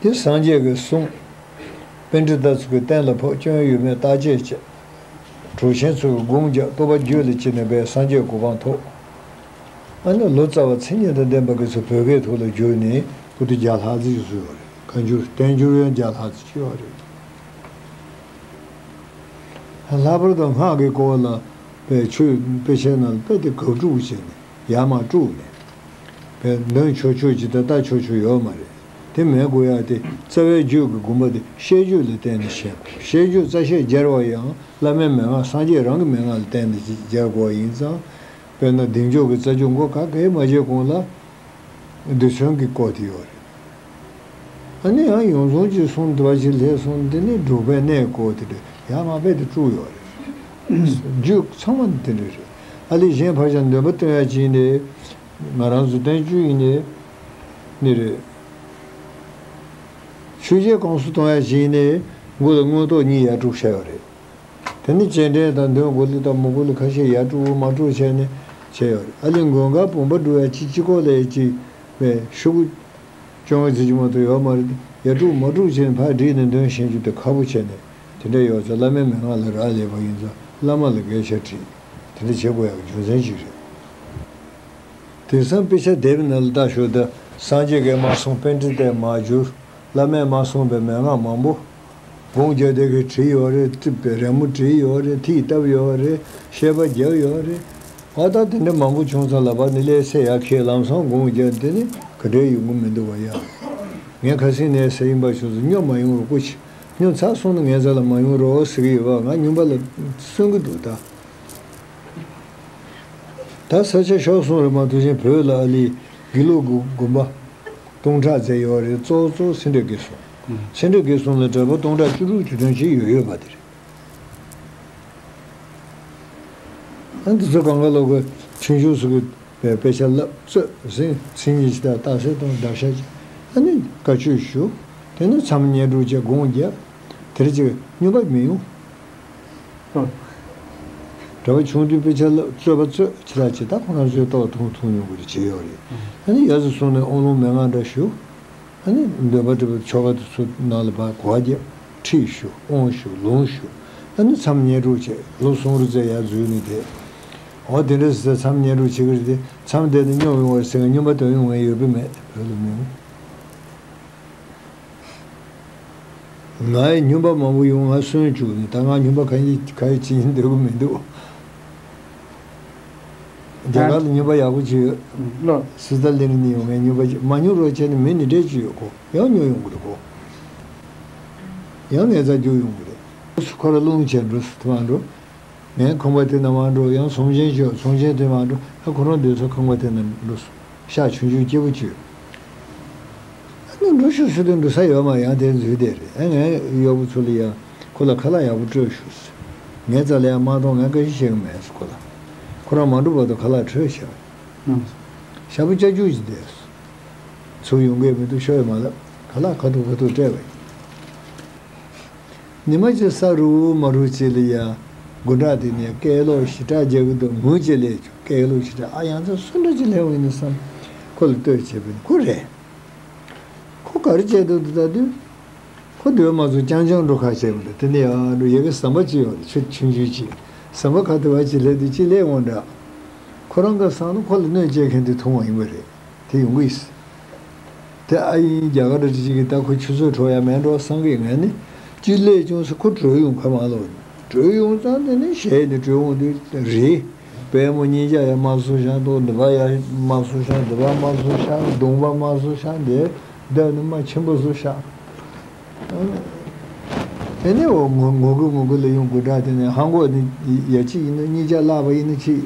དེ་སངས་རྒྱས་ཀྱི་གསུང་། པཎྜི་ཏ་ཚོ་གི་གཏན་ལ་ཕབ། སྐྱོན་ཡོད་མེད་བརྟག་དཔྱད་བྱས། གྲུབ་ཆེན་ཚོས་སྒོམ་རྒྱག། རྟོགས་པ་རྒྱུད་ལ་སྐྱེས་ནས་པའི་སངས་རྒྱས་གོ་འཕང་ཐོབ། ཨ་ནི་ལོ་ཙཱ་བ་མཚན་ཉིད་དང་ལྡན་པ་གི་ཚོ་བོད་སྐད་ཐོག་ལ་བསྒྱུར་ནས་པོ་ཏི་བརྒྱ་ལྷག་ཙམ་ཞིག་བཟོས་ཡོད་རེད། བཀའ་འགྱུར་བསྟན་འགྱུར་ཡང་བརྒྱ་ལྷག་ཙམ་ཅིག་ཡོད་རེད། ལྷག་པར་དུ་སྔགས་ཀྱི་སྐོར་ལ་པའི་ཆོས་དཔེ་ཆའི་ནང་ལ་དཔེ་དེ་གབ་སྒྲུབ་བྱས་ནས་ཡར་མར་དཀྲུགས་ནས། བས་འདོན་ཆོག་ཆོག་ཅིག་དང་ལྟ་ཆོག་ཆོག་ཡོད་མ་རེད། དེ་མེད་དགོས་ཡ་དེ་རྩ་བའི་རྒྱུད་ཀྱི་དགོངས་པ་དེ་བཤད་རྒྱུད་ལ་བརྟེན་ནས་བཤད་དགོས། བཤད་རྒྱུད་རྩ་བཤད་སྦྱར་བ་ཡང་བླ་མའི་མན་ངག་སངས་རྒྱས་རང་གི་མན་ངག་ལ་བརྟེན་ནས་སྦྱར་དགོས་པ་ཡིན་ཙང་། དཔེར་ན་གདེང་འཇོག་གི་རྩ་རྒྱུད་མགོ་ག་གེ་མ་བརྗེ་གོང་ལ་རྡུལ་ཚོན་གྱི་སྐོར་དེ་ཡོད་རེད། ཨ་ནི་ཡང་ཡོངས་རྫོགས་ཀྱི་གསུང་དུ་བ་ཞིག་ལྷས་སོང་། འདི་ནི་སྒྲུབ་པའི་གནས་སྐོར་དེ་རེད། ཡར་མར་རྦད་དེ་དཀྲུགས་ཡོད་རེད། རྒྱུད་ཚང་མ་འདི་འདྲ་རེད། ཨ་ལི་གཞན་ཕར་ཞང་འདོན་པ་སྟོན་ཡ་ཅིག་ཡིན་ནའི། ང་རང་ཚོ་བསྟན་བཅོས་ཡིན་ནའི་ནི་རེད། ཆོས་བརྒྱད་གོང་སུ་གཏོང་ཡ་ཅིག་ཡིན་ནའི་མགོ་ལ་མངོན་རྟོགས་གཉིས་ཡར་དཀྲུགས་བྱས་ཡོད་རེད། དེ་ནི་སྤྱན་འདྲེན་དང་འདོན་དགོས་ལི་དང་མི་དགོས་ལི་ཁ་ཤས་ཡར་དཀྲུགས་མར་དཀྲུགས་བྱས་ནས་བྱས་ཡོད་རེད། ཨ་ལི་མགོན་ཁང་བུམ་པ་སྒྲུབ་ཡ་ཅིག་སྤྱི་ཁོག་ལ་ཡ་ཅིག་བས་ཤོག་གུ་བཅོ་ལྔ་ཙམ་ཅིག་མ་གཏོགས་ཡོད་མ་རེད། ཡར་དཀྲུགས་མར་དཀྲུགས་བྱས་ནས་ཕར་བསྒྲིགས་ནས་འདོན་ཤེས་རྒྱུ་དེ་ཁག་པོ་བྱས་ནས་དེ་འདྲ་ཡོད་ཙང་། བླ་མའི་མན་ངག་ལ་རག་ལས་པ་ཡིན་ཙང་བླ་མ་ལ་དགེ་ཆ་དྲིས། དེ་འདྲ་བྱེད་དགོས་ཡག་རྒྱུ་མཚན་ཅིག་རེད། དེང་སང་དཔེ་ཆ་དེབ་ནང་ལ་ལྟ་ཞོག་ད། སངས་རྒྱས་ཀྱིས་མ་གསུངས་པཎྜི་ཏས་མ་བསྒྱུར། བླ་མས་མ་གསུངས་པའི་མན་ངག་མང་པོ། དགོངས་རྒྱག་དེ་གའི་བྲིས་ཡོད་རེད། རྩིས་པའི་རི་མོ་བྲིས་ཡོད་རེད། ཐིག་བཏབ་ཡོད་རེད། བཤད་པ་རྒྱབ་ཡོད་རེད། ཨ་ད་དེ་འདྲ་མང་པོ་བྱུང་ཙང་ལ་བ་ནི་ལས་སེ་ཡར་ཁྱེད་ལམ་སང་དགོངས་རྒྱག་དེ་ནི་ག་འདྲའི་ཡོང་གི་མི་འདུག་བ་ཡ། ངས་ཁ་སང་ནས་ཟེར་ཡིན་པ་ཆུ་ཚོད་སྨྱོ་མ་ཡོང་རོགས་སྐུ་མཁྱེན། སྨྱོ་ཚར་སོང་ན་ངའི་རྩ་ལ་མ་ཡོང་རོགས་ཟེར་གི་ཡོད་པ། ང་སྨྱོན་པ་ལ་གསོན་གི་འདུག་ད། ད་ས་ཆ་ཤོར་སོང་རེད་མ་གཏོགས། གཞན་བོད་ལ་ཨ་ལི་དགེ་ལུགས་ཀྱི་དགོན་པ་སྟོང་ཕྲག་ཙམ་ཡོད་རེད། གཙོ་བོ་གཙོ་བོ་སེ་འབྲས་དགེ་གསུམ། སེ་འབྲས་དགེ་གསུམ་ལ་གྲྭ་པ་སྟོང་ཕྲག་བཅུ་དྲུག་བཅུ་བདུན་ཅིག་ཡོད་ཡོད་པ་དེ་རེད། ཨ་འདི་ཚོ་གང་ག་ལོག་གི་ཆུང་ཆུང་ཚོ་གི་དཔེ་དཔེ་ཆ་བསླབ་རྩོད་ཟིན་ཚིག་གཉིས་ཅིག་དང་རྟགས་གསལ་གཏོང་བརྡར་ཤ་ཅིག་ཨ་ནི་བཀའ་ཆོས་ཞུ། དེ་ནས་མཚམས་བསྙེན་སྒྲུབ་བྱས་དགོངས་རྒྱབ། དེ་རེད་ཅིག་སྨྱོན་པ་མི་ཡོང་། ཨ། གྲྭ་པ་ཆུང་དུས་དཔེ་ཆ་བསླབ་རྩོད་པ་རྩོད་ཅི་ལ་ཅི་ད་ཁོ་རང་ཚོའི་ལྟོ་འཐུང་འཐུང་མྱོང་གི་རེད་བྱས་ཡོད་རེད། ཨ་ནི་ཡར་ཚུར་སོང་ནས་དབང་ལུང་མན་ངག་འདྲ་ཞུ། ཨ་ནི་འདོན་པ་འདྲ་པོ་ཆོ་ག་དེ་ཚོ་ནང་ལ་ཕར་གོ་བ་རྒྱབ། ཁྲིད་ཞུ། དབང་ཞུ། ལུང་ཞུ། ཨ་ནི་མཚམས་བསྙེན་སྒྲུབ་བྱས་ལོ་གསུམ་རེ་ཙམ་ཡར་འཛུལ་ནས་བསྡད། འོ་དེ་འདྲ་ཟེར་མཚམས་བསྙེན་སྒྲུབ་བྱེད་ཀྱི་རེད་དེ། མཚམས་བསྡད་ནས་སྨྱོ་ཡོང་བ་ཟེར་མཁན་སྨྱོན་པ་དོན་ཡོང་མཁན་ཡོད་པས་མེད། བོད་ལ་མི་ཡོང་། ང་ཡི་སྨྱོན་པ་མང་པོ་ཡོང་ང་གསོན་བཅུག་ནས་ད་ང་སྨྱོན་པ་གང་ཡིན་གང་ཡིན་བྱེད་སྙིང་འདོད་ཀྱི་མི་འདུག་རྒྱ་གར་ལ་སྨྱོན་པ་ཡག་པོ་ཅིག་ཡོད། ལོ། སི་ཏཱ་ལིན་ནས་ཡོང་ངའི་སྨྱོན་པ་ཅིག་མ་སྨྱོ་རོགས་བྱས་ནས་མི་ནི་འདྲེ་ཅིག་ཡོད་གོ། ཡང་སྨྱོ་ཡོང་གི་རེད་གོ། ཡང་ངའི་རྩར་རྒྱུག་ཡོང་གི་རེད། ཁོ་ར་རླུང་ཆེ་འགྲོ་སུ་དུ་མ་འགྲོ། ངའི་ཁང་པ་དེ་ན་མ་འགྲོ། ཡང་ཚོང་ཆེན་ཅིག་ཡོད། ཚོང་ཆེན་དེ་མ་འགྲོ། ཨ་ཁོ་རང་སྡོད་ས་ཁང་པ་དེ་ན་འགྲོ་སོང་། ཤག་ཆུང་ཆུང་སྐྱིད་པོ་ཅིག་ཡོད། ཨ་ནི་འགྲོ་ཤོག་ཟེར་དུས་འགྲོ་ས་ཡོད་མ་ཡང་དེ་འཛུལ་བསྡད་རེད། ཨ་ངའི་གཡོག་པོ་ཚོ་ལ་ཡང་ཁོ་ལ་ཁ་ལག་ཡག་པོ་སྤྲོད་ཤོག་ཟེར། ངའི་རྩ་ལ་ཡང་མ་གཏོང་ངས་བཀའ་བཞིན་བྱེད་ཀྱི་མེད་ཟེར་ཁོ་ལ། ཁོ་རང་མ་འགྲོ་བར་དུ་ཁ་ལག་སྤྲོད་བྱས་པ་ཡིན། ཞག་པོ་སྐྱ་རྒྱུག་ཅིག་བསྡད་སོང་། ཚུར་ཡོང་གི་མི་འདུག་ཤོག་ཡོད་མ་ལབ། ཁ་ལག་ཁ་ཐུག་ཁ་ཐུག་སྤྲད་པ་ཡིན། ཉི་མ་གཅིག་ས་རུབ་མ་རུབ་ཅིག་ལ་ཡ། དགོན་གྲྭ་དེ་ནས་སྐད་ལོག་ཞེ་དྲག་རྒྱག་གི་འདུག་ངུ་ཅིག་སླེབས་བྱུང་། སྐད་ལོག་ཞེ་དྲག་ཨ་ཡང་ཚ་སུ་འདྲ་ཅིག་སླེབས་ཡིན་ན་བསམ། ཁོ་ལ་ལྟོས་བྱས་པས་ཁོ་རེད། ཁོ་ག་རེ་བྱས་འདུག་འདུག་ལྟ་དུས། ཁོ་སྡོད་མ་ཚོ་རྐྱང་རྐྱང་འགྲོ་ཁ་བྱས་པ་འདུག་དེ་ནས་ཡ་འགྲོ་ཡ་གི་ཟམ་པ་ཅིག་ཡོད་རེད། ཆུ་ཆུང་ཆུང་ཅིག་ཟམ་པ་ཁ་དེ་བ་ཅིག་སླེབས་དུས་ཅིག་སླེབས་འོང་འདྲ། ཁོ་རང་གི་བསམ་བློ་ཁོ་ལ་གནོད་སྐྱེལ་མཁན་དེ་མཐོང་བ་ཡིན་པ་རེད། དེ་ཡོང་གི་ཡིན། དེ་ཨ་ཡིན་རྒྱ་གར་རི་ཅིག་གིས་ད་ཁོ་ཆུ་ཚོད་འཕྲོག་ཡ་མེད་འགྲོ་བསམ་གི། ངས་ནི་ཅི་སླེབས་བྱུང་ཟེར་ཁོ་བྲོས་ཡོང་ཁ་མ་ལོག་བྲོས་ཡོང་ཙང་དེ་ནི་ཞལ་ནི་བྲོས་འོང་དུས་རེད། པད་མོ་གཉིས་ཀ་ཡ་དམར་སུ་ཤང་དུ་འདི་པ་ཡ་དམར་སུ་ཤང་འདི་པ་དམར་སུ་ཤང་གདོང་པ་དམར་སུ་ཤང་དེ་ བསྡད་ནི་མ་ཆེན་པོ་བཟོ་ཤག་དེ་ནས་འོ་ངུ་ངུ་གུ་ངུ་གུ་ལ་ཡོང་དགོས་འདྲ། དེ་ནས་ཧང་གོ་ནི་ཡ་གཅིག་ཡིན་ན་གཉིས་ཆ་བརླག་པ་ཡིན་ན་ཅིག་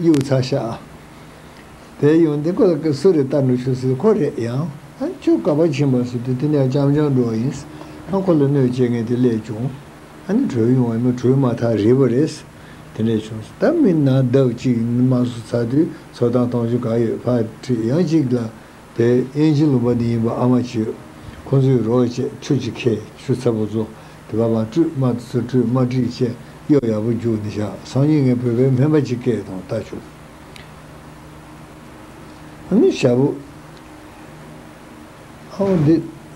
གཡུག་ཚར་ཤག་དེ་ཡོང་དེ་ཁོ་ལ་སུ་རེད་ལྟ་འགྲོ་ཤོག་ཟེར། ཁོ་རེད་ཡང་། ཨ་ཁྱོད་ག་པར་ཕྱིན་པ་ཟེར་དུས་དེ་ནས་ཅམ་ཅམ་འགྲོ་བ་ཡིན། ཨ་ཁོ་ལ་གནོད་བྱེད་མཁན་དེ་སླེབས་བྱུང་། ཨ་ནི་བྲོས་ཡོང་བ་ཡིན་ན་བྲོས་མ་ཐག་རིལ་བ་རེད། དེ་འདྲས་བྱུང་། ད་མི་ན་ལྡབ་གཅིག་མ་སུ་ཚར་དུས་ཚོགས་གཏམ་གཏོང་རྒྱུ་ག་ཡོད་ཕར་ཁྲིད། ཡང་གཅིག་ལ་དེ་དབྱིན་ཇི་ལུང་པ་ནས་ཡིན་པ་ཨ་མ་ཅིག་ཡོད། ཁོང་ཚོས་རོགས་བྱས་ཆུ་ཅིག་ཁྱེར། ཆུ་ཚ་པོ་བཙོ། དེ་བ་བ་བཀྲུས། མ་དེ་ཚོ་བཀྲུས། མ་བཀྲུས་བྱས་གཡོག་ཡག་པོ་རྒྱུགས་ནས་བཞག་སང་ཉིན་ངས་བོད་པའི་སྨན་པ་ཅིག་སྐད་གཏོང་ལྟ་ཆོག་ཨ་ནི་ཞྭ་བོ། ཨའོ་འདི་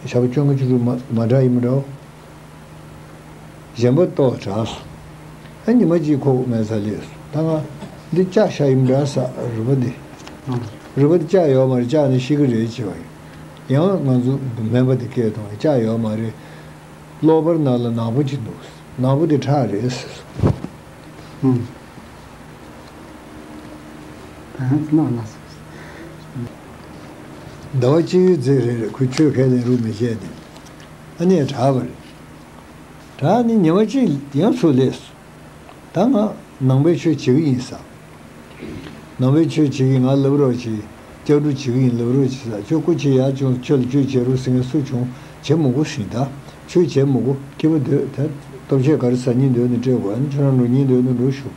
ཞྭ་བོ་བཅོ་ལྔ་བཅུ་དྲུག་མ་མ་འདྲ་ཡིན་མི་འདྲ་བོ། གཞན་པ་ལྟོགས་དྲགས་སོང་། ཨ་ཉི་མ་གཅིག་ཁོག་མེད་ས་ལས་སོང་། ད་ང་འདི་ལྕགས་ཤ་ཡིན་འདྲ་ས། རུས་པ་འདི། རུས་པ་འདི་ལྕགས་ཡོད་མ་རེད། ལྕགས་ནི་ཤི་གི་རེད་ཅེས་པ་ཡིན། ཡང་ང་ཚོ་སྨན་པ་འདི་སྐད་གཏོང་། ལྕགས་ཡོད་མ་རེད། གློ་བུར་ནང་ལ་ནག་པོ་ཅིག་འདུག་ནག་པོ་འདི་ཁྲག་རེད་ཟེར་སོང་། ཨུམ། ཟླ་བ་གཅིག་ཡོད་ཚད་རེད་རེད། ཁོས་ཆོས་ཁས་ལེན་རུ་མི་བྱས་ནས། ཨ་ནི་དྲག་པ་རེད། དྲག་ནི་ཉི་མ་གཅིག་ཡང་ཚུར་སླེབས་སོང་། ད་ང་ནང་པའི་ཆོས་བྱེད་ཀྱི་ཡིན་ས། ནང་པའི་ཆོས་བྱེད་ཀྱི་ང་ལབ་རོགས་གྱིས། སྐྱབས་འགྲོ་བྱེད་ཀྱི་ཡིན་ལབ་རོགས་གྱིས་ས། ཁྱོད་སྐུ་ཕྱི་ཡར་བྱུང་། ཁྱོད་ལ་ཆོས་བྱེད་རོགས་ཟེར་མཁན་སུ་བྱུང་། བྱེད་མི་དགོས་ཟིན། ད་ཆོས་བྱེད་མི་དགོས། སྐྱིད་པོ་སྡོད། ད་སྟོབས་ཆེ་ག་རེ་ཟ་སྙིང་འདོད་ནི་སྤྲད་དགོས། ཨ་ནི་ཁྱོད་རང་འགྲོ་སྙིང་འདོད་ནི་འགྲོ་ཤོག་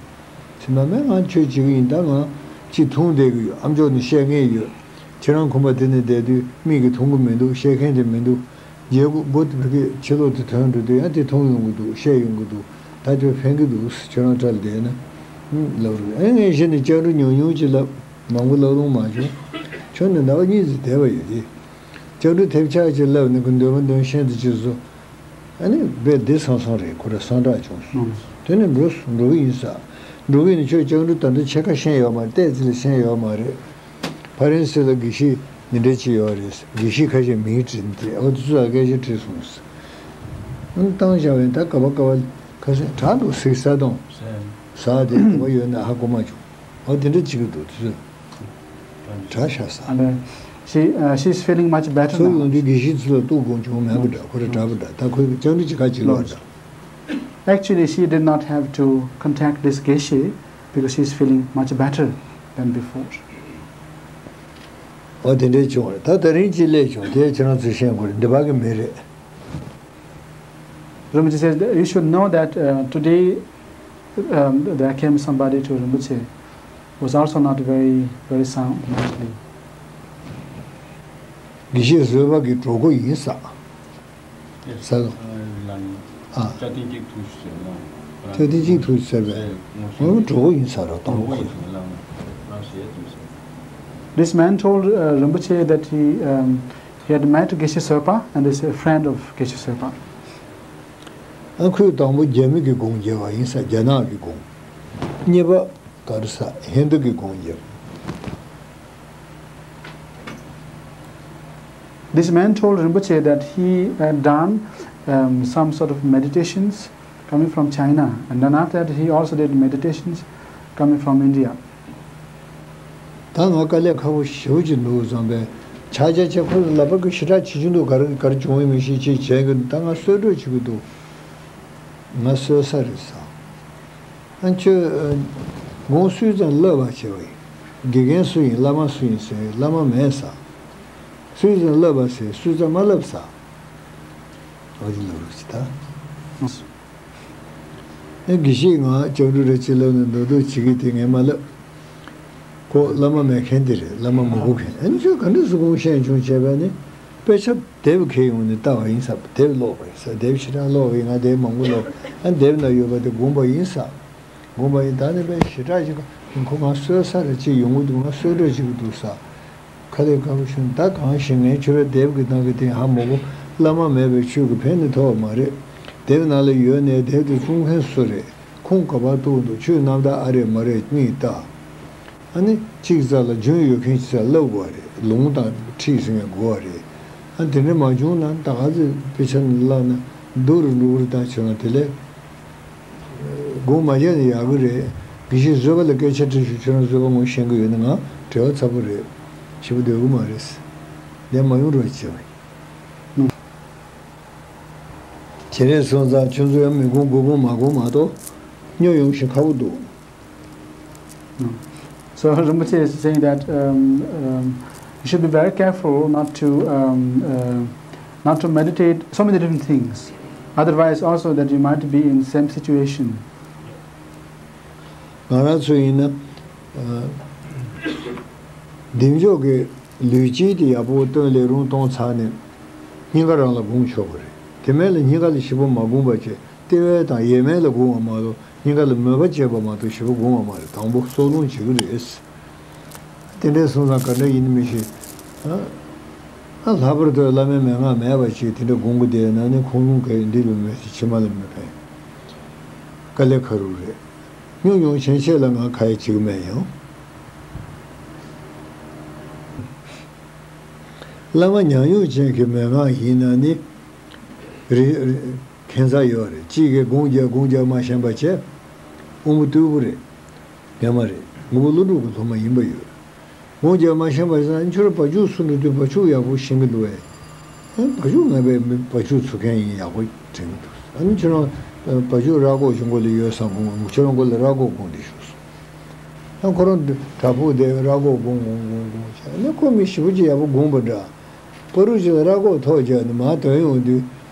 ཟེར་མ་མེད། ང་ཆོས་བྱེད་ཀྱི་ཡིན། ད་ང་ཅི་འཐུང་བསྡད་ཀྱི་ཡོད། ཨ་མཆོག་ནི་བཤད་མཁན་ཡོད། ཁྱེད་རང་ཁོམ་པ་དེ་ནས་བསྡད་དུས་མིག་གིས་མཐོང་གི་མི་འདུག་བཤད་མཁན་དེ་མི་འདུག་རྗེས་སྒོ་སྒོ་དེ་བུ་གའི་ཕྱི་ལོགས་དེ་ཐོན་འགྲོ་དུས་ཡང་དེ་མཐོང་ཡོང་གི་འདུག་བཤད་ཡོང་གི་འདུག་ད་ཁྱོད་ཕན་གི་འདུག་ཁྱོད་རང་འཕྲལ་བསྡད་ན། ཨུམ། ལབ་རུང་། ཨེ་ངས་གཞི་ནས་སྐྱབས་འགྲོ་ཉུང་ཉུང་ཅིག་ལབ། མང་པོ་ལབ་རུང་མ་བྱུང་། ཁྱོད་ནི་ཟླ་བ་གཉིས་ཙམ་བསྡད་པ་ཡོད་དེ། སྐྱབས་འགྲོ་ཐེབས་ཆག་ཅིག་ལབ་ནས་ཁོ་འདོད་པ་འདོན་ཤེས་དུ་ཅིག་བཟོ། ཨ་ནི་དཔེ་བདེ་སང་སང་རེད། ཁོ་ར་སང་དྲག་བྱུང་སོང་། དེ་ནས་འགྲོ་སོང་། འགྲོ་གི་ཡིན་ས། འགྲོ་གི་ཡིན་ན་ཁྱོད་སྐྱབས་འགྲོ་ད་ལྟ་ཕྱེད་ཀ་ཤེས་ཡོད་མ་རེད། ཏོག་ཙམ་ལ་ཤེས་ཡོད་མ་རེད། ཕ་རན་སི་ལ་དགེ་བཤེས་འདི་འདྲ་ཅིག་ཡོད་རེད། དགེ་བཤེས་ཁ་ཤས་མིང་བྲིས་ཏེ་ཨོ་དེ་ཚོ་ལ་སྐད་ཆ་དྲིས་སོང་ཟེར། ཨང་བཏང་བཞག་པས་ད་ག་བ་ག་བ་ཁ་སེང་དྲག་འདུག་ཟེར། ས་དང་ཟ་དེ་ག་བ་ཡོད་ན་ཧ་གོ་མ་བྱུང་། ཨོ་དེ་འདྲ་བྱེད་ཀྱི་འདུག་དེ་ཚོ་དྲག་ཤག་ཟ། And uh, she uh, she's feeling much better ཚུར་now. ཡོང་དུས་དགེ་བཤེས་ཚོ་ལ་གཏུག་དགོས་བྱུང་མེད་པ་འདྲ། ཁོ་ར་དྲག་པ་འདྲ། ད་ཁོས་སྐྱབས་འགྲོ་ཅིག་ག་ཅིག་ལོག་འདྲ། Actually, she did not have to contact this Geshe because she's feeling much better than before. ཨོ་དེ་འདྲའི་བྱུང་བ་རེད། ད་དེ་རིང་ཅིག་སླེབས་བྱུང་། དེ་ཁྱེད་རང་ཚོས་ཤེས་དགོས་རེད། འདི་བར་གི་མི་རེད། Rinpoche says that you should know that uh, today um, there came somebody to Rinpoche who was also not very, very sound mentally. དགེ་བཤེས་བཟོད་པ་གི་གྲོགས་པོ་ཡིན་ས། ས། ཨ། ལ་ནི་ཨ། བཅའ་ཐེངས་གཅིག་ཐུག་ཞུ་ཟེར་ན། བཅའ་ཐེངས་གཅིག་ཐུག་ཞུ་ཟེར་བས། ངོ་ཤེས། ཨོ་གྲོགས་པོ་ཡིན་ས་རེད། གྲོགས་པོ་ཡིན་ས་ལ་ནི་རང་ཞེས་ཐུག་ཟེར། This man told uh, Rinpoche that he, um, he had met Geshe Serpa and is a friend of Geshe Serpa. ཨ་ཁོས་དང་པོ་རྒྱ་མི་གི་སྒོམ་རྒྱབ་པ་ཡིན་ས། རྒྱ་ནག་གི་སྒོམ། གཉིས་པ་ག་རེ་ཟ། ཧིན་དུ་གི་སྒོམ་རྒྱབ། This man told Rinpoche that he had done um, some sort of meditations coming from China, and then after that, he also did meditations coming from India. ད་ང་དཀའ་ལས་ཁག་པོ་ཞེ་པོ་ཅིག་འདུག་བསམ་པས། ཆ་ཆ་ཆ་ཁོ་ལ་ལབ་པ་གི་ཞེ་དྲག་བྱེད་ཀྱི་འདུག་ག་རེ་ག་རེ་བྱུང་ཡོད་མེད་ཤེས་ཅེས་བྱས་གི། ད་ང་གསོལ་གྲོགས་བྱེད་ཀྱི་འདུག་ང་གསོལ་ས་རེད་ཟེར། ཨ་ཁྱོད་དགོངས་སུས་ཙང་བསླབ་པ་བྱས་པ་ཡིན། དགེ་རྒན་སུ་ཡིན། བླ་མ་སུ་ཡིན་ཟེར། བླ་མ་མེད་ཟེར། སུས་ཙང་བསླབ་པ་ཟེར། སུས་ཙང་མ་བསླབ་ཟེར། འོ་དེ་ལབ་རོགས་གྱིས་ད། ཨེ་དགེ་བཤེས་ང་སྐྱབས་འགྲོ་རེ་ཅི་ལབ་ནས་མདོག་མདོག་བྱེད་ཀྱི་དེ་ངས་མ་ལབ། ཁོ་བླ་མ་མེད་མཁན་དེ་རེད། བླ་མ་མི་དགོས་མཁན། ཨ་ནི་ཁྱོད་ག་འདྲ་སུ་དགོངས་ཤེས་བྱུང་བྱས་པས་ནི། དཔེ་ཆ་དེབ་ཁྱེར་ཡོང་ནས་ལྟ་བ་ཡིན་ས། དེབ་ཀློག་པ་ཡིན་ས། དེབ་ཞེ་དྲག་ཀློག་པ་ཡིན། ང་དེབ་མང་པོ་ཀློག་ཨ་དེབ་ན་ཡོད་པ་དེ་དགོངས་པ་ཡིན་ས། དགོངས་པ་ཡིན། ད་ནི་དཔེ་ཞེ་དྲག་ཅིག་ཁོ་ང་གསོལ་ས་རེ་ཅིག་ཡོང་གི་འདུག་ང་གསོལ་གྲོགས་བྱེད་ཀྱི་འདུག་ས། ཁ་ལས་ཁ་བུ་ཤོན་ད་གང་ཞིག་ངས་ཁྱོད་ར་དེབ་ཀྱི་ནང་གི་དེ་ཧ་མ་གོ། བླ་མ་མེད་པའི་ཆོས་ཀྱི་ཕན་ནི་ཐོགས་མ་རེད། དེབ་ནང་ལ་ཡོད་ནས་དེབ་དེ་བཙོང་མཁན་སུ་རེད། ཁོང་ག་པར་གཏུག་འདུག་ཁྱོད་རྣམ་དག་ཨ་རེད་མ་རེད་གཉིས་ལྟ། ཨ་ནི་གཅིག་རྩ་ལ་རྒྱུན་ཡོད་མཁན་ཅིག་རྩ་ལབ་དགོས་པ་རེད། ལུང་དང་ཁྲིད་ཟིན་ཡང་དགོས་པ་རེད། ཨ་དེ་འདྲ་མ་བྱུང་ན་ད་ག་ཚོད་དཔེ་ཆ་ནི་བཀླགས་ན་སྡུག་རུ་འགྲོ་གི་རེད། ད་བྱས་ན་དེ་ལས་དགོངས་མ་རྒྱག་ན་ཡག་གི་རེད། དགེ་བཤེས་བཟོད་པ་ལ་སྐད་ཆ་དྲིས་ཤོག་ཁྱོད་རང་བཟོད་པ་ངོ་ཤེས་ཀྱི་ཡོད་ན་ང་བྲེལ་བ་ཚ་པོ་རེད། ཞེ་པོ་སྡོད་གི་མ་རེད། ལན་མ་ཡོང་རོགས་བྱེད་པ་ཡིན། བྱེད་རེས་སོང་ཙང་ཁྱོད་ཚོ་ཡང་མི་སྒོམ་དགུ་སྒོམ་མ་སྒོམ་མ་གཏོགས་སྨྱོ་ཡོང་ཞིང་ཁག་པོ་འདུག So Rinpoche is saying that um, um, you should be very careful not to um, uh, not to meditate so many different things. Otherwise, also that you might be in same situation. ང་རང་ཚོ་ཡིན་ན། བདེ་མཆོག་གི་ལུས་དཀྱིལ་དེ་ཡག་པོ་སྟོན་ལས་རུང་གཏོང་ཚར་ནས་སྙིང་ག་རང་ལ་སྒོམ་ཆོག་གི་རེད། དེ་མིན་ལ་སྙིང་ག་ལ་ཞིབ་པོ་མ་སྒོམ་པ་བྱས་ལྟེ་བའི་དང་ཡས་མས་ལ་སྒོམ་པ་མ་གཏོགས་སྙིང་ག་ལ་མོས་པ་བྱས་པ་མ་གཏོགས་ཞིབ་པོ་སྒོམ་པ་མ་རེད། དང་པོ་སྲོག་རླུང་བྱེད་ཀྱི་རེད། དེ་འདྲའི་སོང་ཙང་ག་འདྲ་ཡིན་མི་ཤེས། ཨ། ཨ་ལྷག་པར་དུ་བླ་མའི་མན་ངག་མེད་པ་ཞིག་དེ་འདྲ་སྒོམ་གི་བསྡད་ན་ནི་ཁོང་རླུང་གས་འདི་ལ་མེད་ཚེ་ཕྱི་མ་ལ་མི་ཕན། དཀའ་ལས་ཁག་རུ་རེད། སྨྱོ་མྱོང་ཆེན་ཆེ་ལ་ང་ཁ་ཡ་བྱེད་གི་མེད་ཡང་། བླ་མ་ཉམས་མྱོང་ཅན་གྱི་མན་ངག་ཡིན་ན་ནི། རེ་རེ་ཁྱད་མཚར་ཡོད་རེད། གཅིག་གིས་སྒོམ་རྒྱག་སྒོམ་རྒྱག་མ་ཤེས་པ་བྱས། དབང་པོ་རྟུལ་པོ་རེད། ཉམས་མ་རེད། མགོན་པོ་ཀླུ་སྒྲུབ་ཀྱི་སློབ་མ་ཡིན་པ་ཡོད། སྒོམ་རྒྱག་མ་ཤེས་པ་ཡིན་ན་ཁྱོད་རང་བ་ཕྱུགས་སུ་འགྲོ་དུས་བ་ཕྱུགས་ཡག་པོ་ཤེས་ཀྱི་འདུག་བས། ཨེ་བ་ཕྱུགས་ངན་པའི་མི་བ་ཕྱུགས་འཚོ་མཁན་ཡིན་ཡག་པོ་དྲན་གྱི་འདུག་ཨ་ནི་ཁྱོད་རང་བ་ཕྱུགས་ར་སྒོག་གི་མགོ་ལ་ཡོད་བསམ་གོང་ཁྱོད་རང་མགོ་ལ་ར་སྒོག་སྒོམ་དེ་ཞུགས་སོང་། ཨ་ཁོ་རང་བྲག་ཕུག་དེ་ར་སྒོག་སྒོམ་སྒོམ་སྒོམ་སྒོམ་བྱས་ཨ་ནི་ཁོ་མི་ཞེ་པོ་ཅིག་ཡག་པོ་སྒོམ་པ་འདྲ། པ་རུ་ཅིག་ལ་ར་སྒོག་ཐོག་བརྒྱབ་ནས་མར་དོན་ཡོང་དུས།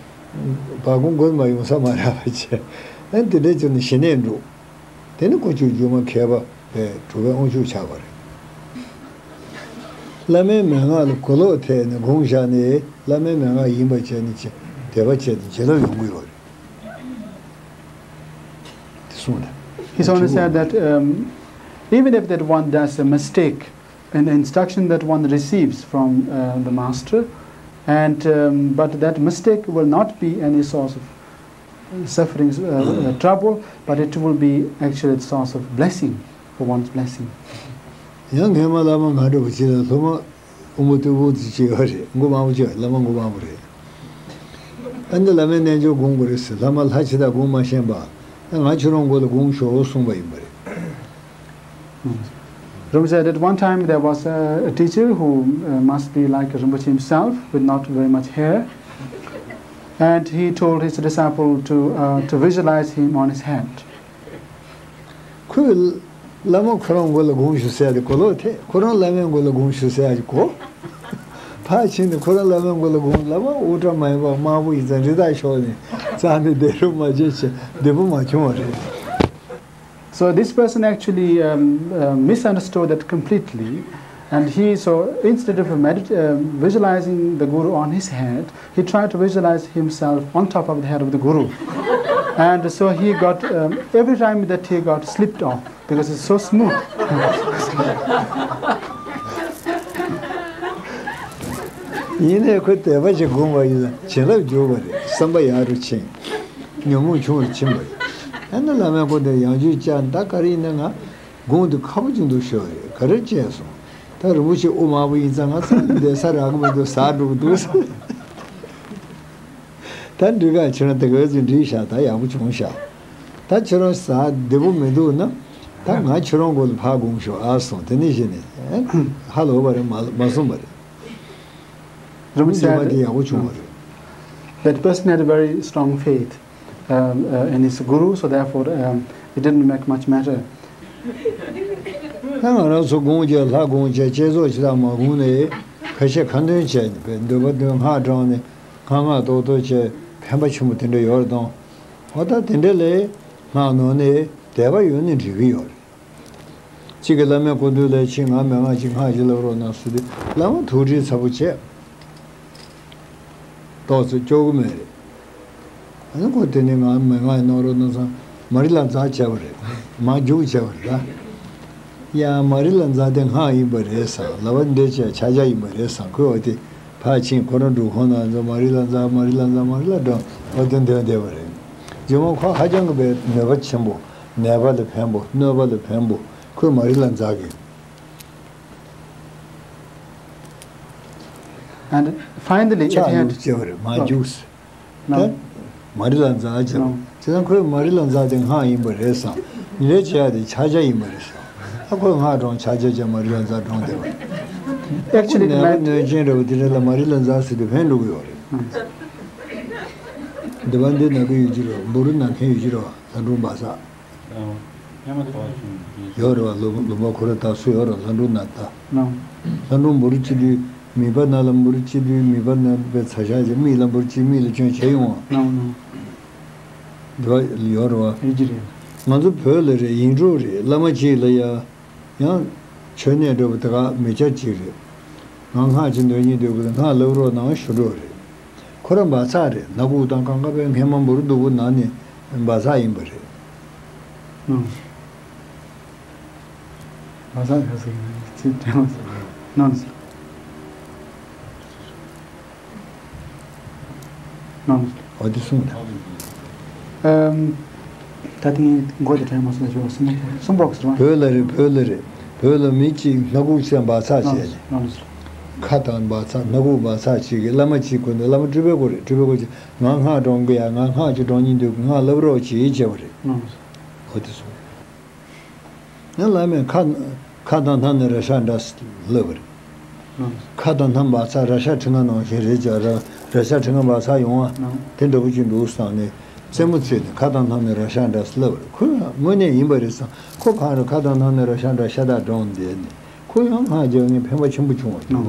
བ་ཀུང་མགོ་མ་ཡོང་ས་མ་རག་པ་བྱས། ཨ་ནི་དེ་འདྲས་བྱས་ནས་ཞི་གནས་འགྲོ། དེ་ནི་ཁོ་ཚོས་སྒྱུ་མ་མཁས་པ་བས་གྲུབ་པའི་དབང་ཕྱུག་ཆགས་པ་རེད། བླ་མའི་མན་ངག་ལ་གོ་ལོག་ཐེབས་ནས་དགོངས་བཞག་ནས་བླ་མའི་མན་ངག་ཡིན་པ་བྱས་ནས་བྱས་དད་པ་བྱས་ཏེ་བྱིན་རླབས་ཡོང་གི་ཡོད་རེད། དེ་གསུངས་ད། He's only said that um, even if that one does a mistake in the instruction that one receives from uh, the master, and um, but that mistake will not be any source of sufferings, uh, uh, trouble, but it will be actually a source of blessing for one's blessing. ཡང་ངས་མ་བླ་མ་ང་འདྲ་བོ་ཅིག་ལ་སློབ་མ་དབུ་མ་སྟོད་པོ་ཅིག་ཡོད་རེད། མགོ་མང་པོ་ཅིག་བླ་མ་མགོ་མང་པོ་རེད། ཨ་ནི་བླ་མའི་རྣལ་འབྱོར་སྒོམ་དགོས་རེད་ཟེར། བླ་མ་ལྷ་ཆེ་དག་སྒོམ་མ་ཤེས་པ། ཨ་ང་ཁྱོད་རང་མགོ་ལ་སྒོམ་ཤོག་གསུངས་པ་ཡིན་པ་རེད། Rinpoche said that one time there was a, a teacher who uh, must be like Rinpoche himself, with not very much hair. And he told his disciple to, uh, to visualize him on his head. ཁོས་བླ་མ་ཁོ་རང་མགོ་ལ་སྒོམ་ཞུ་ཟེར་ཏེ་གོ་ལོག་ཐེ་ཁོ་རང་བླ་མའི་མགོ་ལ་སྒོམ་ཞུ་ཟེར་ཡ་གོ། ཕར་ཕྱིན་ནས་ཁོ་རང་བླ་མའི་མགོ་ལ་སྒོམ། བླ་མ་དབུ་སྐྲ་མ་ཡིན་པ་དམར་པོ་ཡིན་ཙང་རི་དྭགས་ཤོག་ནས་རྩ་ནས་བདེ་རུ་མ་བྱེད་ཅེས་བདེ་པོ་མ་བྱུང་བ་རེད། So this person actually um, uh, misunderstood that completely. And he, so instead of medit- uh, visualizing the Guru on his head, he tried to visualize himself on top of the head of the Guru. And so he got, um, every time that he got slipped off, because it's so smooth. ཡིན་ནའི་ཁོས་དད་པ་ཞིག་སྒོམ་པ་ཡིན་ལ་བྱིན་རླབས་འཇུག་པ་རེད། བསམ་པ་ཡག་རུ་ཕྱིན། ཉོན་མོངས་ཆུང་རུ་ཕྱིན་པ་རེད། ཨ་ནི་བླ་མའི་སྐུ་མདུན་ཡང་བསྐྱར་བཅར་ད་ག་རེ་ཡིན་ན་ང་དགོངས་དུས་ཁ་པོ་ཅིག་འདུག་ཤོར་རེད། ག་རེ་བྱས་སོང་། ད་རིན་པོ་ཆེ་དབུ་དམར་པོ་ཡིན་ཙང་ང་ཚང་མ་བསྡད་ས་རག་གི་མི་འདུག་ཟ་འགྲོ་གི་འདུག་ཟེར། ད་འགྲིག་ག་ཁྱོད་རང་དེ་ག་ཚོད་འགྲིག་ཤག་ད་ཡག་པོ་བྱུང་ཤག་ད་ཁྱོད་རང་ཟ་བདེ་པོ་མི་འདུག་ན་ད་ང་ཁྱོད་རང་མགོ་ལ་ཕར་སྒོམ་ཤོག་ཨ་སོང་། དེ་ནས་གཞི་ནས་ཧ་ལོ་བ་རེད་མ་མ་སོང་བ་རེད། Rinpoche རྒྱུ་མ་དེ་said ཡག་པོ་བྱུང་བ་རེད། That person had a very strong faith um, uh, in his guru, so therefore um, it didn't make much matter. ད་ང་རང་ཚོ་སྒོམ་བྱས་ལྷ་སྒོམ་བྱས་བསྐྱེད་རྫོགས་ཅི་དག་མ་སྒོམ་ནས་ཁ་ཤས་ཁ་འདོན་བྱས་ནས་འདོད་པ་འདོན་སྔགས་བགྲངས་ནས་སྔགས་སྔགས་ཏོག་ཏོག་བྱས་ཕན་པ་ཆེན་པོ་དེ་འདྲ་ཡོད་རེད་དང་། འོ་ད་དེ་འདྲ་ལས་སྔགས་ནོར་ནས་དད་པ་ཡོད་ནས་འགྲིག་གི་ཡོད་རེད། གཅིག་གིས་བླ་མའི་སྐུ་མདུན་ལ་ཕྱིན། ང་མན་ངག་ཅིག་སྔགས་ཅིག་ལབ་རོགས་གནང་ཟེར་དུས་བླ་མ་ཐུགས་ཁྲལ་ཚ་པོ་བྱས། ཏོག་ཙམ་སྐྱོ་གི་མེད་རེད། ཨ་ནི་ཁོ་དེ་ནས་ང་མན་ངག་གནང་རོགས་གནང་ཙང་མ་རི་ལ་ཛ་བྱས་པ་རེད། མ་རྒྱུག་བྱས་པ་རེད་ད། ཡ་མ་རི་ལ་ཛ་དེ་སྔགས་ཡིན་པ་རེད་བསམ། ལབ་པ་འདི་བྱས་ཕྱག་རྒྱ་ཡིན་པ་རེད་བསམ། ཁོས་འོ་དེ་ཕར་ཕྱིན་ཁོ་རང་སྒྲུབ་ཁང་ནང་ཚོ་མ་རི་ལ་ཛ་མ་རི་ལ་ཛ་མ་རི་ལ་ཛ་འོ་དེ་འདོན་བསྡད་པ་རེད། རྗེས་མ་ཁོ་ཧ་ཅང་གི་བའི་ནུས་པ་ཆེན་པོ། ནད་པ་ལ་ཕན་པོ། གནོད་པ་ལ་ཕན་པོ། ཁོས་མ་རི་ལ་ཛ་གི And finally, it ཕྱག་had ལུགས་བྱས་པ་རེད། མ་རྒྱུགས། No. ད་མ་རི་ལ་ཛ་བྱས་པ། No. བྱས་ཙང་ཁོས་མ་རི་ལ་ཛ་དེ་སྔགས་ཡིན་པ་རེད་བསམ། ཉིན་རེ་བྱས་ཡ་དེ་ཕྱག་རྒྱ་ཡིན་པ་རེད་བསམ། ཨ་ཁོས་སྔགས་བགྲངས་ཕྱག་རྒྱ་བྱས་མ་རི་ལ་ཛ་བགྲངས་བསྡད་པ་རེད། Actually, it ནད་པ་might གནོད་ཅན་འདྲ་བོ་དེ་འདྲ་ལ་མ་རི་ལ་ཛ་ཟེར་དུས་ཕན་འགྲོ་གི་ཡོད་རེད། སྡེ་པ་འདི་ན་གི་ཡོད་ཀྱི་རེད། འབུ་རུ་ན་མཁན་ཡོད་ཀྱི་རེད་བ། ལྷ་སྒྲུང་སྦ་ས། ཨ། ཧེ་མ་ཐོག་བྱུང་། ཡོད་རེད་བ། ལུང་ལུང་པ་ཁོ་ར་དག་སུ་ཡོད་རེད། ལྷ་སྒྲུང་ན་ད། ལྷ་སྒྲུང་འབུ་རུ་སྐྱེ་དུས་མིད་པ་ན་ལ། འབུ་རུ་སྐྱེ་དུས་མིད་པ་ན་པའི་ཚ་ཤ་ཅིག་མིག་ལ། འབུ་རུ་སྐྱེ་མིག་ལ་སྐྱོན་བྱས་ཡོང་བ། འདི་བ་ཡོད་རེད་བ། ཡོད་ཀྱི་རེད། ང་ཚོ་བོད་ལ་རེད། ཡིག་འབྲུ་རེད། བླ་མ་གཅིག་ལ་ཡ། ཡང་མཆོད་གནས་འགྲོ་བ་དེ་ག་མི་སྐྱ་གཅིག་རེད། ང་སྔགས་ཅིག་འདོན་སྙིང་འདོད་ཀྱི་འདུག་སྔགས་བསླབ་རོགས་གནང་ཞུ་འགྲོ་རེད། ཁོ་རང་སྦ་ཚགས་རེད། སྣ་ཁུག་དང་གང་ག་པའི་སྔས་མ་འབུ་རུ་སྡུག་པོ་ན་ནས་སྦ་ཚགས་ཡིན་པ་རེད། ཨང་། སྦ་ཚགས་ག་ཟེར་གྱི་ཚིག་དྲན་པ་ཟེར་གནང་ཟེར། གནང་ཟེར། འོ་དེ་གསུངས་ད། ཨམ། ད་ཐེངས་མགོ་དེ་དྲན་མ་སོང་། ཞོག་གསུམ་པོ་གསུམ་པོ་ཟེར་བ། བོད་ལ་རེད། བོད་ལ་རེད། བོད་ལ་མི་གཅིག་སྣ་ཁུག་སེ་སྦ་ཚགས་བྱས་ནས། གནང་ཟེར། ཁ་དང་སྦ་ཚགས། སྣ་ཁུག་སྦ་ཚགས་བྱེད་ཀྱི། བླ་མ་གཅིག་ཁོ་ནས། བླ་མ་སྤྲུལ་པའི་སྐུ་རེད། སྤྲུལ་པའི་སྐུ་ཅིག་ང་སྔགས་བགྲང་གི་ཡ། ང་སྔགས་ཅིག་བགྲང་སྙིང་འདོད་ཀྱི། སྔགས་བསླབ་རོགས་གྱིས་བྱས་པ་རེད། འོ་དེ་སོང་། ང་བླ་མས་ཁ་ཁ་དང་སྣ་ནས་རེག་བྱ་འདྲ་བསླབས་པ་རེད། ཁ་དང་སྣ་སྦ་ཚགས། རེག་བྱ་དྲི་ང་ནང་བཞིན་རེད་ཀྱང་། རེག་རེག་བྱ་དྲི་ང་སྦ་ཚགས་ཡོང་བ་དེ་འདྲ་པོ་ཅིག་འདུག་བསམ་ནས་རྩེད་མོ་རྩེས་ནས་ཁ་དང་སྣ་ནས་རེག་བྱ་འདྲ་བསླབས་པ་རེད། ཁོས་དངོས་གནས་ཡིན་པ་རེད་བསམ། ཁོ་གང་རེད། ཁ་དང་སྣ་ནས་རེག་བྱ་འདྲ་ཤ་སྟག་བགྲངས་བསྡད་ནས། ཁོ་ཡང་སྔགས་རྒྱག་མཁན་ཕན་པ་ཆེན་པོ་བྱུང་བ་རེད།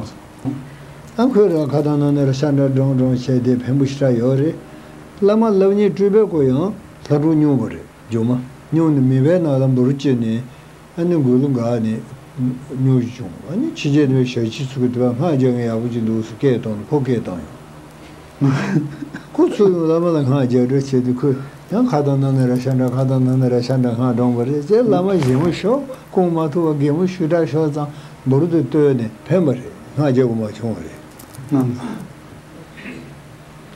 ཨ། ཁོས་རང་ཁ་དང་སྣ་ནས་རེག་བྱ་འདྲ་བགྲངས་བགྲངས་བྱས་ཏེ་ཕན་པོ་ཞེ་དྲག་ཡོད་རེད། བླ་མ་བསླབ་གཉེར་སྤྲུལ་པའི་སྐུ་ཡང་ལྷ་སྒྲུང་སྨྱུང་པ་རེད། སྒྱུ་མ་སྨྱུང་ནས་མིད་པའི་ནང་ལ་འབུ་རུ་སྐྱེས་ནས། ཨ་ནི་མགུལ་ལ་འགག་ནས་སྨྱུང་ཞིག་བྱུང་། ཨ་ནི་ཕྱི་རྒྱལ་དུ་ཞག་ཕྱི་ཚུགས་ཀྱི་དུས་སྔགས་རྒྱག་མཁན་ཡག་པོ་ཅིག་འདུག་ཟེར་སྐད་བཏང་ནས་ཁོ་སྐད་བཏང་ཡོང་། ཁོ་ཚུར་ཡོང་བླ་མ་ལ་སྔགས་རྒྱག་འགྲོ་བྱེད་དུས། ཁོས་ཡང་ཁ་དང་སྣ་ནས་རེག་བྱ་འདྲ། ཁ་དང་སྣ་ནས་རེག་བྱ་འདྲ་སྔགས་བགྲངས་པ་རེད་ཅེས་བླ་མ་ཞི་མོ་ཤོག་སྐུང་མ་ཐུབ་པ་རྒན་མོ་ཤུགས་དྲག་ཤོག་ཙང་འབུ་རུ་དེ་བཏོན་ནས་ཕན་པ་རེད། སྔགས་རྒྱག་དགོས་མ་བྱུང་བ་རེད།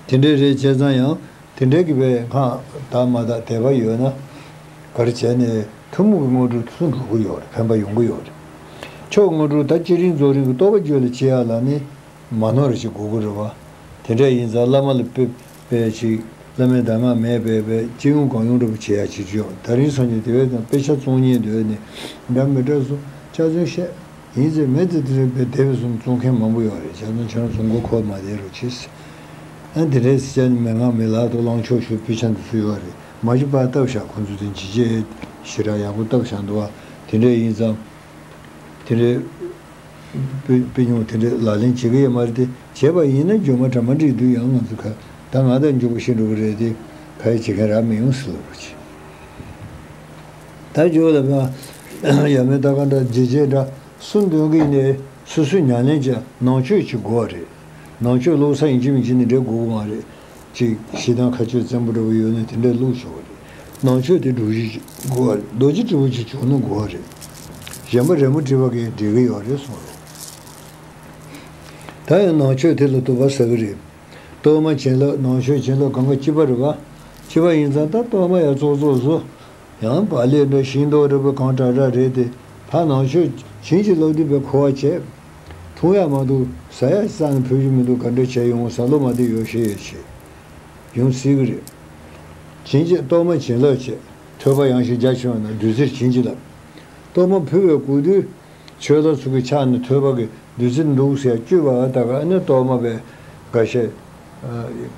དེ་འདྲའི་རེད། བྱས་ཙང་ཡང་དེ་འདྲའི་གི་བའི་སྔགས་དག་མ་དག་དད་པ་ཡོད་ན། ག་རེ་བྱས་ནས་ཐུན་མོང་གི་དངོས་གྲུབ་ཚུར་འགྲོ་གི་ཡོད་རེད། ཕན་པ་ཡོང་གི་ཡོད་རེད། མཆོག་དངོས་གྲུབ་ད་ཅི་རིང་རྫོགས་རིང་གི་རྟོགས་པ་རྒྱུད་ལ་སྐྱེ་ཡ་ལ་ནི་མ་ནོར་ཞིག་དགོས་ཀྱི་རེད་བ། དེ་འདྲ་ཡིན་ཙང་བླ་མ་ལ་དཔེ་དཔེ་ཅིག་བླ་མའི་གདམས་ངག་མེད་པའི་བའི་སྤྱི་ཡོངས་གང་ཡོང་འདྲ་པོ་བྱེད་ཡ་བྱེད་རྒྱུ་ཡོད། ད་རིང་སང་ཉིན་དེ་བས་ཀྱང་དཔེ་ཆ་བཙོང་སྙིང་འདོད་ནས་འདྲ་མི་འདྲ་སུ་ཆ་ཚང་བཤད། ཡིན་ཚེ་མེད་ཚེ་དེ་རིང་བའི་དེ་བས་སུ་བཙོང་མཁན་མང་པོ་ཡོད་རེད། ཆ་ཚང་ཁྱེད་རང་ཚོ་མགོ་འཁོར་མ་བསྡད་རོགས་གྱིས། ཨ་དེ་འདྲའི་སི་ཆ་ནི་མི་ངག་མི་ལག་ཏུ་ལངས་ཕྱོགས་ཞུ་དཔེ་ཆ་འདི་ཚོ་ཡོད་རེད། མ་གཞི་པར་བཏབ་བཞག་ཁོང་ཚོ་དེ་ཇི་བྱས་ཞེ་དྲག་ཡག་པོ་བཏབ་བཞག་འདུག་བ། དེ་འདྲ་ཡིན་ཙང་། དེ་འདྲའི་དཔེ་དཔེ་ཉུང་དེ་འདྲའི་ལག་ལེན་བྱེད་ཀྱི་ཡོད་མ་རེད་དེ། བྱས་པ་ཡིན་ན་རྒྱུ་མ་གྲ་མ་འགྲིག་དུས་ཡང་ང་ཚོ་ཁ་ད་ང་དང་མགྱོགས་པོ་ཤི་འགྲོ་གི་རེད་དེ། ཁ་ཡ་བྱེད་མཁན་རག་མི་ཡོང་ཟེར་ལབ་རོགས་གྱིས། ད་ཇོ་ལ་ཕ་ཡ་མེ་ད་ག་འདྲ་ཇེ་ཇེ་འདྲ་སུ་འདོན་གི་ནས་སོ་སོའི་ཉམས་ལེན་བྱ། ནང་ཆོས་ཅིག་དགོས་རེད། ནང་ཆོས་བླུག་ས་ཡིན་གཅིག་མིན་གཅིག་ནི་འདྲེ་དགོས་གི་མ་རེད། ཅིག་ཞེ་སྡང་ཁ་ཆོས་བཙན་པོ་འདྲ་པོ་ཡོད་ན་དེ་འདྲ་བླུག་ཆོག་གི་རེད། ནང་ཆོས་དེ་སྒྲུབ་གཞི་ཅིག་དགོས་རེད། རྡོ་རྗེ་དྲིལ་བུ་ཅིག་བྱུང་ན་དགོས་རེད། གཞན་པ་རི་མོ་བྲིས་པ་གིས་འགྲིག་གི་ཡོད་རེད་གསུངས་རོགས། ད་ཡང་ནང་ཆོས་དེ་ལ་དུ་བ་ཟ་གི་རེད། གཏོར་མ་བྱིན་རླབས། ནང་ཆོས་བྱིན་རླབས་སྒང་ག་གཅིག་པ་རེད་བ། གཅིག་པ་ཡིན་ཙང་ད་གཏོར་མ་ཡར་ཙོག་ཙོག་བཟོ། ཡང་བག་ལེབ་འདྲ་ཤིང་ཏོག་འདྲ་པོ་གང་དྲག་དྲག་རེད་དེ། ཕར་ནང་ཆོས་བྱིན་གྱིས་བརླབས་དུས་པའི་མཁོ་བ་བྱས། འཐུང་ཡག་མ་འདུག་ཟ་ཡག་རྩ་ནས་ཕུལ་རྒྱུ་མི་འདུག་ག་འདྲ་བྱས་ཡོང་ཟ་ལོ་མ་བདེ་ཡོད་ཤེས་ཡོད་བྱས་ཡོང་སྲིད་གི་རེད། བྱིན་གྱིས་གཏོར་མ་བྱིན་རླབས་བྱས། ཐོས་པ་ཡང་ཞིང་རྒྱ་ཆེ་བ་ན་བདུད་རྩིར་བྱིན་གྱིས་བརླབས། གཏོར་མ་ཕུལ་བའི་སྐུ་དུས། ཆོས་ལ་ཚུགས་ཀྱི་ཕྱག་ནི་ཐོས་པ་གི་བདུད་རྩི་འདུག་ཟེར་བཅུད་པ་ད་ག་ནི་གཏོར་མ་པའི་འགའ་ཤས།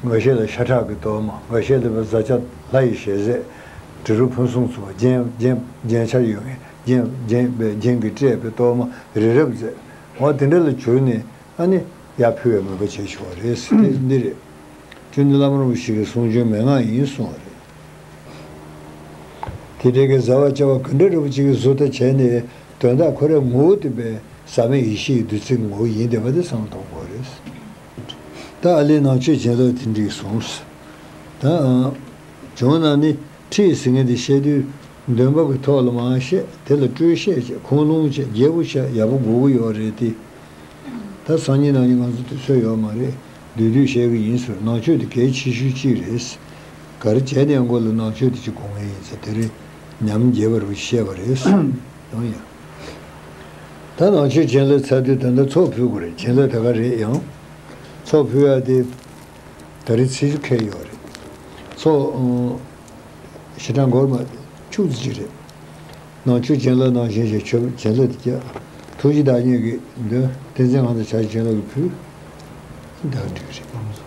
འགའ་ཤས་ལ་ཤ་ཁྲག་གི་གཏོར་མ། འགའ་ཤས་ལ་བཟའ་བཅའ་ལྷ་ཡི་ཞལ་ཟས། དྲི་རོ་ཕུན་སུམ་ཚོགས་པ། རྒྱན་རྒྱན་རྒྱན་ཆ་ཡོད་མཁན། རྒྱན་རྒྱན་པའི་རྒྱན་གྱིས་སྤྲས་པའི་གཏོར་མ་རི་རབ་མཛད། འོ་དེ་འདྲ་ལ་གྱུར་ནས་ཨ་ནི་ཡར་ཕུལ་བའི་མོས་པ་བྱེད་ཆོག་རེད་ཟེར་དེ་འདི་རེད། བཅོམ་ལྡན་བླ་མ་རིན་པོ་ཆེ་གི་གསུང་རྒྱུན་མན་ངག་ཡིན་གསུངས་པ་རེད། དེ་འདྲའི་གི་བཟའ་བ་བཅའ་བ་ག་འདྲ་འདྲ་པོ་ཅིག་གི་བཟོ་ལྟ་བྱས་ནས་དོན་དག་ཁོ་རའི་ངོ་བོ་དེ་པའི་ཟག་མེད་ཡེ་ཤེས་ཀྱི་བདུད་རྩི་གི་ངོ་བོ་ཡིན་བསྡད་པ་དེ་བསམ་གཏོང་དགོས་རེད། ད་ཨ་ལས་ནང་ཆོས་བྱིན་རླབས་དེ་འགྲིག་སོང་། ད་ཨ། བྱུང་ན་ནི་ཁྲིད་ཟེར་མཁན་དེ་བཤད་དུས་འདོན་པ་གི་ཐོག་ལ་མར་བཤད། དེ་ལ་སྤྲོས་བཤད་བྱས། ཁུངས་ལུང་བྱས། རྒྱས་པོ་བཤད། ཡག་པོ་དགོས་ཀྱི་ཡོད་རེད་དེ། ད་སང་ཉིན་གནངས་ཉིན་ང་ཚོ་དུས་ཚོད་ཡོད་མ་རེད། བསྡུས་བསྡུས་བཤད་གི་ཡིན་ཟེར། ནང་ཆོས་དེ་གལ་ཆེ་ཤོས་གཅིག་རེད། ག་རེ་བྱས་ནས་མགོ་ལ་ནང་ཆོས་དེ་ཅིག་གོ་མཁན་ཡིན་ཚེ་དེ་རིང་ཉམས་རྒྱས་པ་རུ་བཤད་པ་རེད། ཡང་ཡང་། ད་ནང་ཆོས་བྱིན་རླབས་ཚར་དུས་ད་ལྟ་ཚོགས་ཕུལ་དགོས་རེད། བྱིན་རླབས་ད་ག་རེད་ཡང་། ཚོགས་ཕུལ་ཡ་དེ་ད་རིང་ཚེས་བཅུ་ཁེལ་ཡོད་རེད། ཚོགས་ཞེ་དྲག་འགོར་མ་བཅུ་ཙམ་ཅིག་རེད། ནང་ཆོས་བྱིན་རླབས་ནང་བཞིན་ཞིག་ཆོས་བྱིན་རླབས་དེ་རྒྱ། ཐུགས་རྗེ་བདག་ཉིད་ཀྱི་འདོན། བསྟན་འཛིན་དབང་དུ་བྱ་བྱིན་རླབས་ཀྱི་ཕུལ། ད་འགྲིག་རེད།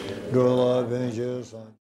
འགྲོ་ལ་ཕན་ཕྱིར་སངས།